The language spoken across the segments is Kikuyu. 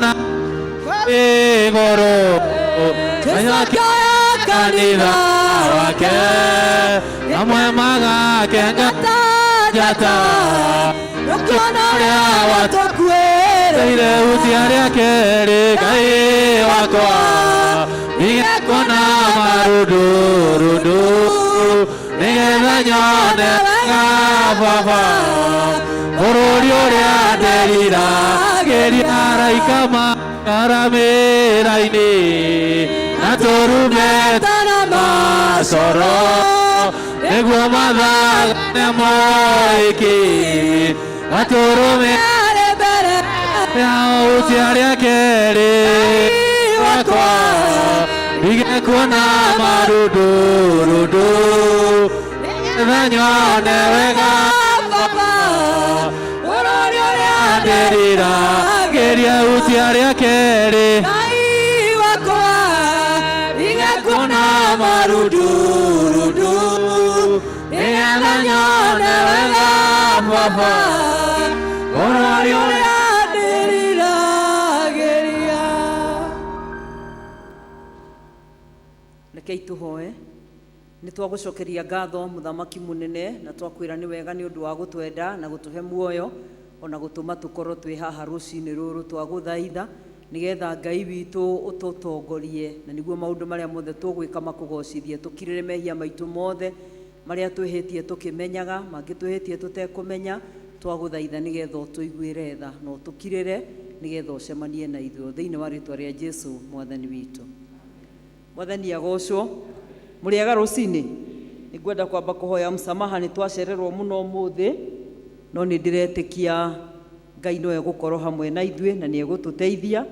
Kuona igũrũ Jesu kanitha wake amwe magakenga njata Ũkĩona ũrĩa watũkuĩrĩire Teire hutia rĩa kerĩ Ngai wakwa ndige kuona marundurundu nĩgetha nyone wega baba bũrũri ũrĩa nderiragĩria araika makaramĩra-inĩ na tũrumbeta na macoro nĩguo mathagane moĩki gatũrũme Arĩ mbere hutia rĩa kerĩ wakwa ndige kuona marundurundu nĩgetha nyone wega baba bũrũri ũrĩa nderiragĩria hutia rĩa kerĩ Ngai wakwa ndige kuona marundurundu nĩgetha nyone wega baba bũrũri ũrĩa ndĩriragĩria. Rekei tũhoe. Nĩ twagũcokeria ngatho mũthamaki mũnene na twakwĩra nĩ wega nĩ ũndũ wa gũtwenda na gũtũhe muoyo ona gũtũma tũkorwo twĩ haha rũcinĩ rũrũ. Twagũthaitha nĩgetha Ngai witũ ũtũtongorie na nĩguo maũndũ marĩa mothe tũgwĩka makũgocithie. Tũkirĩre mehia maitũ mothe marĩa twĩhĩtie tũkĩmenyaga, mangĩ twĩhĩtie tũtekũmenya. Twagũthaitha nĩgetha ũtũiguĩre tha na ũtũkirĩre nĩgetha ũcemanie na ithuĩ thĩinĩ wa rĩtwa rĩa Jesu mwathani witũ. Mwathani agocwo. Mũrĩega rũcinĩ. Nĩngwenda kwamba kũhoya msamaha nĩ twacererwo mũno ũmũthĩ, no nĩ ndĩretĩkia Ngai no egũkorwo hamwe na ithuĩ na nĩ egũtũteithia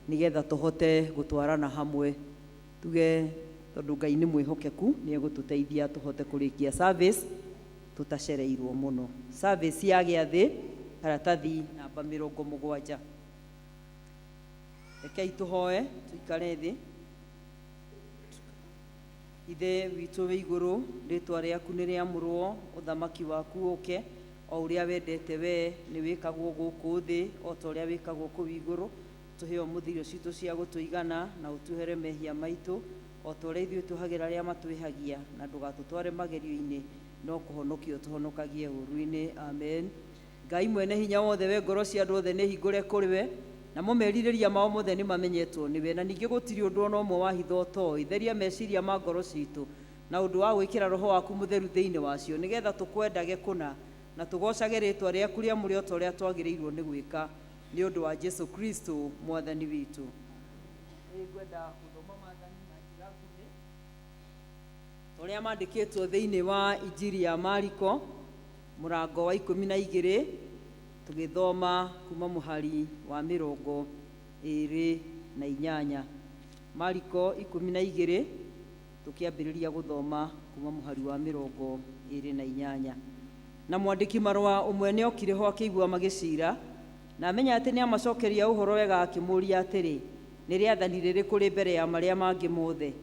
nĩgetha tũhote gũtwarana hamwe. Tuge tondũ Ngai nĩ mwĩhokeku nĩ egũtũteithia tũhote kũrĩkia service tũtacereirwo mũno. Service ya gĩathĩ karatathi namba 70. Rekei tũhoe tũikare thĩ. Ithe witũ wĩ igũrũ, rĩtwa rĩaku nĩ rĩamũrwo, ũthamaki waku ũke, o ũrĩa wendete we nĩ wĩkagwo gũkũ thĩ o ta ũrĩa wĩkagwo kũu igũrũ. Tũhe ũmũthĩ irio citũ cia gũtũigana na ũtuhere mehia maitũ o ta ũrĩa ithuĩ tũhagĩra arĩa matwĩhagia, na ndũgatũtware magerio-inĩ no kũhonokia ũtũhonokagie ũũru-inĩ. Amen. Ngai mwene hinya wothe, we ngoro cia andũ othe nĩ hingũre kũrĩ we, namo merirĩria mao mothe nĩ mamenyetwo nĩwe, na ningĩ gũtirĩ ũndũ ona ũmwe wa hitho ũtoĩ. Theria meciria ma ngoro citũ na ũndũ wa gwĩkĩra roho waku mũtheru thĩinĩ wacio, nĩgetha tũkwendage kũna na tũgocage rĩtwa rĩaku rĩamũre o ta ũrĩa twagĩrĩirwo nĩ gwĩka, nĩ ũndũ wa Jesu Kristo mwathani witũ. Nĩngwenda gũthoma maathani na njĩra nguhĩ ta ũrĩa mandĩkĩtwo thĩinĩ wa Injiri ya Mariko mũrango wa 12, tũgĩthoma kuma mũhari wa 28. Mariko 12 tũkĩambĩrĩria gũthoma kuma mũhari wa 28. Na mwandĩki marũa ũmwe nĩ okire ho akĩigua magĩcira, na amenya atĩ nĩ amacokeria ũhoro wega, akĩmũũria atĩrĩ, nĩ rĩathani rĩrĩkũ rĩ mbere ya marĩa mangĩ mothe?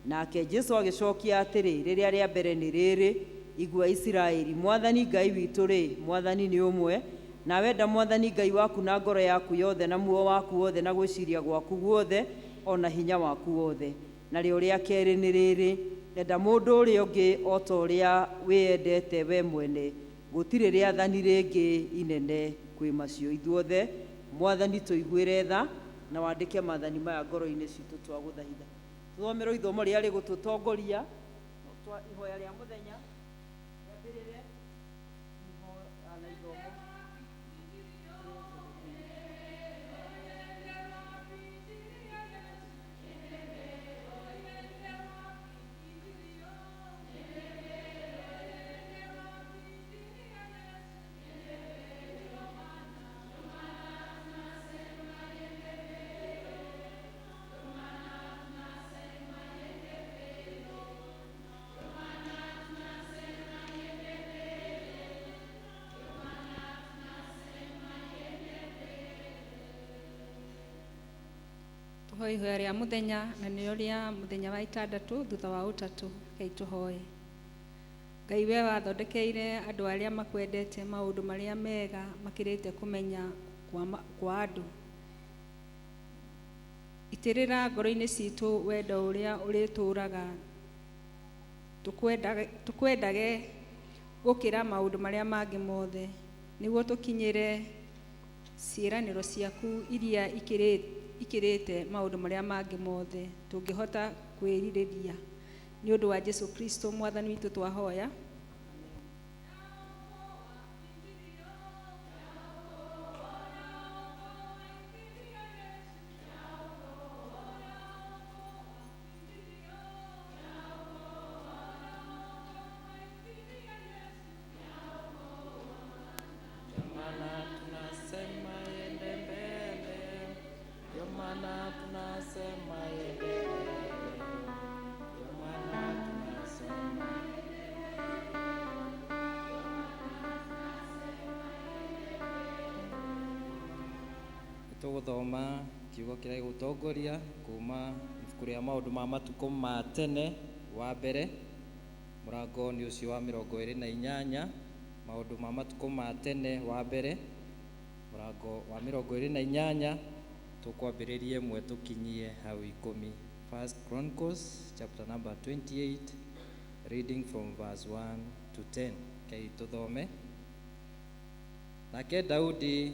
Nake Jesu agĩcokia atĩrĩ, rĩrĩa rĩa mbere nĩ rĩrĩ, igua Isiraeli, Mwathani Ngai witũ rĩ, Mwathani nĩ ũmwe, na wenda Mwathani Ngai waku na ngoro yaku yothe na muoyo waku wothe na gwĩciria gwaku guothe o na hinya waku wothe. Na rĩo rĩa kerĩ nĩ rĩrĩ, enda mũndũ ũrĩa ũngĩ o ta ũrĩa wĩyendete we mwene. Gũtirĩ rĩathani rĩngĩ inene kwĩ macio. Ithuothe Mwathani tũiguĩre tha na wandĩke maathani maya ngoro-inĩ citũ twagũthaitha. Tũthomerwo ithomo rĩrĩa rĩgũtũtongoria ihoya rĩa mũthenya rĩambĩrĩre na ithomo. Tũhoe ihoya rĩa mũthenya na nĩrĩo rĩa mũthenya wa 6 thutha wa ũtatũ. Rekei tũhoe. Ngai we wathondekeire andũ arĩa makwendete maũndũ marĩa mega makĩrĩte kũmenya kwa andũ. Itĩrĩra ngoro-inĩ citũ wendo ũrĩa ũrĩtũũraga tũkwendage gũkĩra maũndũ marĩa mangĩ mothe, nĩguo tũkinyĩre ciĩranĩro ciaku iria ikĩrĩte maũndũ marĩa mangĩ mothe tũngĩhota kwĩrirĩria. Nĩ ũndũ wa Jesu Kristo mwathani witũ twahoya. Ndio maana tunasema yende mbele, ndio maana tunasema yende mbele, ndio maana tunasema. Tũgũthoma kiugo kĩrĩa gĩgũtongoria kuma ibuku rĩa maũndũ ma matukũ ma tene wa mbere, mũrango nĩ ũcio wa 28. Maũndũ ma matukũ ma tene wa mbere, mũrango wa 28, tũkwambĩrĩrie 1 tũkinyie hau 10. First Chronicles chapter number 28, reading from verse 1 to 10. Kei tũthome. Nake Daudi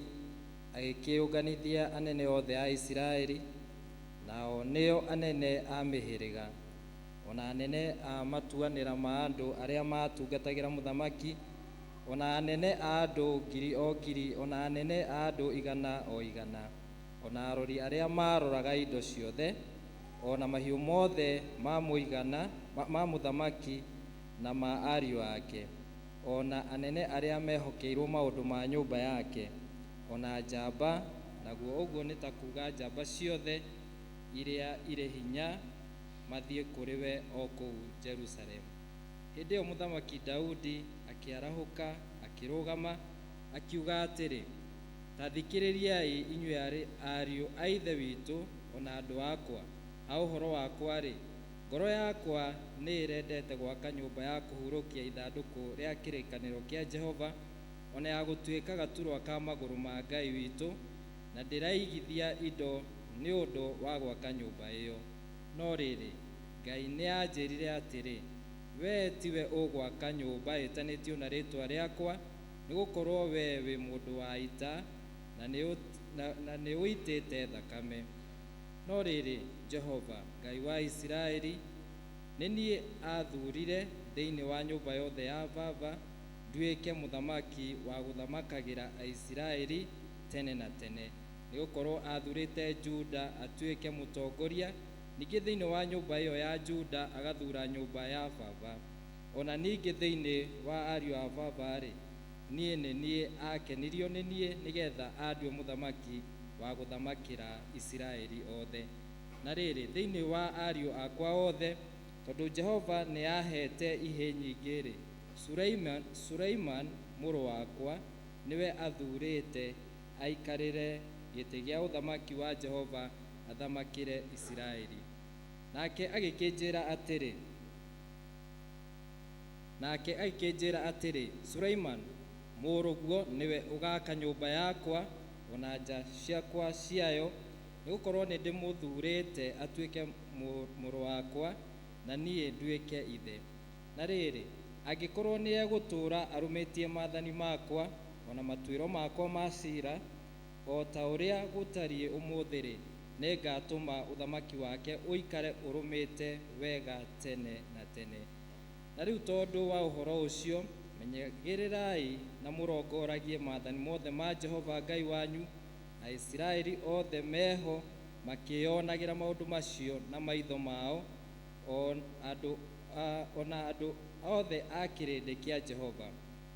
agĩkĩũnganithia anene othe a Isiraeli, nao nĩo anene a mĩhĩrĩga, ona anene a matuanĩra ma andũ arĩa maatungatagĩra mũthamaki, ona anene a andũ ngiri o ngiri, ona anene a andũ igana o igana, ona arori arĩa maaroraga indo ciothe, ona mahiũ mothe ma mũigana ma mũthamaki na ma ariũ ake, ona anene arĩa mehokeirwo maũndũ ma nyũmba yake, ona njamba, naguo ũguo nĩ ta kuuga njamba ciothe iria irĩ hinya, mathiĩ kũrĩ we o kũu Jerusalemu. Hĩndĩ ĩyo mũthamaki Daudi akĩarahũka, akĩrũgama, akiuga atĩrĩ, ta thikĩrĩriai inyuĩ ariũ a ithe witũ ona andũ akwa. Ha ũhoro wakwa-rĩ, ngoro yakwa nĩ ĩrendete gwaka nyũmba ya kũhurũkia ithandũkũ rĩa kĩrĩkanĩro kĩa Jehova, ona ya gũtuĩka gaturwa ka magũrũ ma Ngai witũ, na ndĩraigithia indo nĩ ũndũ wa gwaka nyũmba ĩyo. No rĩrĩ, Ngai nĩanjĩrire atĩrĩ, wee tiwe ũgwaka nyũmba ĩtanĩtio na rĩĩtwa rĩakwa, nĩgũkorwo wee wĩ mũndũ wa ita na nĩũitĩte thakame. No rĩrĩ, Jehova Ngai wa Isiraeli nĩ niĩ aathurire thĩinĩ wa nyũmba yothe ya baba nduĩke mũthamaki wa gũthamakagĩra Aisiraeli tene na tene, nĩgũkorwo aathurĩte Juda atuĩke mũtongoria, ningĩ thĩinĩ wa nyũmba ĩyo ya Juda agathura nyũmba ya baba. Ona ningĩ thĩinĩ wa ariũ a baba-rĩ, niĩ nĩ niĩ akenirio nĩ niĩ nĩgetha andue mũthamaki wa gũthamakĩra Isiraeli othe. Na rĩrĩ, thĩinĩ wa ariũ akwa othe, tondũ Jehova nĩahete ihĩĩ nyingĩ-rĩ, Suleiman mũrũ wakwa nĩwe athurĩte aikarĩre gĩtĩ gĩa ũthamaki wa Jehova athamakĩre Isiraeli. Nake agĩkĩnjĩra atĩrĩ, Suleiman mũrũguo nĩwe ũgaaka nyũmba yakwa ona nja ciakwa ciayo, nĩgũkorwo nĩndĩmũthurĩte atuĩke mũrũ wakwa na niĩ nduĩke ithe. Na rĩrĩ, angĩkorwo nĩegũtũũra arũmĩtie maathani makwa ona matuĩro makwa ma ciira, o ta ũrĩa gũtariĩ ũmũthĩ-rĩ, nĩngatũma ũthamaki wake ũikare ũrũmĩte wega tene na tene. Na rĩu tondũ wa ũhoro ũcio, menyagĩrĩrai na mũrongoragie maathani mothe ma Jehova Ngai wanyu, Aisiraeli othe meho makĩĩonagĩra maũndũ macio na maitho mao, ona andũ othe a kĩrĩndĩ kĩa Jehova,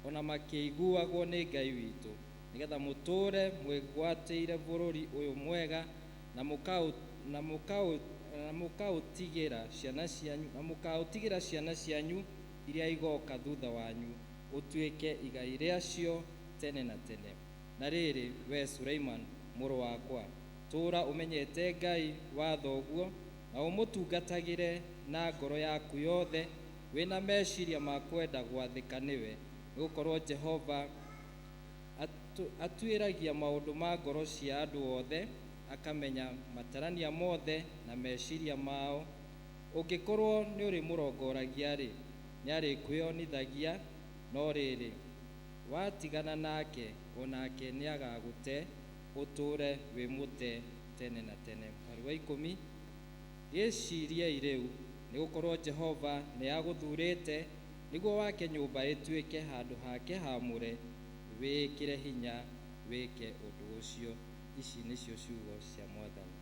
ona makĩiguagwo nĩ Ngai witũ, nĩgetha mũtũũre mwĩgwatĩire bũrũri ũyũ mwega, na mũkaũtigĩra ciana cianyu iria igoka thutha wanyu, ũtuĩke igai rĩacio tene na tene. Na rĩrĩ, we Suleiman mũrũ wakwa, tũũra ũmenyete Ngai wa thoguo, na ũmũtungatagĩre na ngoro yaku yothe, wĩna meciria ma kwenda gwathĩka nĩwe, nĩgũkorwo Jehova atuĩragia maũndũ ma ngoro cia andũ othe, Akamenya matarania mothe na meciria mao. Ũngĩkorwo nĩũrĩmũrongoragia-rĩ, nĩarĩkwĩonithagia, no rĩrĩ, watigana nake, o nake nĩagagũte, ũtũũre wĩ mũte tene na tene. Mũhari wa ikũmi, gĩciriei rĩu, nĩgũkorwo Jehova nĩagũthuurĩte nĩguo wake nyũmba ĩtuĩke handũ hake haamũre, wĩĩkĩre hinya wĩke ũndũ ũcio. Ici nĩcio ciugo cia Mwathani.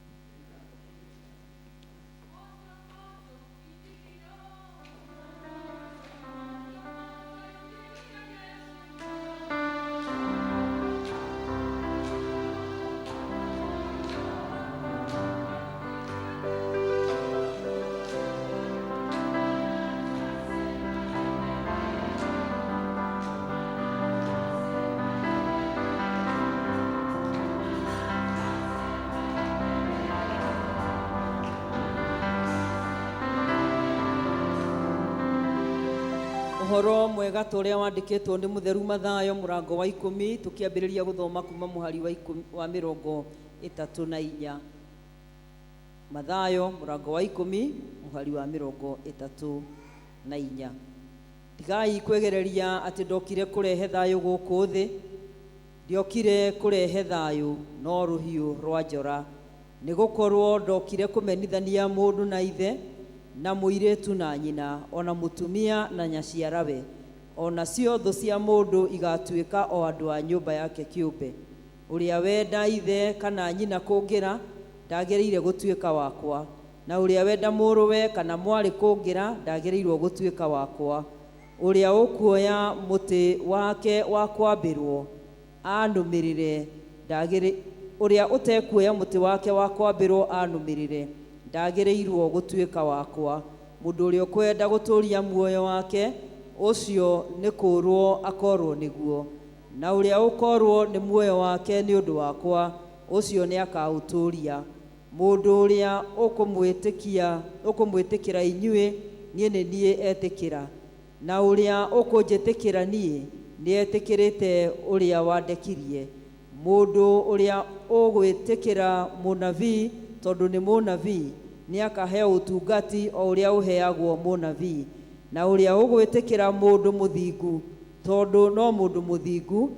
Ũhoro mwega ta ũrĩa wandĩkĩtwo nĩ mũtheru Mathayo mũrango wa ikũmi, tũkĩambĩrĩria gũthoma kuma mũhari wa ikũmi, wa 34. Mathayo mũrango wa ikũmi mũhari wa 34. Tigai kwĩgereria atĩ ndokire kũrehe thayũ gũkũ thĩ, ndiokire kũrehe thayũ no rũhiũ rwa njora, nĩgũkorwo ndokire kũmenithania mũndũ na ithe, na mũirĩtu na nyina, ona mũtumia na nyaciarawe, o nacio thũ cia mũndũ igatuĩka o andũ a nyũmba yake kĩũmbe. Ũrĩa wenda ithe kana nyina kũngĩra ndagĩrĩire gũtuĩka wakwa, na ũrĩa wenda mũrũwe kana mwarĩ kũngĩra ndagĩrĩirwo gũtuĩka wakwa. Ũrĩa ũkuoya mũtĩ wake wa kwambĩrwo anũmĩrĩre ndagĩrĩ ũrĩa ũtekuoya mũtĩ wake wa kwambĩrwo anũmĩrĩre ndagĩrĩirwo gũtuĩka wakwa. Mũndũ ũrĩa ũkwenda gũtũũria muoyo wake ũcio nĩ kũũrwo akorwo nĩguo, na ũrĩa ũkorwo nĩ muoyo wake nĩ ũndũ wakwa ũcio nĩ akaũtũũria. Mũndũ ũrĩa ũkũmwĩtĩkia ũkũmwĩtĩkĩra inyuĩ, niĩ nĩ niĩ etĩkĩra, na ũrĩa ũkũnjĩtĩkĩra niĩ nĩ etĩkĩrĩte ũrĩa wandekirie. Mũndũ ũrĩa ũgwĩtĩkĩra mũnabii tondũ nĩ mũnabii nĩ akaheo ũtungati o ũrĩa ũheagwo mũnabii, na ũrĩa ũgwĩtĩkĩra mũndũ mũthingu tondũ no mũndũ mũthingu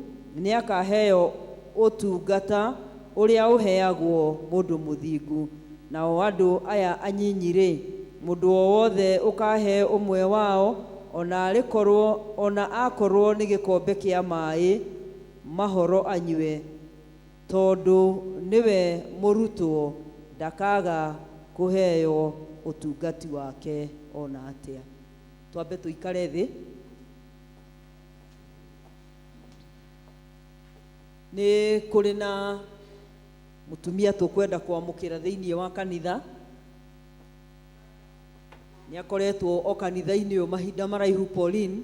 nĩ akaheo ũtungata ũrĩa ũheagwo mũndũ mũthingu. Nao andũ aya anyinyi-rĩ, mũndũ o wothe ũkahe ũmwe wao ona arĩ korwo ona akorwo nĩ gĩkombe kĩa maĩ mahoro anyue, tondũ nĩwe mũrutwo, ndakaga kũheo ũtungati wake ona atĩa. Twambe tũikare thĩ. Nĩ kũrĩ na mũtumia tũkwenda kwamũkĩra thĩinĩ wa kanitha. Nĩ akoretwo o kanitha-inĩ ũyũ mahinda maraihu, Pauline,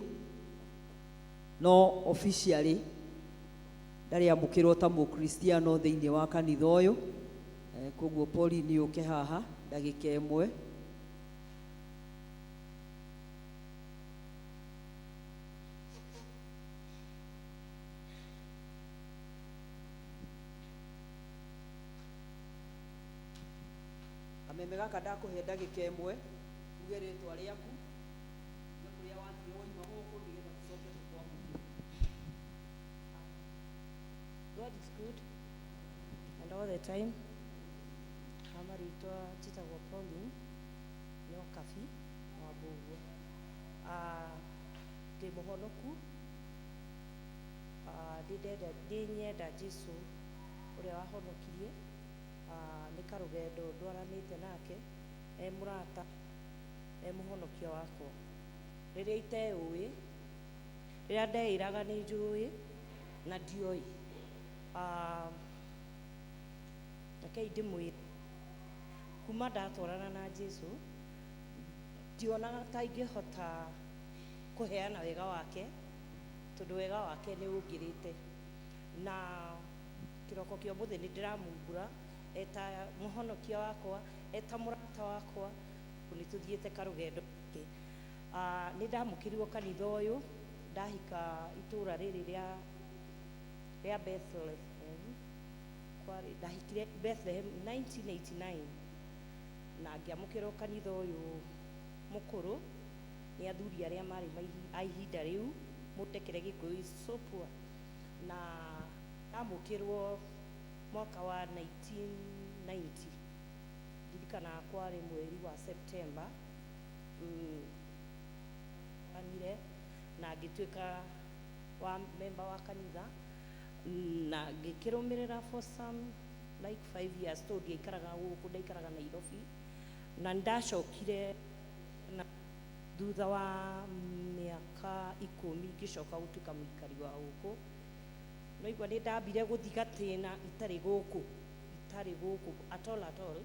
no officially ndarĩ amũkĩrwo ta mũkristiano thĩinĩ wa kanitha ũyũ. Koguo Pauline, ũke haha ndagĩka ĩmwe. Kameme gaka ndakũhe ndagĩka ĩmwe uge rĩtwa rĩaku, uge kũrĩa wathiĩ woima gũkũ, nĩgetha tũcoke tũkwamũkĩre. God is good and all the time. Kama rĩtwa njĩtagwo Pauline Nyokabi wa Mbũguo. Ndĩ mũhonoku. Ndĩ nyenda Jesu ũrĩa wahonokirie. Nĩ karũgendo ndwaranĩte nake e mũrata, e mũhonokia wakwa. Rĩrĩa iteũĩ, rĩrĩa ndeĩraga nĩ njũĩ na ndioĩ. Rekei ndĩmwĩre, kuma ndatwarana na Jesu ndionaga ta ingĩhota kũheana wega wake, tondũ wega wake nĩ ũngĩrĩte. Na kĩroko kĩa ũmũthĩ nĩ ndĩramumbũra eta mũhonokia wakwa, eta mũrata wakwa, nĩ tũthiĩte karũgendo ke. Nĩ ndamũkĩrirwo kanitha ũyũ ndahika itũra rĩrĩ rĩa Bethlehem. Kwarĩ ndahikire Bethlehem 1989 na ngĩamũkĩrwo kanitha ũyũ mũkũrũ nĩ athuri arĩa marĩ a ihinda rĩu, mũndekere Gĩkũyũ is so poor. Na ndamũkĩrwo mwaka wa 1990, ndirikanaga kwarĩ mweri wa September. Anire na ngĩtuĩka wa member wa kanitha na ngĩkĩrũmĩrĩra for some like 5 years, tondũ ndiaikaraga gũkũ, ndaikaraga Nairobi. Na ndacokire na thutha wa mĩaka 10 ngĩcoka gũtuĩka mũikari wa gũkũ. No igua nĩ ndambire gũthi gatĩna itarĩ gũkũ, itarĩ gũkũ at all, at all,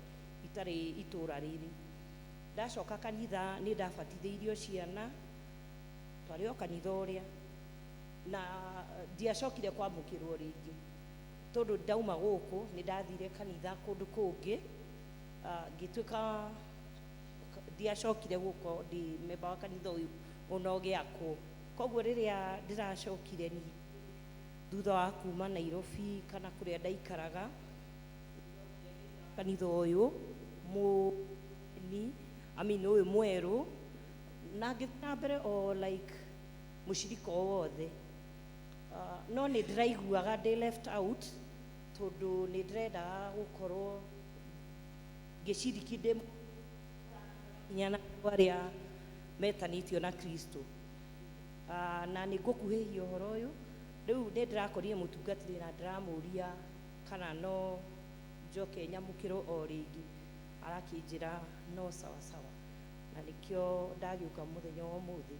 itarĩ itũra rĩrĩ. Ndacoka kanitha nĩ ndabatithĩirio ciana, twarĩ o kanitha ũrĩa, na ndiacokire kwamũkĩrwo rĩngĩ tondũ ndauma gũkũ nĩ ndathire kanitha kũndũ kũngĩ. Ngĩtuĩka ndiacokire gũkorwo ndĩ member wa kanitha ũyũ ona ũgĩakwo. Koguo rĩrĩa ndĩracokire ni thutha wa kuma Nairobi kana kũrĩa ndaikaraga, kanitha ũyũ mũni, I mean, ũyũ mwerũ, na ngĩthiĩ na mbere o like mũcirika o wothe. No nĩ ndĩraiguaga ndĩ left out tondũ nĩ ndĩrendaga gũkorwo ngĩciriki ndĩ nginya na andũ arĩa metanĩtio na Kristo. Na nĩ ngũkuhĩhia ũhoro ũyũ. Rĩu nĩ ndĩrakorire mũtungatĩri na ndĩramũria kana no njoke nyamũkĩrwo o rĩngĩ, arakĩnjĩra no sawa sawa, na nĩkĩo ndagĩũka mũthenya wa ũmũthĩ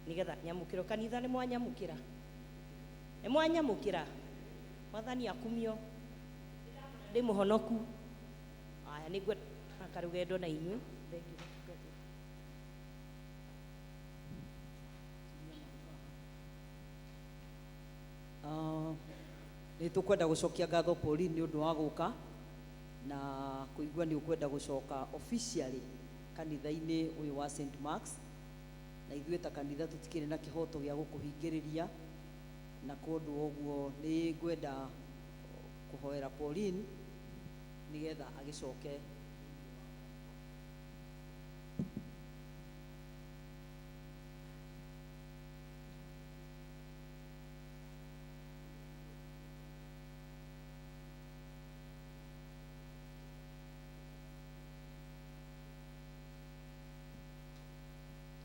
nĩgetha nyamũkĩrwo kanitha. Nĩ mwanyamũkĩra, nĩ mwanyamũkĩra. Mwathani akumio. Ndĩ mũhonoku. Aya, nĩ ngwenda karũgendo na inyuĩ. Thank you, mũtungatĩri. Nĩ tũkwenda gũcokia ngatho Pauline nĩ ũndũ wa gũka na kũigua nĩ ũkwenda gũcoka officially kanitha-inĩ ũyũ wa St Marks, na ithuĩ ta kanitha tũtikĩrĩ na kĩhoto gĩa gũkũhingĩrĩria, na kũndũ ũguo nĩ ngwenda kũhoera Pauline nĩgetha agĩcoke.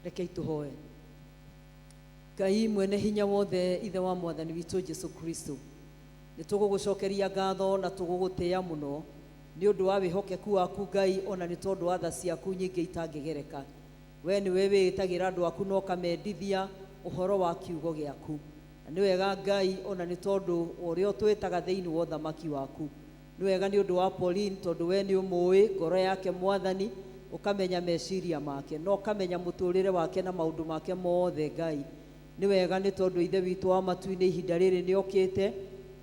Rekei tũhoe. Ngai mwene hinya wothe, ithe wa Mwathani witũ Jesu Kristo, nĩ tũgũgũcokeria ngatho na tũgũgũtĩĩa mũno nĩ ũndũ wa wĩhokeku waku Ngai, ona nĩ tondũ wa tha ciaku nyingĩ itangĩgereka. We nĩwe wĩĩtagĩra andũ aku na ũkamendithia ũhoro wa kiugo gĩaku, na nĩ wega Ngai, ona nĩ tondũ wa ũrĩa ũtwĩtaga thĩinĩ wa ũthamaki waku. Nĩ wega nĩ ũndũ wa Pauline, tondũ we nĩ ũmũĩ ngoro yake Mwathani, ũkamenya meciria make na ũkamenya mũtũrĩre wake na maũndũ make mothe. Ngai, nĩ wega nĩ tondũ Ithe witũ wa matu-inĩ, ihinda rĩrĩ nĩ okĩte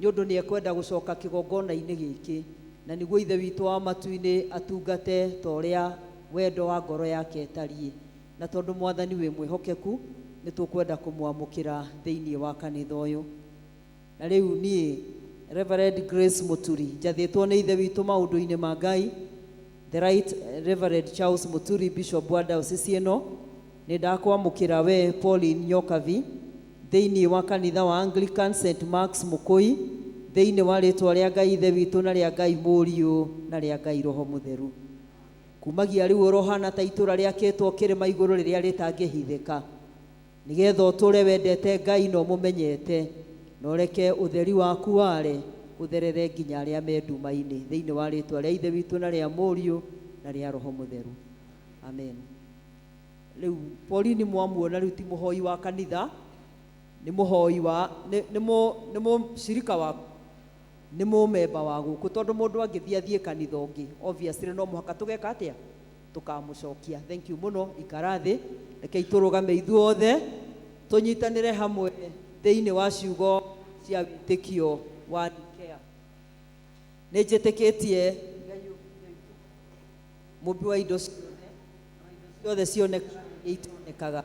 nĩ ũndũ nĩ ekwenda gũcoka kĩgongona-inĩ gĩkĩ, na nĩguo Ithe witũ wa matu-inĩ atungate ta ũrĩa wendo wa ngoro yake ĩtariĩ. Na tondũ Mwathani wĩ mwĩhokeku, nĩ tũkwenda kũmwamũkĩra thĩinĩ wa kanitha ũyũ. Na rĩu niĩ Reverend Grace Muturi, njathĩtwo nĩ Ithe witũ maũndũ-inĩ ma Ngai, the Right Reverend Charles Muturi, Bishop wa diocese ĩno, nĩ ndakwamũkĩra we Pauline Nyokavi thĩinĩ wa kanitha wa Anglican St Marks Mũkũi, thĩinĩ wa rĩtwa rĩa Ngai Ithe witũ na rĩa Ngai Mũriũ na rĩa Ngai Roho Mũtheru. Kumagia rĩu ũrohana ta itũra rĩakĩtwo kĩrĩma igũrũ rĩrĩa rĩtangĩhithĩka, nĩgetha ũtũre wendete Ngai na ũmũmenyete, na ũreke ũtheri waku ware ũtherere nginya arĩa me nduma-inĩ, thĩinĩ wa rĩtwa rĩa Ithe witũ na rĩa Mũriũ na rĩa Roho Mũtheru, amen. Rĩu Pauline mwamuona rĩu ti mũhoi wa kanitha, nĩ mũhoi wa nĩ mũcirika wa, nĩ mũmemba wa gũkũ, tondũ mũndũ angĩthiĩ athiĩ kanitha ũngĩ, obviously no mũhaka tũgeka atĩa? Tũkamũcokia. Thank you mũno. Ikara thĩ. Rekei tũrũgame ithuothe tũnyitanĩre hamwe thĩinĩ wa ciugo cia wĩtĩkio wa Nikea. Nĩ njĩtĩkĩtie Ngai mũmbi wa indo ciothe, ciothe cionekaga na itonekaga,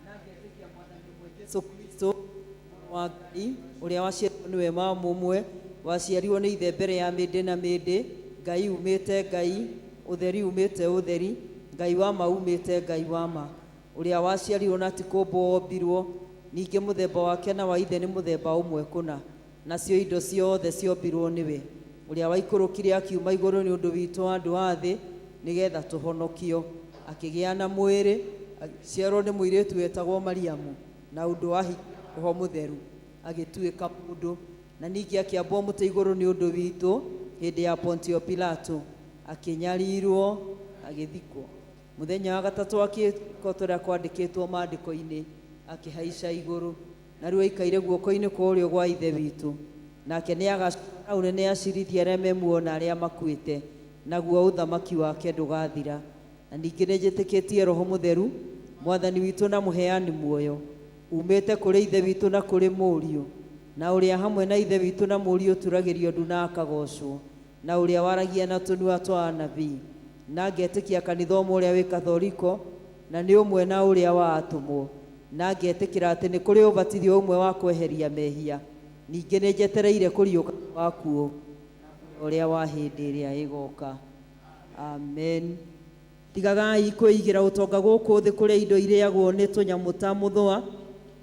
na ngetĩkia Mwathani ũmwe Jesu Kristo, Mũrũ wa Ngai, ũrĩa waciarirwo nĩwe mama ũmwe. Waciarirwo nĩ ithe mbere ya mĩndĩ na mĩndĩ, Ngai umĩte Ngai, ũtheri umĩte ũtheri, Ngai wa ma umĩte Ngai wa ma, ũrĩa waciarirwo na ti kũmbwo wombirwo, ningĩ mũthemba wake na wa ithe nĩ mũthemba ũmwe kũna, nacio indo ciothe ciombirwo nĩwe, ũrĩa waikũrũkire akiuma igũrũ nĩ ũndũ witũ andũ a thĩ, nĩgetha tũhonokio, akĩgĩa na mwĩrĩ, agĩciarwo nĩ mũirĩtu wetagwo Mariamu, na ũndũ wa Roho Mũtheru, agĩtuĩka mũndũ, na ningĩ akĩambwo mũtĩ igũrũ nĩ ũndũ witũ hĩndĩ ya Pontio Pilato, akĩnyarirwo, agĩthikwo. Mũthenya wa gatatũ akĩĩka ta ũrĩa kwandĩkĩtwo maandĩko-inĩ, akĩhaica igũrũ, na rĩu aikaire guoko-inĩ kwa ũrĩo gwa Ithe witũ. Nake nĩ agacooka na ũnene acirithie arĩa me muoyo na arĩa makuĩte, naguo ũthamaki wake ndũgathira. Na ningĩ nĩ njĩtĩkĩtie Roho Mũtheru, Mwathani witũ na mũheani muoyo, umĩte kũrĩ Ithe witũ na kũrĩ Mũriũ, na ũrĩa hamwe na Ithe witũ na Mũriũ ũturagĩrio ndu na akagocwo, na ũrĩa waragia na tũnua twa anabii. Na ngetĩkia kanitha ũmwe ũrĩa wĩ Kathoriko, na nĩ ũmwe na ũrĩa wa atũmwo, na ngetĩkĩra atĩ nĩ kũrĩ ũbatithio ũmwe wa kweheria mehia. Ningĩ nĩ njetereire kũriũka kwa akuũ, ũrĩa wa hĩndĩ ĩrĩa ĩgoka. Amen. Tigagai kwĩigĩra ũtonga gũkũ thĩ kũrĩa indo irĩagwo nĩ tũnyamũ ta mũthũa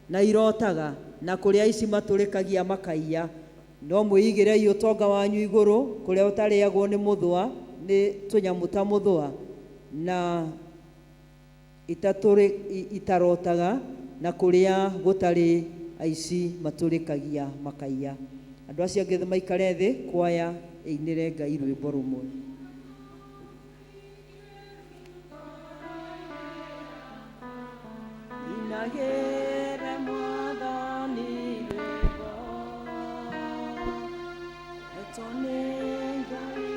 na irotaga, na kũrĩa aici matũrĩkagia makaiya. No mwĩigĩrei ũtonga wanyu igũrũ kũrĩa ũtarĩagwo nĩ mũthũa, nĩ tũnyamũ ta mũthũa na itarotaga, na kũrĩa gũtarĩ aici matũrĩkagia makaiya. Andũ acio angĩ maikare thĩ, kwaya ĩinĩre Ngai rwĩmbo rũmwe. Inagĩre Mwathani rwĩmbo, etwo nĩ Ngai.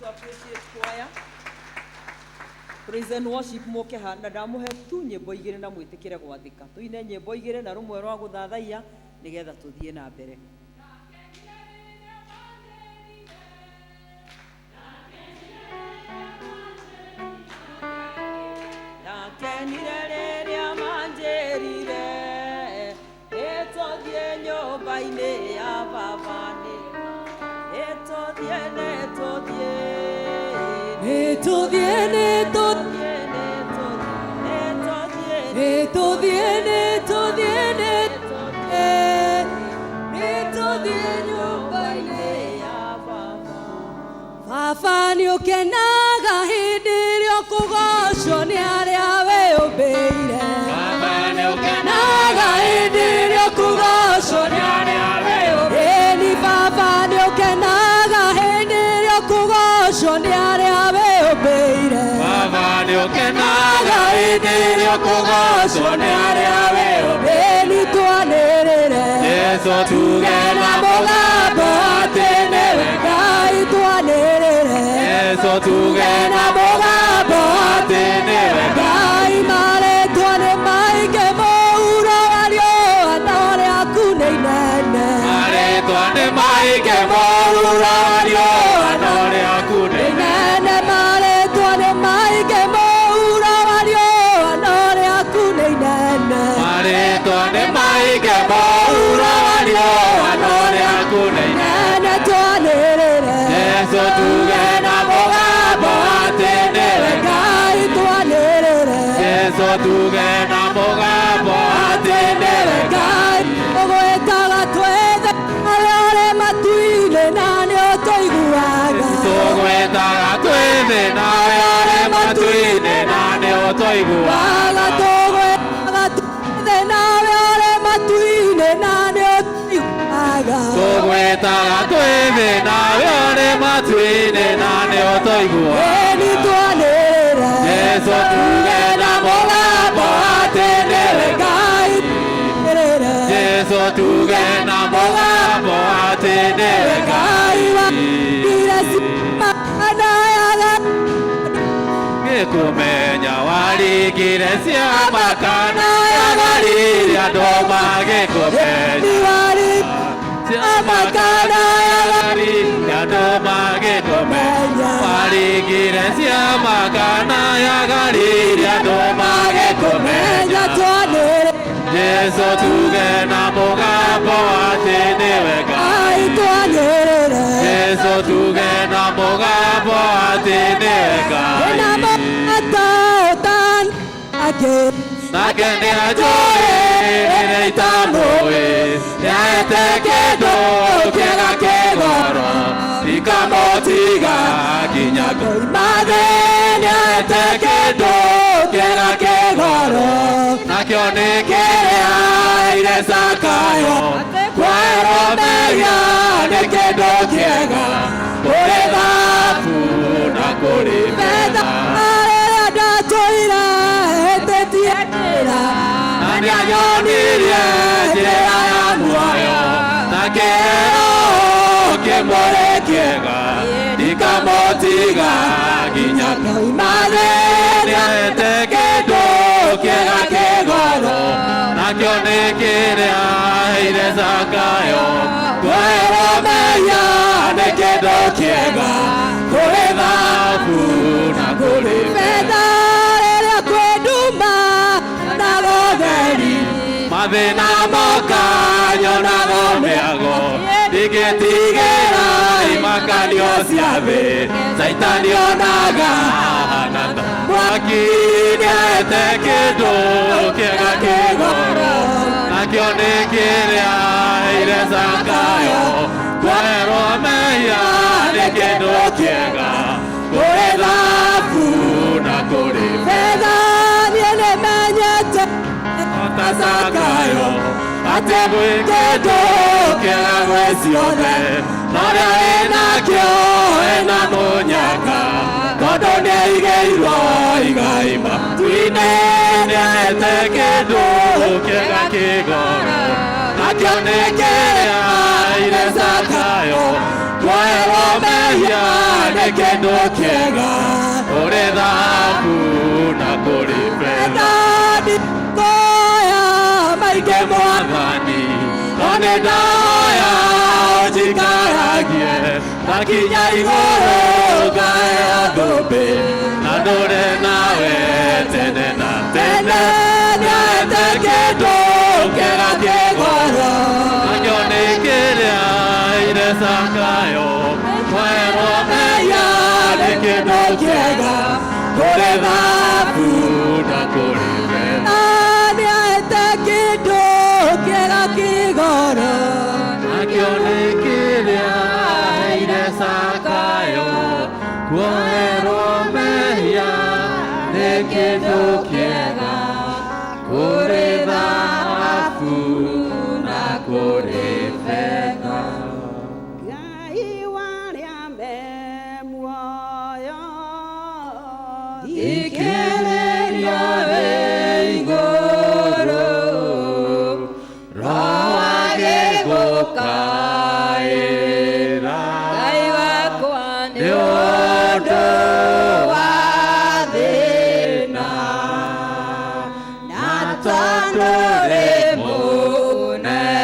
to appreciate choir. Praise and worship moke ha na ndamuhe tu nyĩmbo igĩrĩ na mwĩtĩkĩre gwathĩka. Tuine nyĩmbo igĩrĩ na rũmwe rwa gũthathaiya nĩgetha tũthiĩ na mbere. Ndakenire rĩrĩa manjĩrire nĩtũthiĩ nyũmba-inĩ ya baba nĩtũthiĩ nĩtũthiĩ Nĩtũthiĩ nĩtũthiĩ nĩtũthiĩ nĩtũthiĩ nĩtũthiĩ nĩtũthiĩ nyũmba-inĩ ya baba. Baba nĩũkenaga hĩndĩ ĩrĩa ũkũgocwo nĩ arĩa wĩyũmbĩire. Baba Nĩũkenaga hĩndĩ ĩrĩa ũkũgocwo nĩ arĩa wĩyũmbĩire. Ĩni baba nĩũkenaga hĩndĩ ĩrĩa ũkũgocwo nĩ arĩa wĩyũmbĩire. Baba nĩũkenaga hĩndĩ ĩrĩa ũkũgocwo nĩ arĩa wĩyũmbĩire. Ĩni twanĩrĩre Jesũ tuge na mũgambo atĩ nĩwe Ngai twanĩrĩre. Jesũ tuge Na mũgambo atĩ nĩwe Ngai marĩtwa nĩ maingĩ mũhuro wa riũa na rĩaku nĩ inene. Marĩtwa nĩ maingĩ mũhuro wa riũa no rĩaku nĩ Inene marĩtwa nĩ maingĩ mũhuro wa riũa no rĩaku nĩ inene. Marĩtwa nĩ maingĩ mũhuro wa riũa no rĩaku nĩ inene. Inene twanĩrĩre. Jesũ tuge na mũgambo atĩ nĩwe Ngai twanĩrĩre. Jesũ tuge na mũgambo atĩ nĩwe Ngai ũgwĩtaga twethe arĩa ũrĩ matu-inĩ na nĩũtũiguaga. Tũgwĩtaga twĩ thĩ nawe ũrĩ matu-inĩ na nĩũtũiguaga. Waga tũgwĩtaga twethe nawe ũrĩ matu-inĩ na nĩũtũiguaga. Tũgwĩtaga twĩ thĩ nawe ũrĩ matu-inĩ na nĩũtũiguaga. Ĩni twanĩrĩre. Jesũ tuge na mũgambo atĩ nĩwe Ngai twanĩrĩre. Jesũ tuge na mũgambo atĩ nĩwe Ngai waringire ciama yaga Gĩkũmenya waringire ciama kana yagarire andũ magĩkũmenya Niwari ciama kana yagarire andũ magĩkũmenya waringire ciama kana yagarire andũ magĩkũmenya menya twanĩrĩre. Jesũ tuge na mũgambo atĩ nĩwe Ngai Ngai twanĩrĩre. Jesũ tuge na mũgambo atĩ nĩwe Ĩna Ngai mata ũtanake. Nake nĩanjũĩ rĩrĩa itamũĩ nĩaete kĩndũ kĩega kĩgoro ndikamũtiga nginya Mathĩ nĩaete kĩndũ kĩega kĩgoro nakĩo nĩ kĩrĩa aheire Zakayo kwerwo mehia nĩ kĩndũ kĩega kũrĩ thahabu na kũrĩ betha betha rĩrĩa ndatũire hĩtĩtie njĩra. Na nĩanyonirie njĩra ya muoyo na kĩheo kĩmũrĩ kĩega ndikamũtiga nginya Mathĩ nĩaete kĩndũ kĩega kĩgoro nakĩo nĩ kĩrĩa aheire Zakayo kwerwo mehia nĩ kĩndũ kĩega kũrĩ thahabu na kũrĩ betha rĩrĩa kwĩ nduma na gũtheri. Mathĩna moka nyonago mĩago ndingĩtigĩra imakanio cia thĩ Caitani onaga ahana ta mwaki nĩaete kĩndũ kĩega kĩgoro nakĩo nĩ kĩrĩa aheire Zakayo kwerwo mehia nĩ kĩndũ kĩega kũrĩ thahabu na kũrĩ Betha niĩ nĩmenyete ta Zakayo atĩ gwĩ kĩndũ kĩega gwĩ ciothe norĩa wĩnakĩo ena mũnyaka tondũ nĩaigĩirwo igai matu-inĩ nĩaete kĩndũ kĩega kĩgoro nakĩo nĩ kĩrĩa aheire Zakayo kwerwo Mehia nĩ kĩndũ kĩega kũrĩ thahabu na kũrĩ betha. Koya maingĩ Mwathani, no nĩ ndahoya ũnjikaragie ndakinya igũrũ ngaheo thũmbĩ na ndũre nawe tene na tene. Nĩaete kĩndũ kĩega kĩgoro. Nakĩo nĩ kĩrĩa ire Zakayo kwoerwo mehia nĩ kĩndũ kĩega kũrĩ thahabu na kũrĩ betha. Nĩaete kĩndũ kĩega kĩgoro. Nakĩo nĩ kĩrĩa ire Zakayo kuoherwo mehia nĩ kĩndũ kĩega kũrĩ thahabu na kũrĩ betha. Ngai warĩa me muoyo. Thikĩrĩria wĩ igũrũ, Roho agĩgũkaĩra. Ngai wakwa Nĩ ũndũ wa thĩna, na tondũ rĩ mũnene,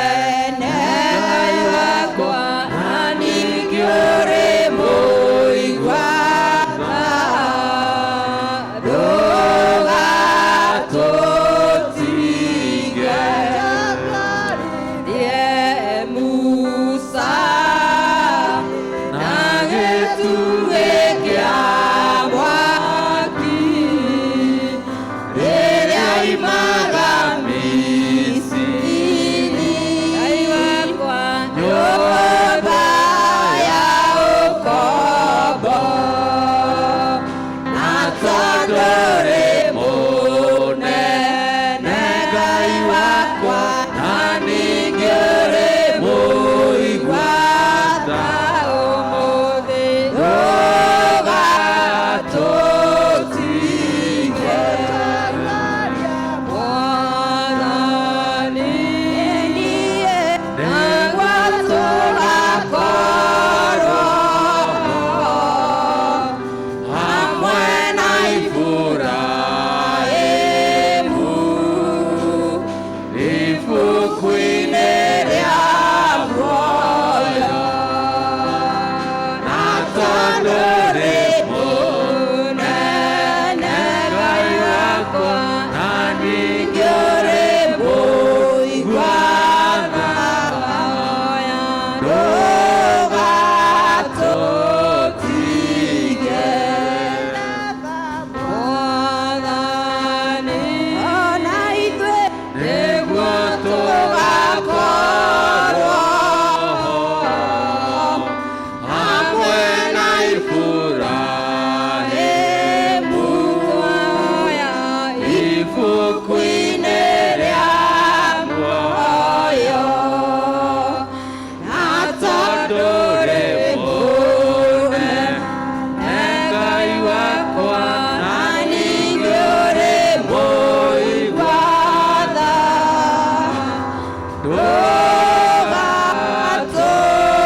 Ngai wakwa, na ningĩ ũrĩ mũigua tha, ndũgatũtige. Ndiĩ Musa Na gĩtugĩ kĩa mwaki rĩrĩa oimaga Misiri. Ngai wakwa Nyũmba ya ũkombo, na tondũ rĩ mũnene, Ngai wakwa, na ningĩ ũrĩ mũigua tha, ũmũthĩ ndũgatũtige. Mwathani nĩguo tũgakorwo Hamwe na Iburahĩmu ibuku-inĩ rĩa muoyo, na tondũ rĩ mũnene, Ngai wakwa, na ningĩ ũrĩ mũigua tha, ndũgatũtige. Mwathani Ona ithuĩ Nĩguo tũgakorwo hamwe na Iburahĩmu ibuku-inĩ rĩa muoyo, na tondũ rĩ mũnene, Ngai wakwa, na ningĩ ũrĩ mũigua tha,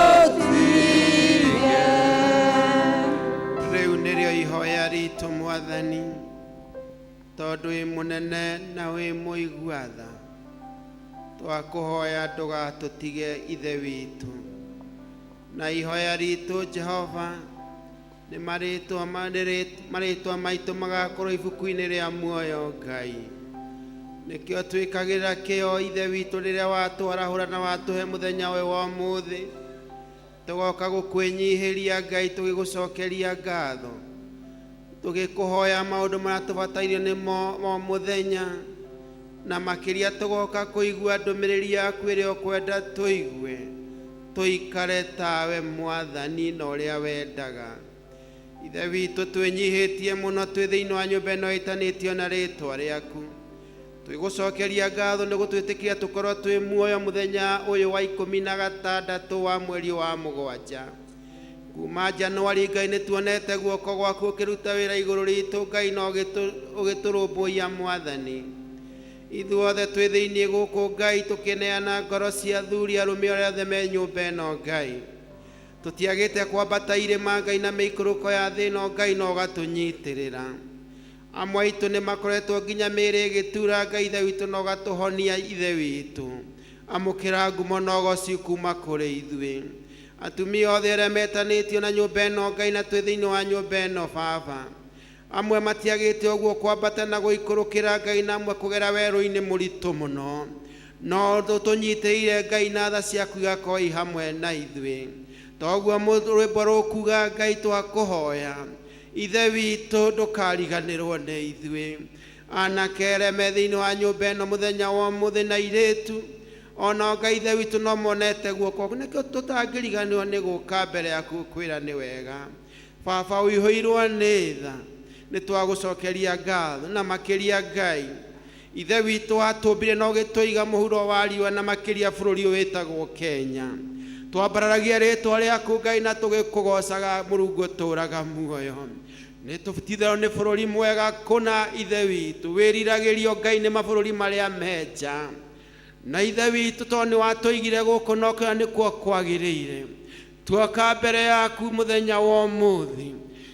ndũgatũtige. Rĩu nĩrĩo ihoya ritũ, Mwathani, tondũ wĩ mũnene na wĩ mũigua tha, twakũhoya ndũgatũtige, Ithe witũ. Na ihoya ritũ, Jehova, nĩ marĩtwa maitũ magakorwo ibuku-inĩ rĩa muoyo, Ngai. Nĩkĩo twĩkagĩra kĩo, Ithe witũ, rĩrĩa watwarahũra na watũhe mũthenya ũyũ wa ũmũthĩ, tũgoka gũkwĩnyihĩria, Ngai, tũgĩgũcokeria ngatho, tũgĩkũhoya maũndũ marĩa tũbatairio nĩmo o mũthenya, na makĩria tũgoka kũigua ndũmĩrĩri yaku ĩrĩa ũkwenda tũigue, tũikare tawe, Mwathani, na ũrĩa wendaga. Ithe witũ, twĩnyihĩtie mũno twĩ thĩinĩ wa nyũmba ĩno ĩtanĩtio na rĩtwa rĩaku, twĩgũcokeria ngatho nĩ gũtwĩtĩkĩria tũkorwo twĩ muoyo mũthenya ũyũ wa 16 wa mweri wa 7 kuma Januari. Ngai, nĩ tuonete guoko gwaku ũkĩruta wĩra igũrũ ritũ, Ngai, na ũgĩtũrũmbũiya. Mwathani, ithuothe twĩ thĩinĩ gũkũ, Ngai, tũkĩneana ngoro cia athuri, arũme, arĩa othe me nyũmba ĩno, Ngai. Tũtiagĩte kwambata irĩma Ngai na mĩikũrũko ya thĩ ĩno Ngai no ũgatũnyitĩrĩra. Amwe aitũ nĩ makoretwo nginya mĩĩrĩ ĩgĩtura Ngai Ithe witũ na ũgatũhonia Ithe witũ. Amũkĩra ngumo na ũgoci kuma kũrĩ ithuĩ. Atumia othe arĩa metanĩtio na nyũmba ĩno Ngai na twĩ thĩinĩ wa nyũmba ĩno Baba. Amwe matiagĩte ũguo kwambata na gũikũrũkĩra Ngai na amwe kũgera werũ-inĩ mũritũ mũno. No tũtũnyitĩrĩire Ngai na tha ciaku igakorwo i hamwe na ithuĩ. Toguo rwĩmbo rũkuga Ngai twakũhoya. Ithe witũ ndũkariganĩrwo nĩ ithuĩ. Anake arĩa me thĩinĩ wa nyũmba ĩno mũthenya wa ũmũthĩ na airĩtu ona Ngai Ithe witũ no monete guoko nĩkĩo tũtangĩriganĩrwo nĩ gũka mbere yaku kwĩra nĩ wega. Baba ũihũirwo nĩ tha nĩ twagũcokeria ngatho na makĩria Ngai Ithe witũ watũmbire na ũgĩtũiga mũhuro wa riũa na makĩria bũrũri ũyũ wĩtagwo Kenya. Twambararagia rĩtwa rĩaku Ngai na tũgĩkũgocaga Mũrungu ũtũũraga muoyo. Nĩ tũtitherũ nĩ bũrũri mwega kũna Ithe witũ wĩriragĩrio Ngai nĩ mabũrũri marĩa me nja. Na Ithe witũ tondũ nĩ watũigire gũkũ na ũkĩona nĩkuo kwagĩrĩire. Tuoka mbere yaku mũthenya wa ũmũthĩ.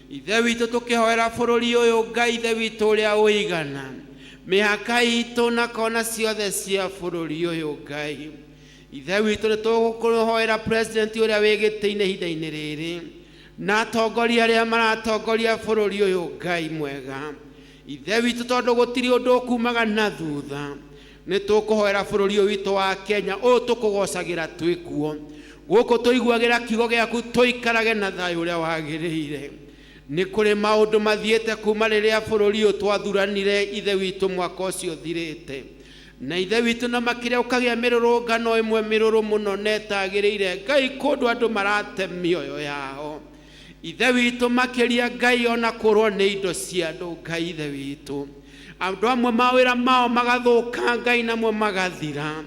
Ithe witũ tũkĩhoera bũrũri ũyũ Ngai Ithe witũ ũrĩa ũigana. Mĩhaka itũ na kona ciothe cia bũrũri ũyũ Ngai. Ithe witũ nĩ tũgũkũhoera president ũrĩa wĩ gĩtĩ-inĩ ihinda-inĩ rĩrĩ na atongoria arĩa maratongoria bũrũri ũyũ Ngai mwega. Ithe witũ tondũ gũtirĩ ũndũ ũkumaga na thutha nĩ tũkũhoera bũrũri ũyũ witũ wa Kenya ũyũ tũkũgocagĩra twĩ kuo. Gũkũ tũiguagĩra kiugo gĩaku tũikarage na thayũ ũrĩa wagĩrĩire. Nĩ kũrĩ maũndũ mathiĩte kuma rĩrĩa bũrũri ũyũ twathuranire Ithe witũ mwaka ũcio ũthirĩte. Na Ithe witũ na makĩria ũkagĩa mĩrũrũngano ĩmwe mĩrũrũ mũno na ĩtagĩrĩire Ngai kũndũ andũ marate mĩoyo yao. Ithe witũ makĩria Ngai ona kũrwo nĩ indo cia andũ Ngai Ithe witũ. Andũ amwe mawĩra mao magathũka Ngai namwe magathira.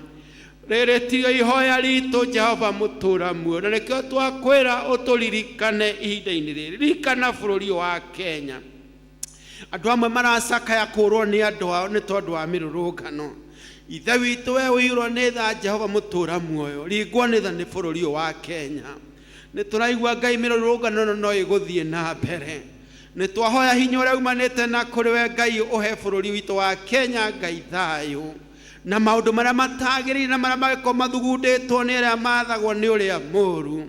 Rĩrĩ tiyo ihoya ritũ Jehova mũtũra muoyo na nĩkĩo twakwĩra ũtũririkane ihinda-inĩ rĩrĩ. Ririkana bũrũri wa Kenya. Andũ amwe maracakaya kũrwo nĩ andũ ao nĩ tondũ wa mĩrũrũngano. Ithe witũ we ũiyũrwo nĩ tha Jehova mũtũra muoyo ringwo nĩ tha nĩ bũrũri ũyũ wa Kenya. Nĩ tũraigua Ngai mĩrũrũngano ĩno no ĩgũthiĩ na mbere. Nĩ twahoya hinya ũrĩa umanĩte na kũrĩ we Ngai ũhe bũrũri witũ wa Kenya Ngai thayũ. Na maũndũ marĩa matagĩrĩire na marĩa mangĩkorwo mathugundĩtwo nĩ arĩa mathagwo nĩ ũrĩa mũũru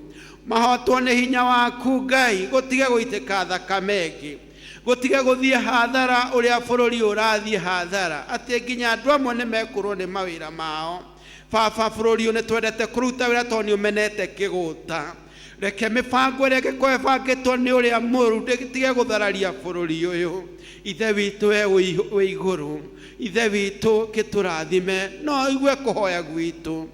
mahotwo nĩ hinya waku Ngai gũtige gũitĩka thakame ĩngĩ gũtige gũthiĩ hathara ũrĩa bũrũri ũrathiĩ hathara atĩ nginya andũ amwe nĩ mekũrwo nĩ mawĩra mao. Baba bũrũri ũyũ nĩ twendete kũruta wĩra tondũ nĩ ũmenete kĩgũta. Reke mĩbango ĩrĩa ĩngĩkorwo ĩbangĩtwo nĩ ũrĩa mũũru ndĩtige gũthararia bũrũri ũyũ. Ithe witũ we wĩ igũrũ, Ithe witũ kĩtũrathime no ũigue kũhoya gwitũ.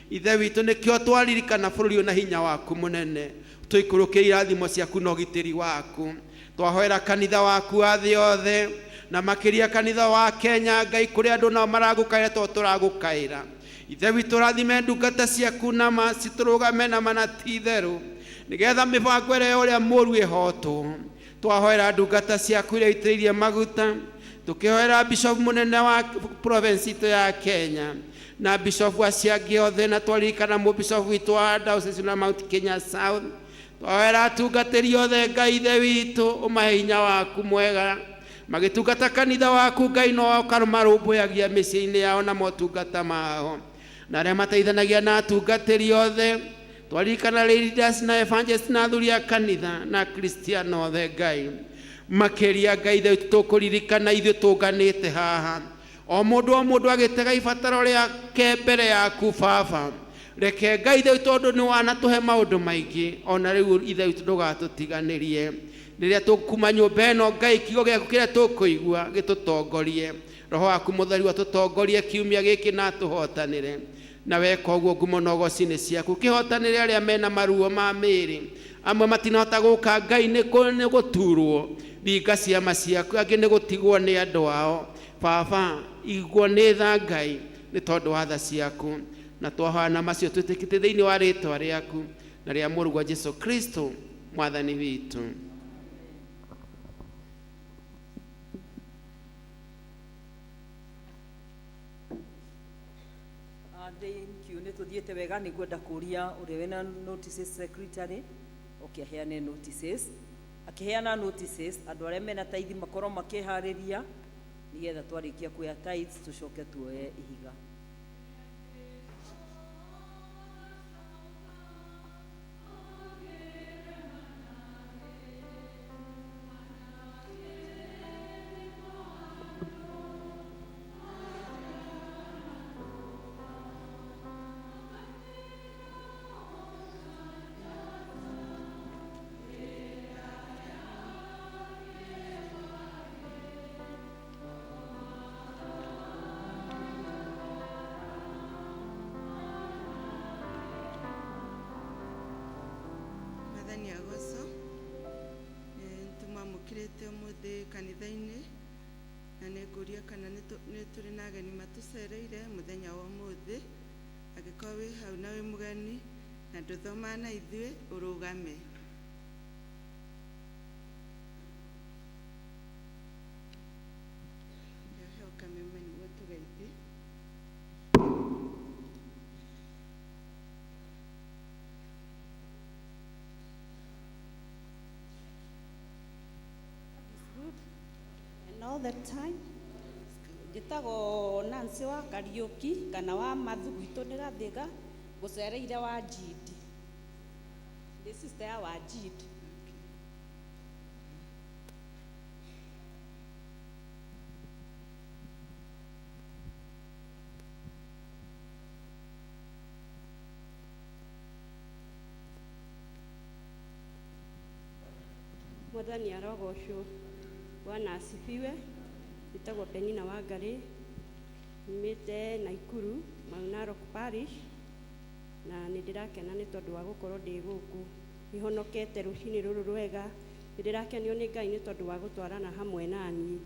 Ithe witũ nĩkĩo twaririkana bũrũri ũyũ na hinya waku mũnene. Tũikũrũkĩrie irathimo ciaku na ũgitĩri waku. Twahoera kanitha waku wa thĩ yothe na makĩria kanitha wa Kenya Ngai kũrĩa andũ nao maragũkaĩra tondũ tũragũkaĩra. Ithe witũ rathime ndungata ciaku na ma citũrũgame na ma na ti itherũ nĩgetha mĩbango ĩrĩa ya ũrĩa mũũru ĩhotwo. Twahoera ndungata ciaku iria itĩrĩirie maguta tũkĩhoera bishop mũnene wa province itũ ya Kenya na bishop acio angĩ othe na twaririkana mũbishop witũ wa diocese na Mount Kenya South. Twahoera atungatĩri othe Ngai Ithe witũ ũmahe hinya waku mwega magĩtungata kanitha waku Ngai no ũkamarũmbũyagia mĩciĩ-inĩ yao na motungata mao na arĩa mateithanagia na atungatĩri othe twaririkana leaders na evangelists na athuri a kanitha na kristiano othe Ngai makĩria Ngai Ithe witũ tũkũririkana ithuĩ tũnganĩte haha o mũndũ o mũndũ agĩtega ibataro rĩake mbere yaku Baba. Reke Ngai Ithe witũ tondũ nĩ wanatũhe maũndũ maingĩ ona rĩu Ithe witũ ndũgatũtiganĩrie rĩrĩa tũkuma nyũmba ĩno Ngai kiugo gĩaku kĩrĩa tũkũigua gĩtũtongorie Roho waku mũtheru atũtongorie kiumia gĩkĩ na atũhotanĩre na weka ũguo ngumo na ũgoci nĩ ciaku kĩhotanĩre arĩa mena maruo ma mĩĩrĩ amwe matinahota gũka Ngai nĩ gũturwo ringa ciama ciaku angĩ nĩ gũtigwo nĩ andũ ao. Baba igwo nĩ tha Ngai nĩ tondũ wa tha ciaku na twahoya na macio twĩtĩkĩtie thĩinĩ wa rĩtwa rĩaku na rĩa mũrũguo Jesu Kristo mwathani witũ. Thank you. Nĩ tũthiĩte wega nĩ ngwenda kũria ũrĩa wĩna notices secretary. Oke aheane notices. Akĩheana notices, andũ arĩa mena tithe makorwo makĩharĩria nĩgetha twarĩkia kuoya tithes tũcoke tuoye ihiga. Mwathani agocwo. Nĩtũmwamũkĩrĩte ũmũthĩ kanitha-inĩ na nĩngũria kana nĩ tũrĩ na ageni matũcereire mũthenya wa ũmũthĩ. Angĩkorwo wĩ hau na wĩ mũgeni na ndũthomaga na ithuĩ, ũrũgame. Heo kameme nĩguo tũgeithie. Good. And all the time. Njĩtagwo Nancy wa Kariũki kana wa Mathu, gwitũ nĩ Gathiga, ngũcereire Wajid. Ndĩ sister ya Wajid. Mwathani arogocwo. Bwana asifiwe. Njĩtagwo Penina Wangari, nyumĩte Naikuru, Mau Narok Parish, na nĩ ndĩrakena nĩ tondũ wa gũkorwo ndĩ gũkũ. Nĩhonokete rũcinĩ rũrũ rwega, nĩ ndĩrakenio nĩ Ngai nĩ tondũ wa gũtwarana hamwe naniĩ.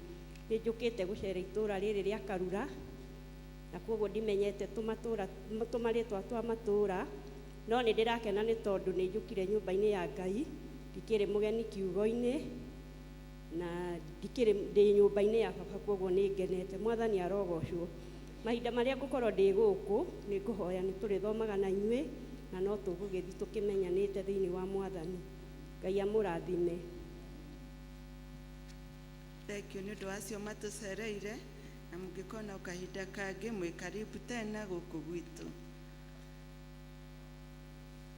Nĩ njũkĩte gũcera itũra rĩrĩ rĩa Karura, na koguo ndimenyete tũmatũra tũmarĩtwa twa matũra, no nĩ ndĩrakena nĩ tondũ nĩ njũkire nyũmba-inĩ ya Ngai, ndikĩrĩ mũgeni kiugo-inĩ, na ndikĩrĩ ndĩ nyũmba-inĩ ya baba, koguo nĩ ngenete. Mwathani arogocwo. Mahinda marĩa ngũkorwo ndĩ gũkũ nĩ ngũhoya nĩ tũrĩthomaga na inyuĩ na no tũgũgĩthiĩ tũkĩmenyanĩte thĩinĩ wa Mwathani. Ngai amũrathime. Thank you nĩ ũndũ wa acio matũcereire na mũngĩkorwo na kahinda kangĩ mwĩ karibu tena gũkũ gwitũ.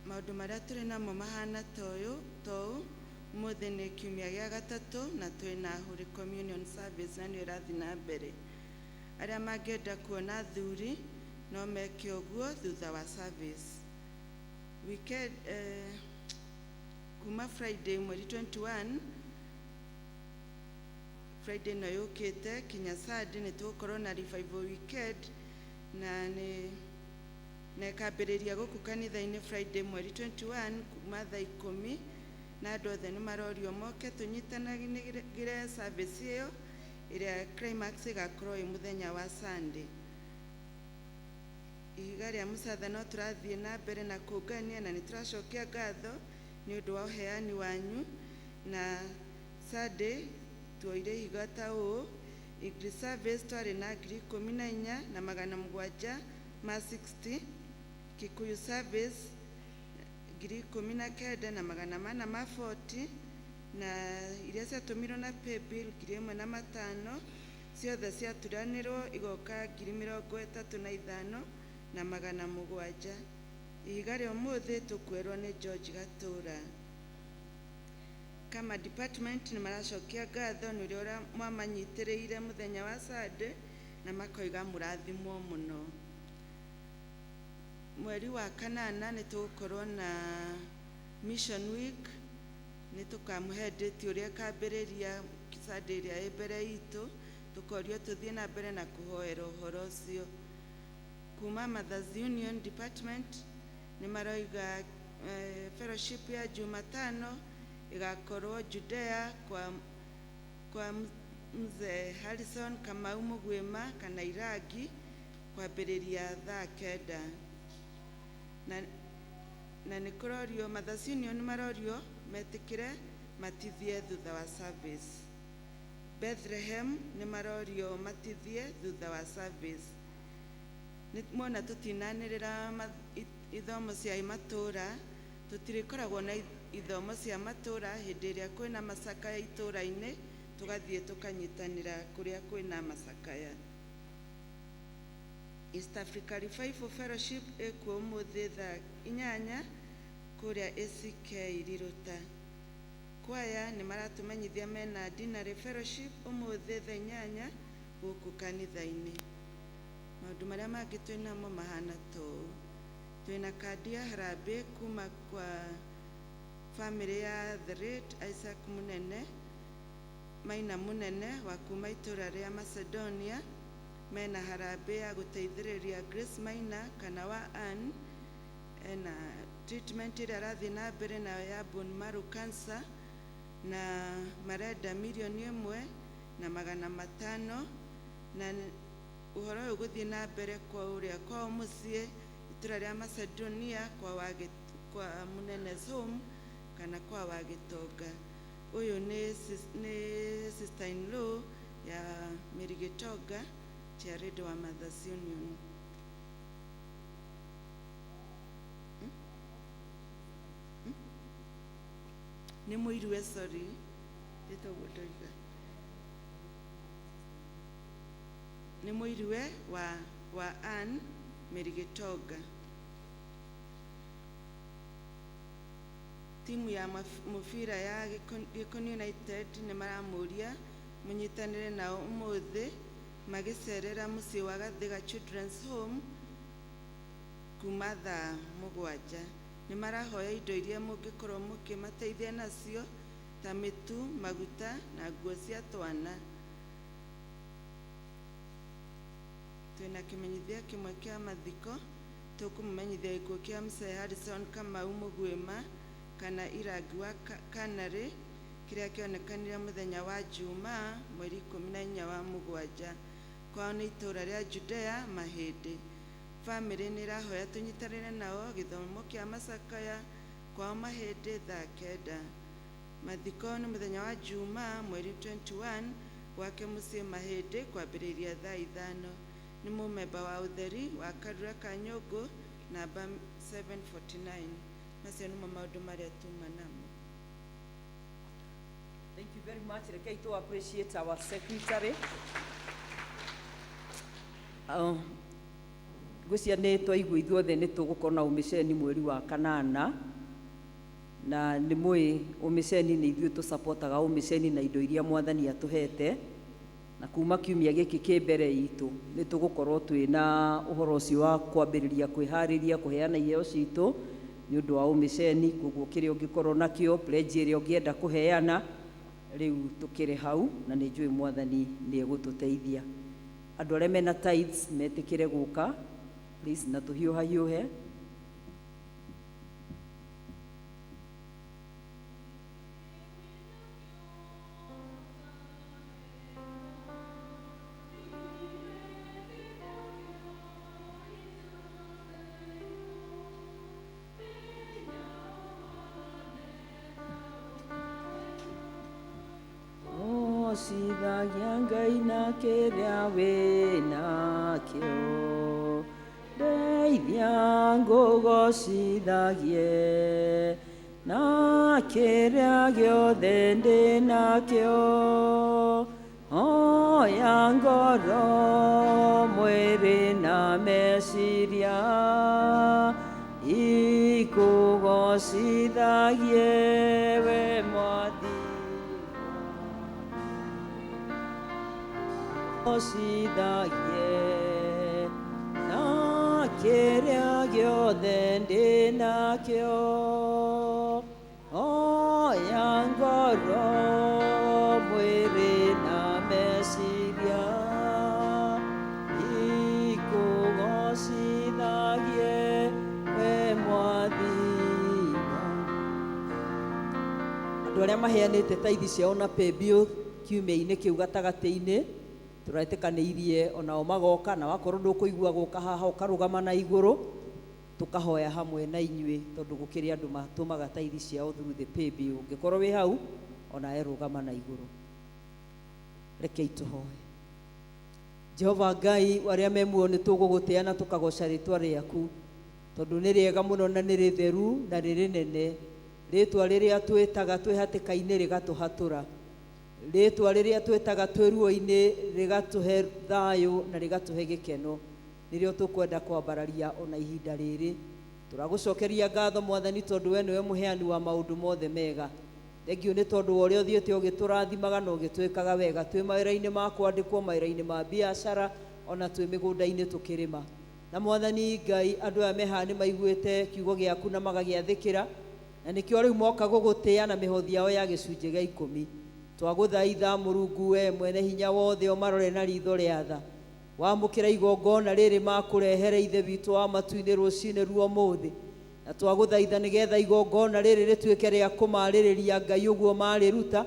Maũndũ marĩa tũrĩ namo mahana ta ũyũ ta ũũ. Ũmũthĩ nĩ kiumia gĩa gatatũ na twĩna Holy Communion Service na nĩyo ĩrathiĩ na mbere. Arĩa mangĩenda kuona athuri no meke ũguo thutha wa service. Weekend, kuma Friday mweri 21, Friday ĩno yũkĩte, kinya Sunday nĩ tũgũkorwo na revival weekend na nĩ na ĩkambĩrĩria gũkũ kanitha-inĩ Friday mweri 21 kuma thaa 10, na andũ othe nĩ marorio moke tũnyitanagĩre service ĩyo ĩrĩa climax ĩgakorwo ĩ mũthenya wa Sunday. Ihiga rĩa mũcatha no tũrathiĩ na mbere na kũngania na nĩ tũracokia ngatho nĩ ũndũ wa ũheani wanyu. Na Sunday tuoire ihiga ta ũũ: English service twarĩ na 14,760, Kikuyu service 19,440, na iria ciatũmirwo na paybill 1,500, ciothe ciaturanĩrwo igoka 35,700. Ihiga rĩa ũmũthĩ tũkwerwo nĩ George Gatũra. Kama department nĩ maracokia ngatho nĩ ũrĩa mwamanyitĩrĩire mũthenya wa Sunday na makoiga mũrathimwo mũno. Mweri wa kanana nĩ tũgũkorwo na mission week, nĩ tũkamũhe date ũrĩa ĩkambĩrĩria Sunday ĩrĩa ĩ mbere itũ, tũkorio tũthiĩ na mbere na kũhoera ũhoro ũcio. Kuma Mothers Union Department nĩ maroiga fellowship ya Jumatano ĩgakorwo Judea kwa mzee Harrison Kamau Mugwima kana Irangi kwambĩrĩria thaa 9. Na nĩ kũrorio Mothers Union marorio metĩkĩre matithie thutha wa service. Bethlehem nĩ marorio matithie thutha wa service. Nĩ mwona tũtinanĩrĩra ithomo cia matũra, tũtirĩkoragwo na ithomo cia matũra hĩndĩ ĩrĩa kwĩna macakaya itũra-inĩ, tũgathiĩ tũkanyitanĩra kũrĩa kwĩna macakaya. East Africa Revival Fellowship ĩkuo ũmũthĩ thaa 8 kũrĩa ACK Riruta. Kwaya nĩ maratũmenyithia mena Dinary Fellowship ũmũthĩ thaa 8 gũkũ kanitha-inĩ. Maũndũ marĩa mangĩ twĩnamo mahana ta ũũ: twĩna kandi ya harambee kuma kwa famĩlĩ ya the late Isaac Munene Maina Munene wa kuma itũra rĩa Macedonia. Mena harambee ya gũteithĩrĩria Grace Maina kana wa Ann, ena treatment ĩrĩa arathiĩ na mbere nayo ya bone marrow cancer, na marenda 1,500,000, na ũhoro ũyũ gũthiĩ na mbere kwa ũrĩa kwao mũciĩ itũra rĩa Macedonia, kwa Munene's home kana kwa Wagĩtonga. Ũyũ nĩ sister in law ya Mary Gĩtonga, chairlady wa Mothers Union. Nĩ mũirue, sorry, ĩtagwo ndoiga nĩ mũirue wa Ann Mary Gĩtonga. Timu ya mũbira ya Gĩkoni United nĩ maramũria mũnyitanĩre nao ũmũthĩ magĩcerera mũciĩ wa Gathiga Children's Home kuma thaa 7. Nĩ marahoya indo iria mũngĩkorwo mũkĩmateithia nacio ta mĩtu, maguta na nguo cia twana. Twĩna kĩmenyithia kĩmwe kĩa mathiko. Tũkũmũmenyithia gĩkuũ kĩa Mzee Harrison Kamau Mũgwĩma kana Irangi wa Kanarĩ, kĩrĩa kĩonekanire mũthenya wa Jumaa mweri 14 wa mũgwanja. Kwao nĩ itũra rĩa Judea Mahĩndĩ. Famĩlĩ nĩ ĩrahoya tũnyitanĩre nao gĩthomo kĩa macakaya kwao Mahĩndĩ thaa 9. Mathiko nĩ mũthenya wa Jumaa mweri 21 gwake mũciĩ Mahĩndĩ kwambĩrĩria thaa 5. Nĩ mũmemba wa ũtheri wa Karura ka Nyũngũ namba 749. Macio nĩmo maũndũ marĩa tuma namo. Thank you very much. Rekei to appreciate our secretary. Ngwĩciria nĩ twaigua ithuothe nĩ tũgũkorwo na ũmĩceni mweri wa kanana, na nĩ mũĩ ũmĩceni nĩ ithuĩ tũsapotaga ũmĩceni na indo iria Mwathani atũhete, na kuma kiumia gĩkĩ kĩ mbere itũ nĩ tũgũkorwo twĩna ũhoro ũcio wa kwambĩrĩria kwĩharĩria kũheana iheo citũ nĩ ũndũ wa ũmĩceni. Koguo kĩrĩa ũngĩkorwo nakĩo, pledge ĩrĩa ũngĩenda kũheana, rĩu tũkĩrĩ hau, na nĩ njũĩ Mwathani nĩ egũtũteithia. Andũ arĩa mena tithes metĩkĩre gũka please, na tũhiũhahiũhe. Gocithagia Ngai na kĩrĩa wĩnakĩo, ndeithia ngũgocithagie na kĩrĩa gĩothe ndĩnakĩo. Oya ngoro, mwĩrĩ na meciria, ikũgocithagie we Mwathi. Gocithagie na kĩrĩa gĩothe ndĩnakĩo. Oya ngoro, mwĩrĩ na meciria, ikũgocithagie we Mwathi. Andũ arĩa maheanĩte taithi ciao na paybill kiumia-inĩ kĩu gatagatĩ-inĩ, tũretĩkanĩirie onao magoka, na wakorwo ndũkũigua gũka haha ũkarũgama na igũrũ, tũkahoya hamwe na inyuĩ, tondũ gũkĩrĩ andũ matũmaga taithi ciao through the paybill. Ũngĩkorwo wĩ hau onawe rũgama na igũrũ. Rekei tũhoe. Jehova Ngai arĩa me muoyo, nĩ tũgũgũtĩa na tũkagoca rĩtwa rĩaku, tondũ nĩ rĩega mũno na nĩ rĩtheru na rĩrĩ nene. Rĩtwa rĩrĩa twĩtaga twĩ hatĩka-inĩ rĩgatũhatũra. Rĩtwa rĩrĩa twĩtaga twĩ ruo-inĩ rĩgatũhe thayũ na rĩgatũhe gĩkeno. Nĩrĩo tũkwenda kwambararia ona ihinda rĩrĩ. Tũragũcokeria ngatho Mwathani tondũ we nĩwe mũheani wa maũndũ mothe mega. Thengiũ nĩ tondũ wa ũrĩa ũthiĩte ũgĩtũrathimaga na ũgĩtwĩkaga wega twĩ mawĩra-inĩ ma kwandĩkwo, mawĩra-inĩ ma biacara, ona twĩ mĩgũnda-inĩ tũkĩrĩma. Na Mwathani Ngai, andũ aya me haha nĩ maiguĩte kiugo gĩaku na magagĩathĩkĩra, na nĩkĩo rĩu moka gũgũtĩa na mĩhothi yao ya gĩcunjĩ gĩa ikũmi. Twagũthaitha Mũrungu we mwene hinya wothe ũmarore na ritho rĩa tha. Wamũkĩra igongona rĩrĩ makũrehere Ithe witũ wa matu-inĩ rũcinĩ rwa ũmũthĩ. Na twagũthaitha nĩgetha igongona rĩrĩ rĩtuĩke rĩa kũmarĩrĩria Ngai ũguo marĩruta,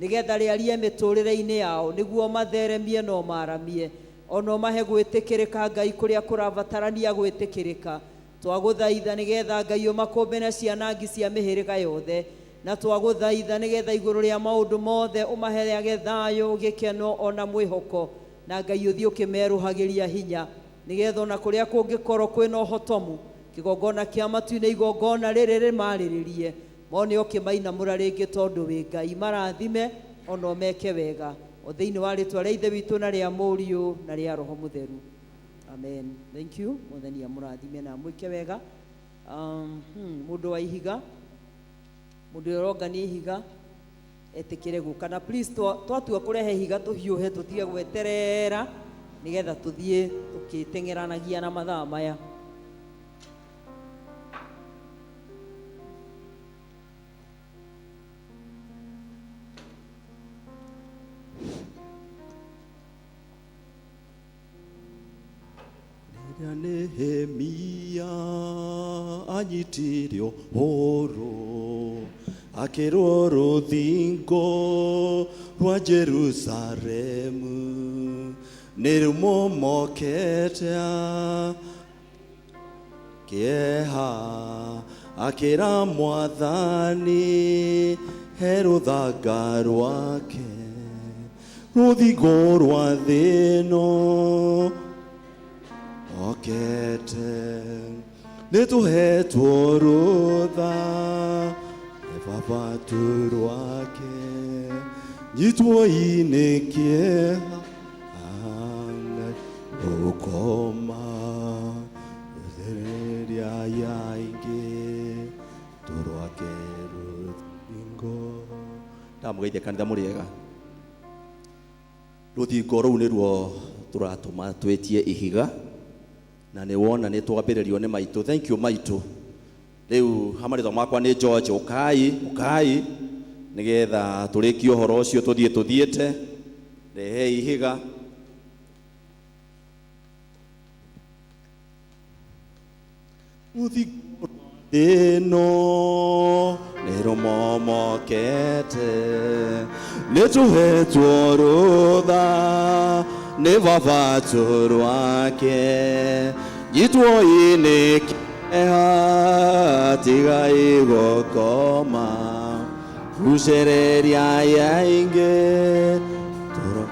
nĩgetha rĩarie mĩtũrĩre-inĩ yao, nĩguo matheremie na ũmaramie, ona ũmahe gwĩtĩkĩrĩka Ngai kũrĩa kũrabatarania gwĩtĩkĩrĩka. Twagũthaitha nĩgetha Ngai ũmakũmbe na cianangi cia mĩhĩrĩga yothe, na twagũthaitha nĩgetha igũrũ rĩa maũndũ mothe ũmaheage thayũ, gĩkeno ona mwĩhoko, na Ngai ũthiĩ ũkĩmerũhagĩria hinya, nĩgetha ona kũrĩa kũngĩkorwo kwĩna ũhotomu, kĩgongona kĩa matu-inĩ igongona rĩrĩ rĩmarĩrĩrie, mone ũkĩmainamũra rĩngĩ tondũ wĩ Ngai. Marathime ona ũmeke wega, o thĩinĩ wa rĩtwa rĩa Ithe witũ na rĩa Mũriũ na rĩa Roho Mũtheru. Amen. Thank you. Mwathani amũrathime na amwĩke wega. Mũndũ wa ihiga, mũndũ ũrĩa ũrongania ihiga etĩkĩre gũka, na please twatua kũrehe ihiga tũhiũhe, tũtige gweterera nĩgetha tũthiĩ tũkĩteng'eranagia na mathaa maya. Rĩrĩa Nehemia anyitire ũhoro, akĩrwo rũthingo rwa Jerusalemu nĩ rũmomokete, kĩeha akĩra Mwathani he rũthanga rwake rũthingo rwa thĩno okete, nĩ tũhetwo rũtha nĩ baba tu rwake, nyitwo-inĩ kĩeha ũkoma rũthereria yaingĩ tũrwake rũthingo. Ndamũgeithia kanitha, mũrĩega. Rũthingo rũu nĩruo tũratũma twĩtie ihiga, na nĩ wona nĩ twambĩrĩrio nĩ maitũ. Thank you maitũ. Rĩu ha marĩtwa makwa nĩ George. Ũkai, ũkai nĩgetha tũrĩkie ũhoro ũcio, tũthiĩ tũthiĩte. Rehei ihiga. Rũthingo ĩno nĩ rũmomokete, nĩ tũhetwo rũtha nĩ baba tũrwake, nyitwo-inĩ kĩeha tiga igũkoma, gucereria yaingĩ tũro.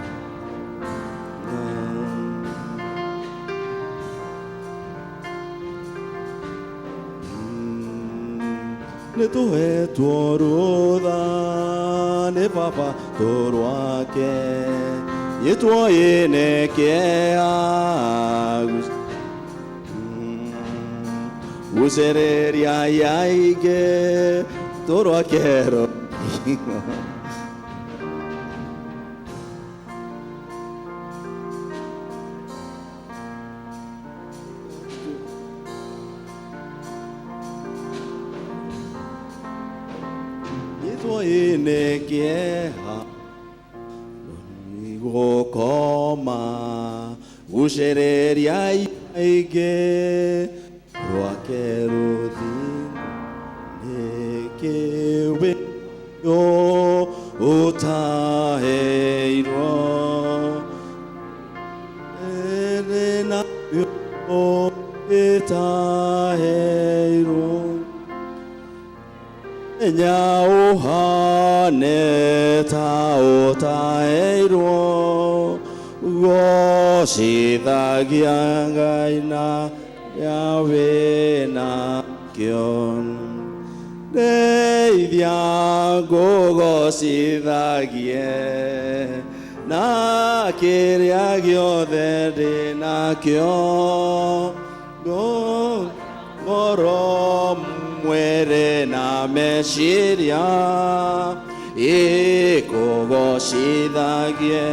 Nĩ tũhetwo rũtha nĩ baba tũrwake, nyitwo-inĩ kĩeha gucereria yaingĩ tũrwake rũthingo. Nyitwo-inĩ kĩeha gũkoma, gucereria aingĩ rwake rũthingo, nĩkĩwĩyo ũtaheirwo ĩrĩ nayo ĩtaheirwo nya ũhane ta ũtaheirwo, gocithagia Ngai na ya wĩnakĩo. Ndeithia ngũgocithagie na kĩrĩa gĩothe ndĩ nakĩo ngoro mwĩrĩ na meciria ikũgocithagie.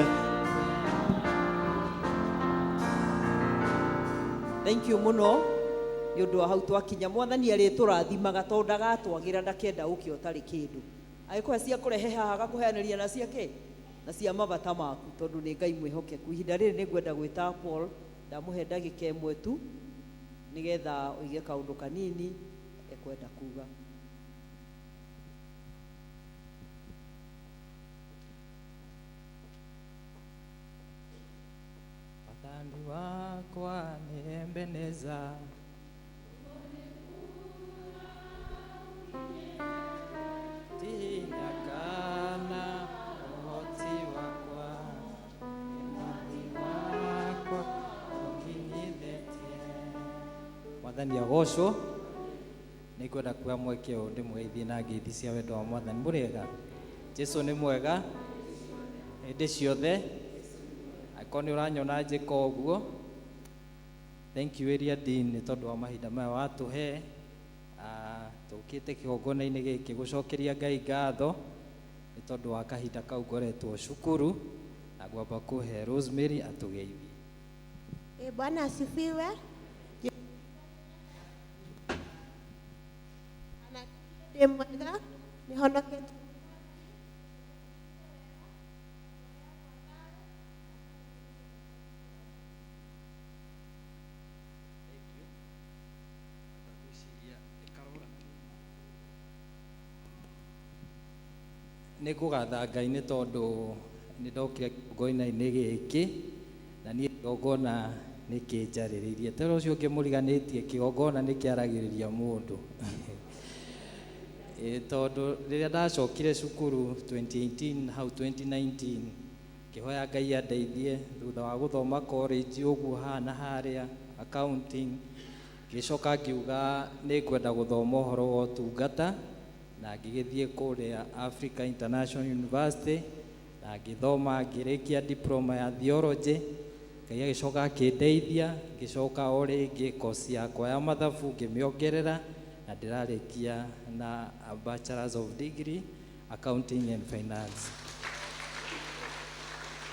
Thank you mũno nĩ ũndũ wa hau twakinya. Mwathani arĩtũrathimaga tondũ ndagatwagĩra, ndakenda ũke ũtarĩ kĩndũ. Agĩkũhe cia kũrehe haha agakũheanĩria na cia kĩ na cia mabata maku, tondũ nĩ Ngai mwĩhokeku. Ihinda rĩrĩ nĩ ngwenda gwĩta Paul, ndamũhe ndagĩka ĩmwe tu nĩgetha oige kaũndũ kanini ekwenda kuga. Mwathani wakwa nĩ Ebeneza, ti hinya kana ũhoti wakwa, nĩ mwathi wakwa ũkinyithĩtie. Mwathani agocwo. Nĩ ngwenda kuoya mweke ũyũ ndĩmũgeithie na ngeithi cia wendo wa Mwathani. Mũrĩega? Jesu nĩ mwega hĩndĩ ciothe. Angĩkorwo nĩ ũranyona njĩka ũguo, thank you area dean nĩ tondũ wa mahinda maya watũhe. Tũkĩte kĩgongona-inĩ gĩkĩ gũcokeria Ngai ngatho nĩ tondũ wa kahinda kau ngoretwo cukuru, na ngwamba kũhe Rosemary atũgeithie. Bwana asifiwe. Ndĩ mwega, nĩhonokete. Nĩ ngũgatha Ngai nĩ tondũ nĩ ndokire kĩgongona-inĩ gĩkĩ, na niĩ kĩgongona nĩ kĩnjarĩrĩirie. Tondũ ũcio ũngĩ mũriganĩtie, kĩgongona nĩ kĩaragĩrĩria mũndũ. Tondũ rĩrĩa ndacokire cukuru 2018 hau 2019, ngĩhoya Ngai andeithie thutha wa gũthoma college ũguo haha na harĩa accounting, ngĩcoka ngiuga nĩ ngwenda gũthoma ũhoro wa ũtungata, na ngĩgĩthiĩ kũrĩa Africa International University na ngĩthoma ngĩrĩkia diploma ya theology. Ngai agĩcoka akĩndeithia, ngĩcoka o rĩngĩ course yakwa ya mathabu ngĩmĩongerera, na ndĩrarĩkia na a bachelor's of degree accounting and finance.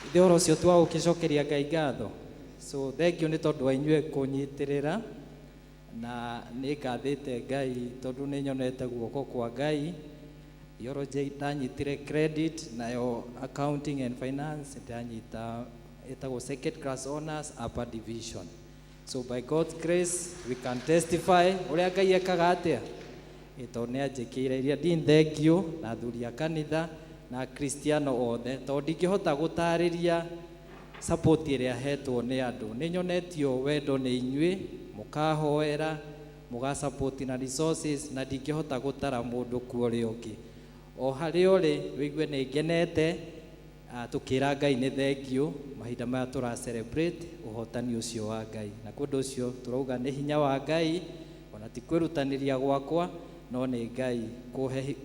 Ithe ũhoro ũcio twagũkĩcokeria Ngai ngatho. So thank you nĩ tondũ wa inyuĩ kũnyitĩrĩra, na nĩ ngathĩte Ngai tondũ nĩ nyonete guoko kwa Ngai. Theology ndanyitire credit, nayo accounting and finance ndanyita ĩtagwo second class honors upper division. So by God's grace we can testify ũrĩa Ngai ekaga atĩa, tondũ nĩ anjĩkĩire iria ndin. Thank you na athuri a kanitha na Kristiano othe, tondũ ndingĩhota gũtarĩria support ĩrĩa hetwo nĩ andũ. Nĩ nyonetio wendo nĩ inyuĩ, mũkahoera, mũga support na resources, na ndingĩhota gũtara mũndũ kuo ũrĩa ũngĩ. O harĩa ũrĩ wĩigue nĩ ngenete, tũkĩra Ngai nĩ thank you mahinda maya tũra celebrate ũhotani ũcio wa Ngai. Na kwa ũndũ ũcio tũrauga nĩ hinya wa Ngai, ona ti kwĩrutanĩria gwakwa, no nĩ Ngai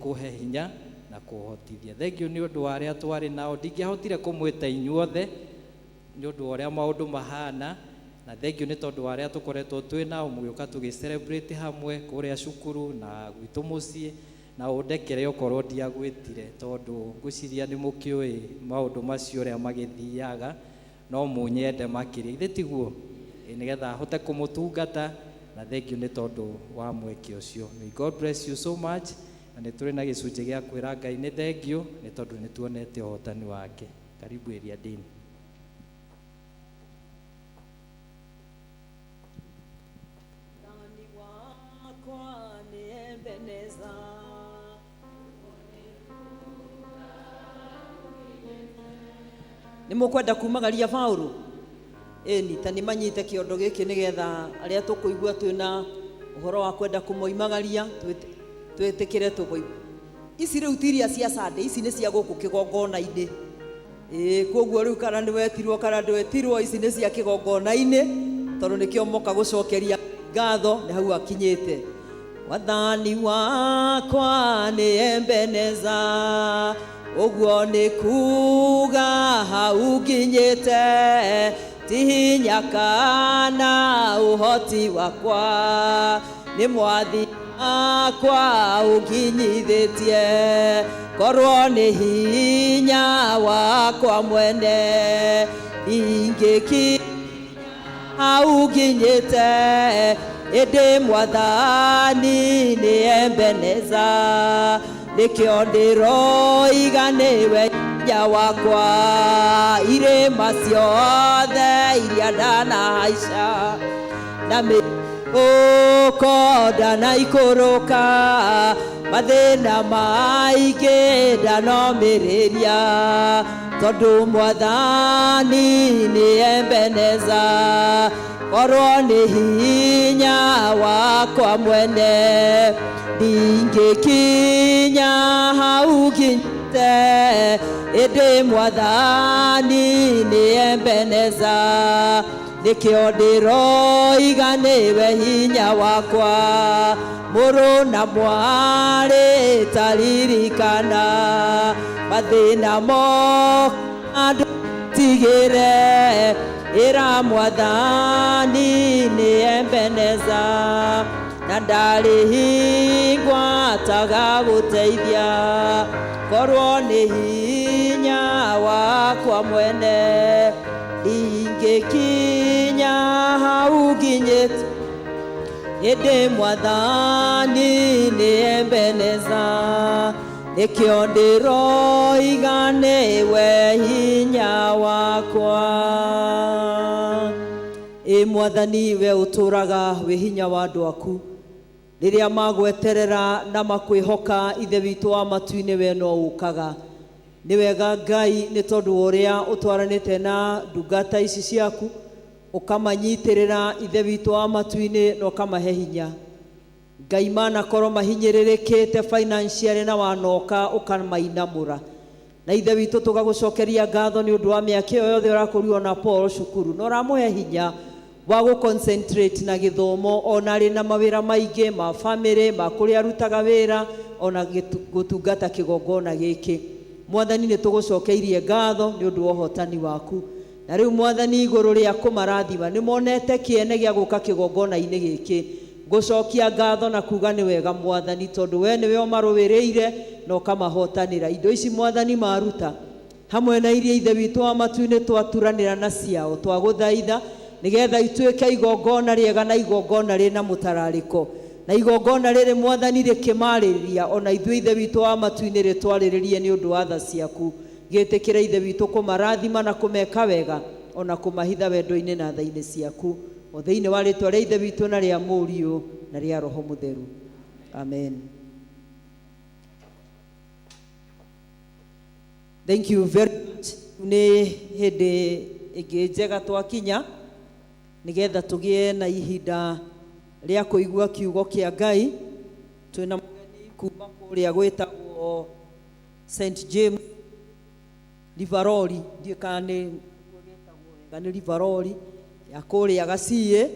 kũhe hinya na kũhotithia. Thank you nĩ ũndũ wa arĩa twarĩ nao. Ndingĩahotire kũmwĩta inyuothe nĩ ũndũ wa ũrĩa maũndũ mahana, na thank you nĩ tondũ wa arĩa tũkoretwo twĩ nao mũgĩũka tũgĩ celebrate hamwe kũrĩa cukuru na gwitũ mũciĩ. Na ũndekere okorwo ndiagwĩtire, tondũ ngwĩciria nĩ mũkĩũĩ maũndũ macio ũrĩa magĩthiaga, no mũnyende makĩria, ithe tiguo? Nĩgetha hote kũmũtungata. Na thank you nĩ tondũ wa mweke ũcio. May God bless you so much. Na nĩ tũrĩ na gĩcunjĩ gĩa kwĩra Ngai nĩ thank you nĩ tondũ nĩ tuonete ũhotani wake. Karibu area dean. Mwathani wakwa nĩ Ebeneza. Nĩ mũkwenda kumagaria Paũlũ? Ĩni, ta nĩ manyite kĩondo gĩkĩ nĩgetha arĩa tũkũigua twĩna ũhoro wa kwenda kũmoimagaria twĩtĩkĩre tũmoi. Ici rĩu ti iria cia Sunday, ici nĩ cia gũkũ kĩgongona-inĩ. Ĩĩ, koguo rĩu kana nĩ wetirwo kana ndwetirwo, ici nĩ cia kĩgongona-inĩ, tondũ nĩkĩo moka gũcokeria ngatho nĩ hau akinyĩte. Wathani wakwa nĩ Ebeneza, ũguo nĩ kuga hau nginyĩte, ti hinya kana ũhoti wakwa, nĩ mwathi wakwa ũnginyithĩtie, korwo nĩ hinya wakwa mwene, ingĩkinya hau nginyĩte, ĩndĩ mwathani nĩ Ebeneza, nĩkĩo ndĩroiga nĩwe hinya wakwa, irĩma ciothe iria ndanahaica, na mĩũko ndanaikũrũka, mathĩna maingĩ ndanomĩrĩria, tondũ mwathani nĩ Ebeneza, korwo nĩ hinya wakwa mwene, ndingĩkinya hau nginyĩte, ĩndĩ mwathani nĩ Ebeneza, nĩkĩo ndĩroiga nĩwe hinya wakwa, mũrũ na mwarĩ taririkana, mathĩna moka ndũtigĩre, ĩra mwathani nĩ Ebeneza, na ndarĩ hingo atagagũteithia, korwo nĩ hinya wakwa mwene, ndingĩkinya hau nginyĩte, ĩndĩ mwathani nĩ Ebeneza, nĩkĩo ndĩroiga nĩwe hinya wakwa. Ĩ mwathani, we ũtũũraga wĩ hinya wa andũ aku, rĩrĩa magweterera na makwĩhoka, ithe witũ wa matu-inĩ, we no ũkaga. Nĩ wega Ngai, nĩ tondũ wa ũrĩa ũtwaranĩte na ndungata ici ciaku, ũkamanyitĩrĩra, ithe witũ wa matu-inĩ, na ũkamahe hinya. Ngai, manakorwo mahinyĩrĩrĩkĩte financially, na wanoka ũkamainamũra, na ithe witũ tũgagũcokeria ngatho nĩ ũndũ wa mĩaka ĩyo yothe ũrakorirwo na Paul cukuru, na ũramũhe hinya wa gũ concentrate na gĩthomo, ona arĩ na mawĩra maingĩ ma family, ma kũrĩa arutaga wĩra, ona gũtungata kĩgongona gĩkĩ. Mwathani, nĩ tũgũcokeirie ngatho nĩ ũndũ wa ũhotani waku. Na rĩu mwathani, igũrũ rĩa kũmarathima, nĩ monete kĩene gĩa gũka kĩgongona-inĩ gĩkĩ, gũcokia ngatho na kuga nĩ wega mwathani, tondũ we nĩwe ũmarũĩrĩire na ũkamahotanĩra. Indo ici mwathani maruta hamwe na iria ithe witũ wa matu-inĩ twaturanĩra na ciao, twagũthaitha nĩgetha ituĩke igongona rĩega na igongona rĩna mũtararĩko, na igongona rĩrĩ mwathani rĩkĩmarĩria, ona ithuĩ ithe witũ wa matu-inĩ rĩtwarĩrĩrie nĩ ũndũ wa tha ciaku. Gĩtĩkĩre ithe witũ kũmarathima na kũmeka wega, ona kũmahitha wendo-inĩ na tha-inĩ ciaku, o thĩinĩ wa rĩtwa rĩa ithe witũ na rĩa mũriũ na rĩa roho mũtheru, amen. Thank you very much. Nĩ hĩndĩ ĩngĩ njega twakinya nĩgetha tũgĩe na ihinda rĩa kũigua kiugo kĩa Ngai. Twĩna mũgeni kuma kũrĩa gwĩtagwo St James Rivaroli, ndiũĩ kana nĩ wega, nĩ Rivaroli ya kũrĩa Gaciĩ.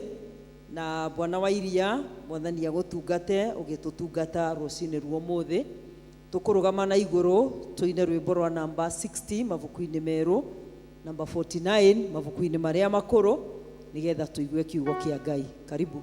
Na bwana wa iria, mwathani agũtungate ũgĩtũtungata rũcinĩ rwa ũmũthĩ. Tũkũrũgama na igũrũ tũine rwĩmbo rwa namba 60 mabuku-inĩ merũ, namba 49 mabuku-inĩ marĩa makũrũ, nĩgetha tũigue kiugo kĩa Ngai. Karibu.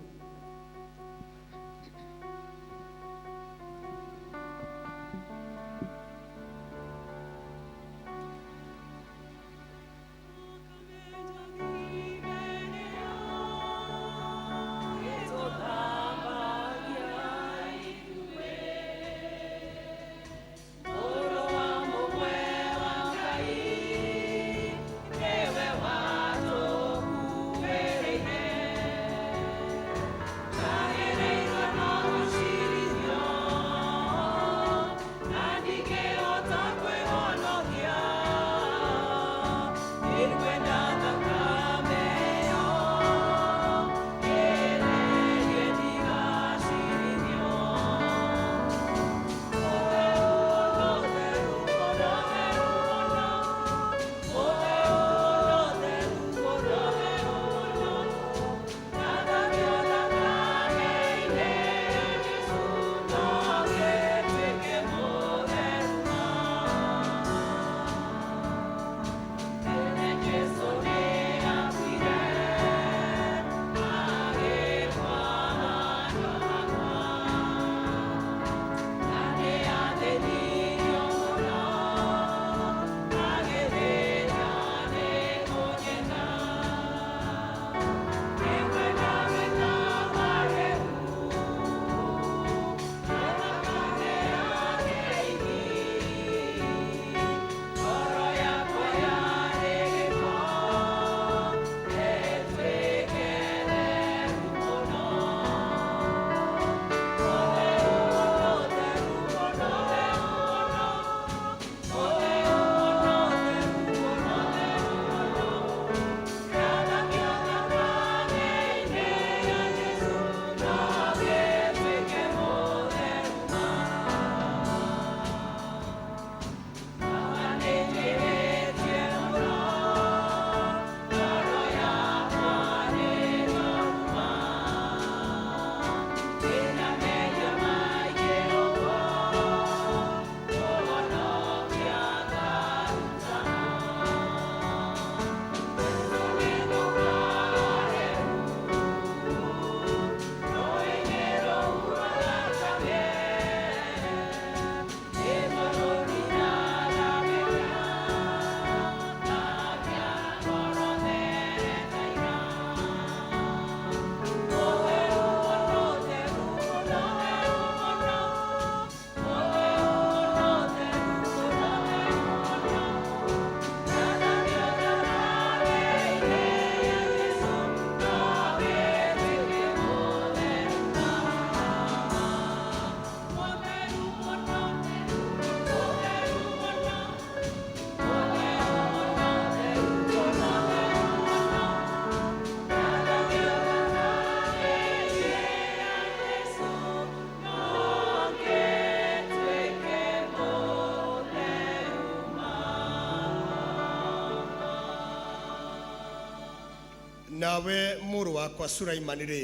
Nawe mũrũ wakwa Sulaimani-rĩ,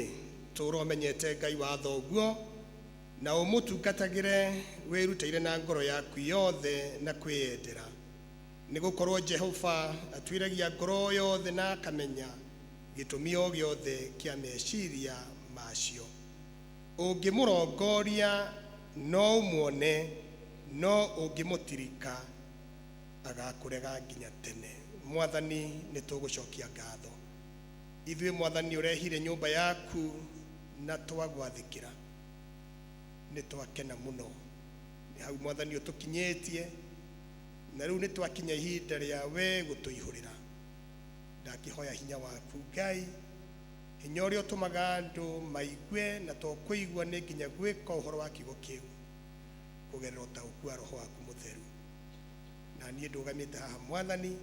tũũra ũmenyete Ngai wa thoguo, na ũmũtungatagĩre wĩrutĩire na ngoro yaku yothe na kwĩyendera, nĩ gũkorwo Jehova atuĩragia ngoro yothe na akamenya gĩtũmi o gĩothe kĩa meciria macio. Ũngĩmũrongoria no ũmuone, no ũngĩmũtirika agakũrega nginya tene. Mwathani, nĩ tũgũcokia ngatho. Ithuĩ Mwathani ũrehire nyũmba yaku na twagwathĩkĩra, nĩ twakena mũno nĩ hau Mwathani ũtũkinyĩtie, na rĩu nĩ twakinya ihinda rĩa we gũtũihũrĩra. Ndakĩhoya hinya waku Ngai, hinya ũrĩa ũtũmaga andũ maigue na to kũigua nĩ nginya gwĩka ũhoro wa kiugo kĩu kũgerera ũtaũku wa Roho waku Mũtheru. Na niĩ ndũgamĩte haha Mwathani,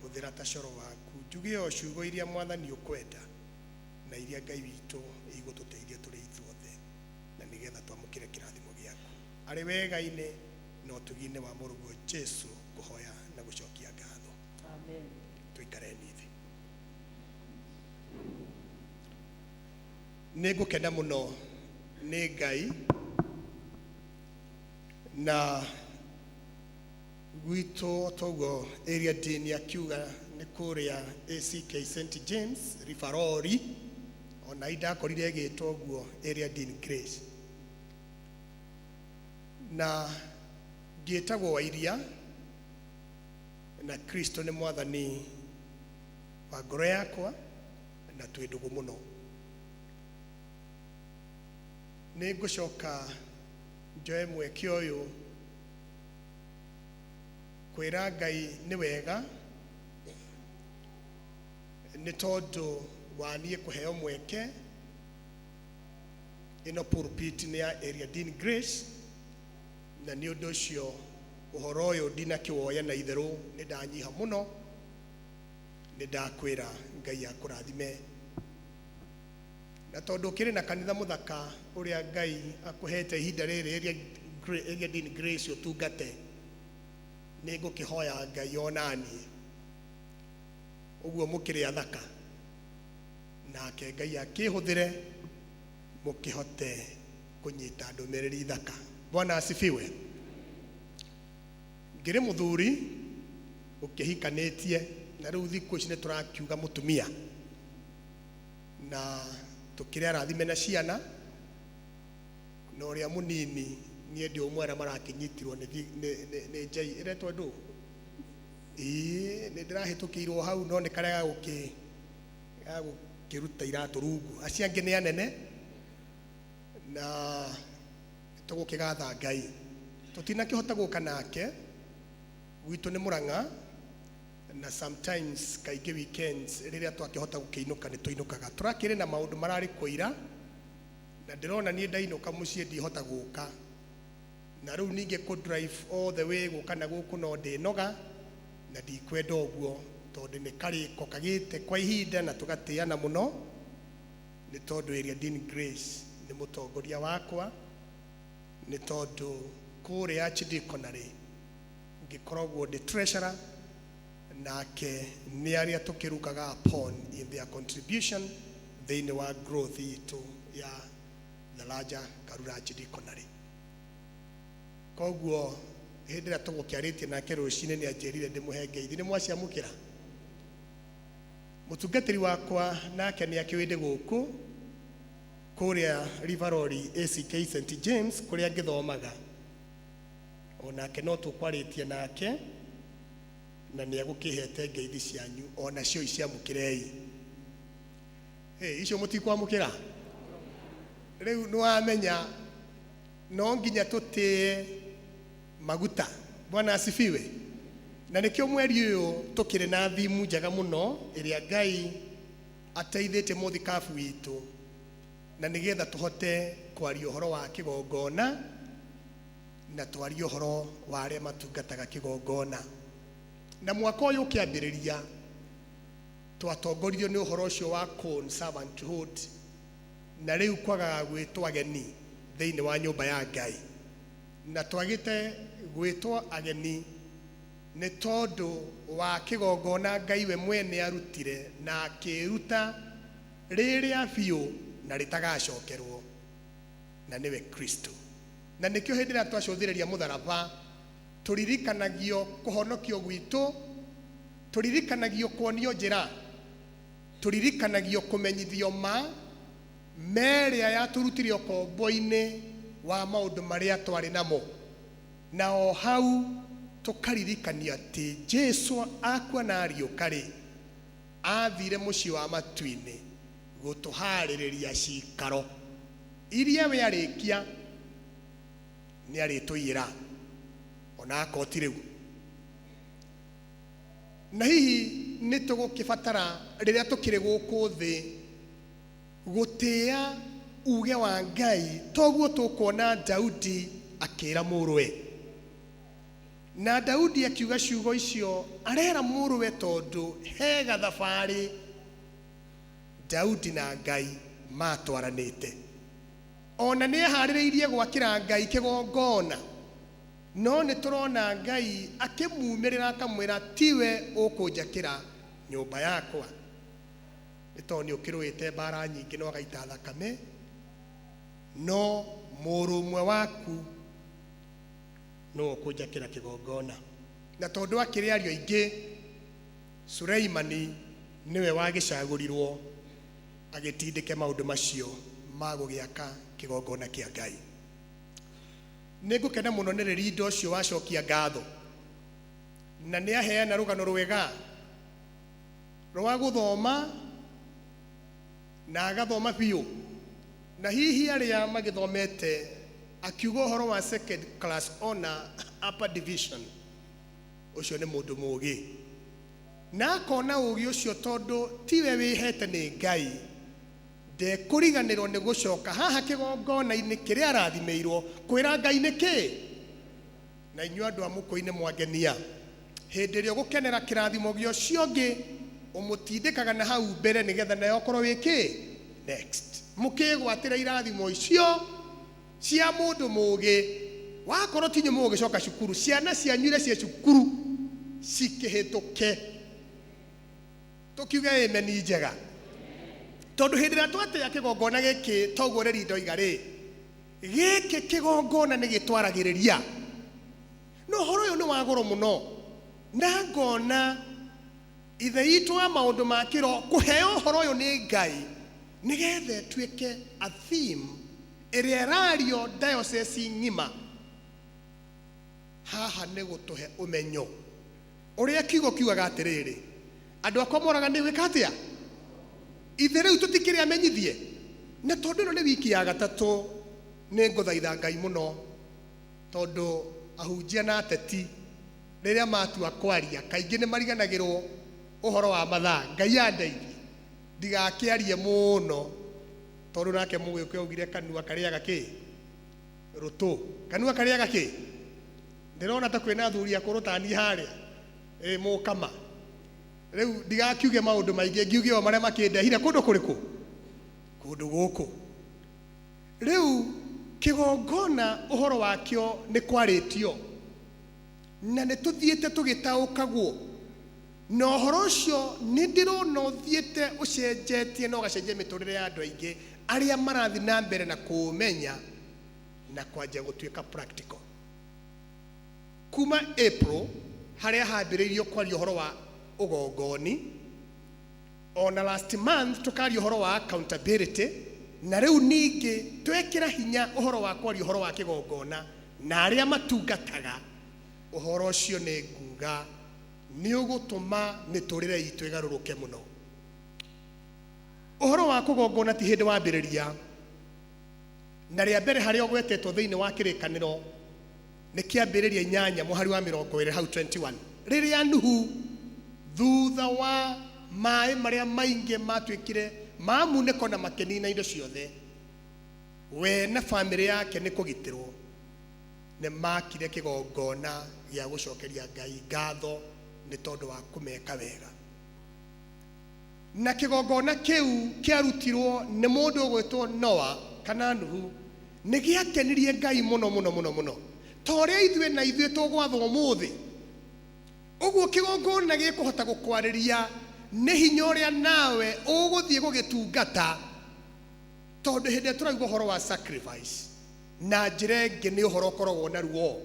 hũthĩra ta coro waku njuge o ciugo iria Mwathani ũkwenda na iria Ngai witũ igũtũteithia tũrĩ ithuothe, na nĩgetha twamũkĩre kĩrathimo gĩaku arĩ wega-inĩ na ũtugi-inĩ wa mũrũguo Jesu, ngũhoya na gũcokia ngatho. Amen. Tũikareni thĩ. Nĩ ngũkena mũno nĩ Ngai na gwitũ toguo area dean akiuga nĩ kũrĩa ACK St James Rivarori, ona indakorire ĩgĩtwo ũguo area dean Grace, na ngĩtagwo Wairia, na Kristo nĩ mwathani wa ngoro yakwa na twĩ ndũgũ mũno. Nĩ ngũcoka njoe mweke ũyũ kwĩra Ngai nĩ wega nĩ tondũ wa niĩ kũheo mweke. Ĩno pulpit nĩ ya area dean Grace, na nĩ ũndũ ũcio ũhoro ũyũ ndinakĩwoya na itherũ, nĩ ndanyiha mũno, nĩ ndakwĩra Ngai akũrathime. Na tondũ ũkĩrĩ na kanitha mũthaka ũrĩa Ngai akũhete ihinda rĩrĩ area dean Grace ũtungate, nĩ ngũkĩhoya Ngai onaniĩ ũguo mũkĩrĩ athaka, nake Ngai akĩhũthĩre mũkĩhote kũnyita ndũmĩrĩri thaka. Bwana asifiwe. Ngĩrĩ mũthuri ũkĩhikanĩtie, na rĩu thikũ ici nĩ tũrakiuga mũtumia, na tũkĩrĩ arathime na ciana, na ũrĩa mũnini niĩ ndĩ ũmwe arĩa marakĩnyitirwo nĩ njai ĩretwo ndũ. Ĩĩ, nĩ ndĩrahĩtũkĩirwo hau, no nĩ karĩa gagũkĩruta iratũ rungu. Acio angĩ nĩ anene na tũgũkĩgatha Ngai. Tũtinakĩhota gũka nake gwitũ nĩ Mũrang'a, na sometimes kaingĩ weekends rĩrĩa twakĩhota gũkĩinũka nĩ tũinũkaga. Tũrakĩrĩ na maũndũ mararĩ kũira, na ndĩrona niĩ ndainũka mũciĩ ndihota gũka, na rĩu ningĩ kũ drive all the way gũka na gũkũ no ndĩnoga, na ndikwenda ũguo tondũ nĩ karĩko kagĩte kwa ihinda na tũgatĩana mũno, nĩ tondũ area dean Grace nĩ mũtongoria wakwa, nĩ tondũ kũrĩa archdeaconry ngĩkoragwo ndĩ treasurer, nake nĩ arĩa tũkĩrukaga upon in their contribution thĩinĩ wa growth itũ ya the larger Karura Archdeaconry. Koguo hĩndĩ ĩrĩa tũgũkĩarĩtie nake rũcinĩ nĩ anjĩrire ndĩmũhe ngeithi. Nĩ mwaciamũkĩra? Mũtungatĩri wakwa nake nĩ akĩũĩ ndĩ gũkũ kũrĩa Rivarori ACK St James kũrĩa ngĩthomaga, onake no tũkwarĩtie nake na nĩ agũkĩhete ngeithi cianyu, onacio iciamũkĩrei. Hey, icio mũtikwamũkĩra rĩu nĩ wamenya no nginya tũtĩe maguta. Bwana asifiwe. Na nĩkĩo mweri ũyũ tũkĩrĩ na thimu njega mũno ĩrĩa Ngai ateithĩtie mũthikabu witũ, na nĩgetha tũhote kwaria ũhoro wa kĩgongona na twarie ũhoro wa arĩa matungataga kĩgongona. Na mwaka ũyũ ũkĩambĩrĩria twatongoririo nĩ ũhoro ũcio wa servanthood, na rĩu kwagaga gwĩtwo ageni thĩinĩ wa nyũmba ya Ngai, na twagĩte gwĩtwo ageni. Nĩ tondũ wa kĩgongona Ngai we mwene arutire na akĩruta rĩrĩa biũ na rĩtagacokerwo, na nĩwe Kristo. Na nĩkĩo hĩndĩ ĩrĩa twacũthĩrĩria mũtharaba tũririkanagio kũhonokio gwitũ, tũririkanagio kuonio njĩra, tũririkanagio kũmenyithio ma merĩa yatũrutire ũkombo-inĩ wa maũndũ marĩa twarĩ namo, na o hau tũkaririkanio atĩ Jesu akua na ariũka rĩ, athire mũciĩ wa matu-inĩ gũtũharĩrĩria cikaro iria we arĩkia nĩ arĩtũiyĩra ona akoti rĩu. Na hihi nĩ tũgũkĩbatara rĩrĩa tũkĩrĩ gũkũ thĩ gũtĩa uge wa Ngai toguo tũkuona Daudi akĩra mũrũwe. Na Daudi akiuga ciugo icio arera mũrũwe tondũ he gathabarĩ Daudi na Ngai matwaranĩte. Ona nĩ eharĩrĩirie gwakĩra Ngai kĩgongona, no nĩ tũrona Ngai akĩmumĩrĩra akamwĩra tiwe ũkũnjakĩra nyũmba yakwa, nĩ tondũ nĩ ũkĩrũĩte mbara nyingĩ na ũgaita thakame, no mũrũ ũmwe waku no ũkũnjakĩra kĩgongona. Na tondũ akĩrĩ ariũ aingĩ, Suleimani nĩwe wagĩcagũrirwo agĩtindĩke maũndũ macio ma gũgĩaka kĩgongona kĩa Ngai. Nĩ ngũkena mũno nĩ rĩrinda ũcio wacokia ngatho, na nĩ aheana rũgano rwega rwa gũthoma na agathoma biũ, na hihi arĩa magĩthomete akiuga ũhoro wa second class honor upper division, ũcio nĩ mũndũ mũũgĩ na akona ũũgĩ ũcio tondũ tiwe wĩhete nĩ Ngai, ndekũriganĩrwo nĩ gũcoka haha kĩgongona-inĩ kĩrĩa arathimĩirwo kwĩra Ngai nĩ kĩ. Na inyuĩ andũ a mũkũi-inĩ mwangenia, hĩndĩ ĩrĩa ũgũkenera kĩrathimo gĩa ũcio ũngĩ ũmũtindĩkaga na hau mbere nĩgetha nawe ũkorwo wĩ kĩ next. Mũkĩgwatĩra irathimo icio cia mũndũ mũũgĩ, wakorwo ti inyuĩ mũgũgĩcoka cukuru, ciana cianyu iria ciĩ cukuru cikĩhĩtũke. Tũkiuge ĩmeni njega, tondũ hĩndĩ ĩrĩa twatĩa kĩgongona gĩkĩ toguo rĩri ndoiga rĩ, gĩkĩ kĩgongona nĩ gĩtwaragĩrĩria, na ũhoro ũyũ nĩ wa goro mũno, na ngona ithe itũ wa maũndũ ma kĩro kũheo ũhoro ũyũ nĩ Ngai nĩgetha ĩtuĩke a theme ĩrĩa ĩrario diocese ng'ima. Haha nĩ gũtũhe ũmenyo ũrĩa kiugo kiugaga atĩrĩrĩ, andũ akwa moraga nĩ gwĩka atĩa? Ithe rĩu tũtikĩrĩ amenyithie. Na tondũ ĩno nĩ wiki ya gatatũ, nĩ ngũthaitha Ngai mũno, tondũ ahunjia na ateti rĩrĩa matua kwaria kaingĩ nĩ mariganagĩrwo ũhoro wa mathaa. Ngai andeithie ndigakĩarie mũno, tondũ nake Mũgĩkũyũ augire kanua karĩaga kĩ rũtũ, kanua karĩaga kĩ. Ndĩrona ta kwĩna athuri akũrũ ta niĩ harĩa ĩ mũkama. Rĩu ndigakiuge maũndũ maingĩ, ngiuge o marĩa makĩndehire kũndũ kũrĩkũ, kũndũ gũkũ. Rĩu kĩgongona ũhoro wakĩo nĩ kwarĩtio, na nĩ tũthiĩte tũgĩtaũkagwo, na ũhoro ũcio nĩ ndĩrona ũthiĩte ũcenjetie na ũgacenjia mĩtũrĩre ya andũ aingĩ arĩa marathiĩ na mbere na kũũmenya na kwanjia gũtuĩka practical. Kuma April harĩa hambĩrĩirio kwaria ũhoro wa ũgongoni, ona last month tũkaria ũhoro wa accountability, na rĩu ningĩ twekĩra hinya ũhoro wa kwaria ũhoro wa kĩgongona na arĩa matungataga. Ũhoro ũcio nĩ nguga nĩ ũgũtũma mĩtũrĩre itũ ĩgarũrũke mũno. Ũhoro wa kũgongona ti hĩndĩ wambĩrĩria, na rĩa mbere harĩa ũgwetetwo thĩinĩ wa kĩrĩkanĩro nĩ kĩambĩrĩria 8 mũhari wa 20 hau 21, rĩrĩa Nuhu thutha wa maĩ marĩa maingĩ matuĩkire ma munĩko na makĩnina indo ciothe, we na bamĩrĩ yake nĩ kũgitĩrwo nĩ makire kĩgongona gĩa gũcokeria Ngai ngatho nĩ tondũ wa kũmeka wega. Na kĩgongona kĩu kĩarutirwo nĩ mũndũ ũgwĩtwo Noa kana Nuhu, nĩ gĩakenirie Ngai mũno mũno mũno mũno, ta ũrĩa ithuĩ na ithuĩ tũgwathwo ũmũthĩ. Ũguo kĩgongona gĩkũhota gũkwarĩria nĩ hinya ũrĩa nawe ũgũthiĩ gũgĩtungata, tondũ hĩndĩ ĩrĩa tũrauga ũhoro wa sacrifice na njĩra ĩngĩ nĩ ũhoro ũkoragwo na ruo.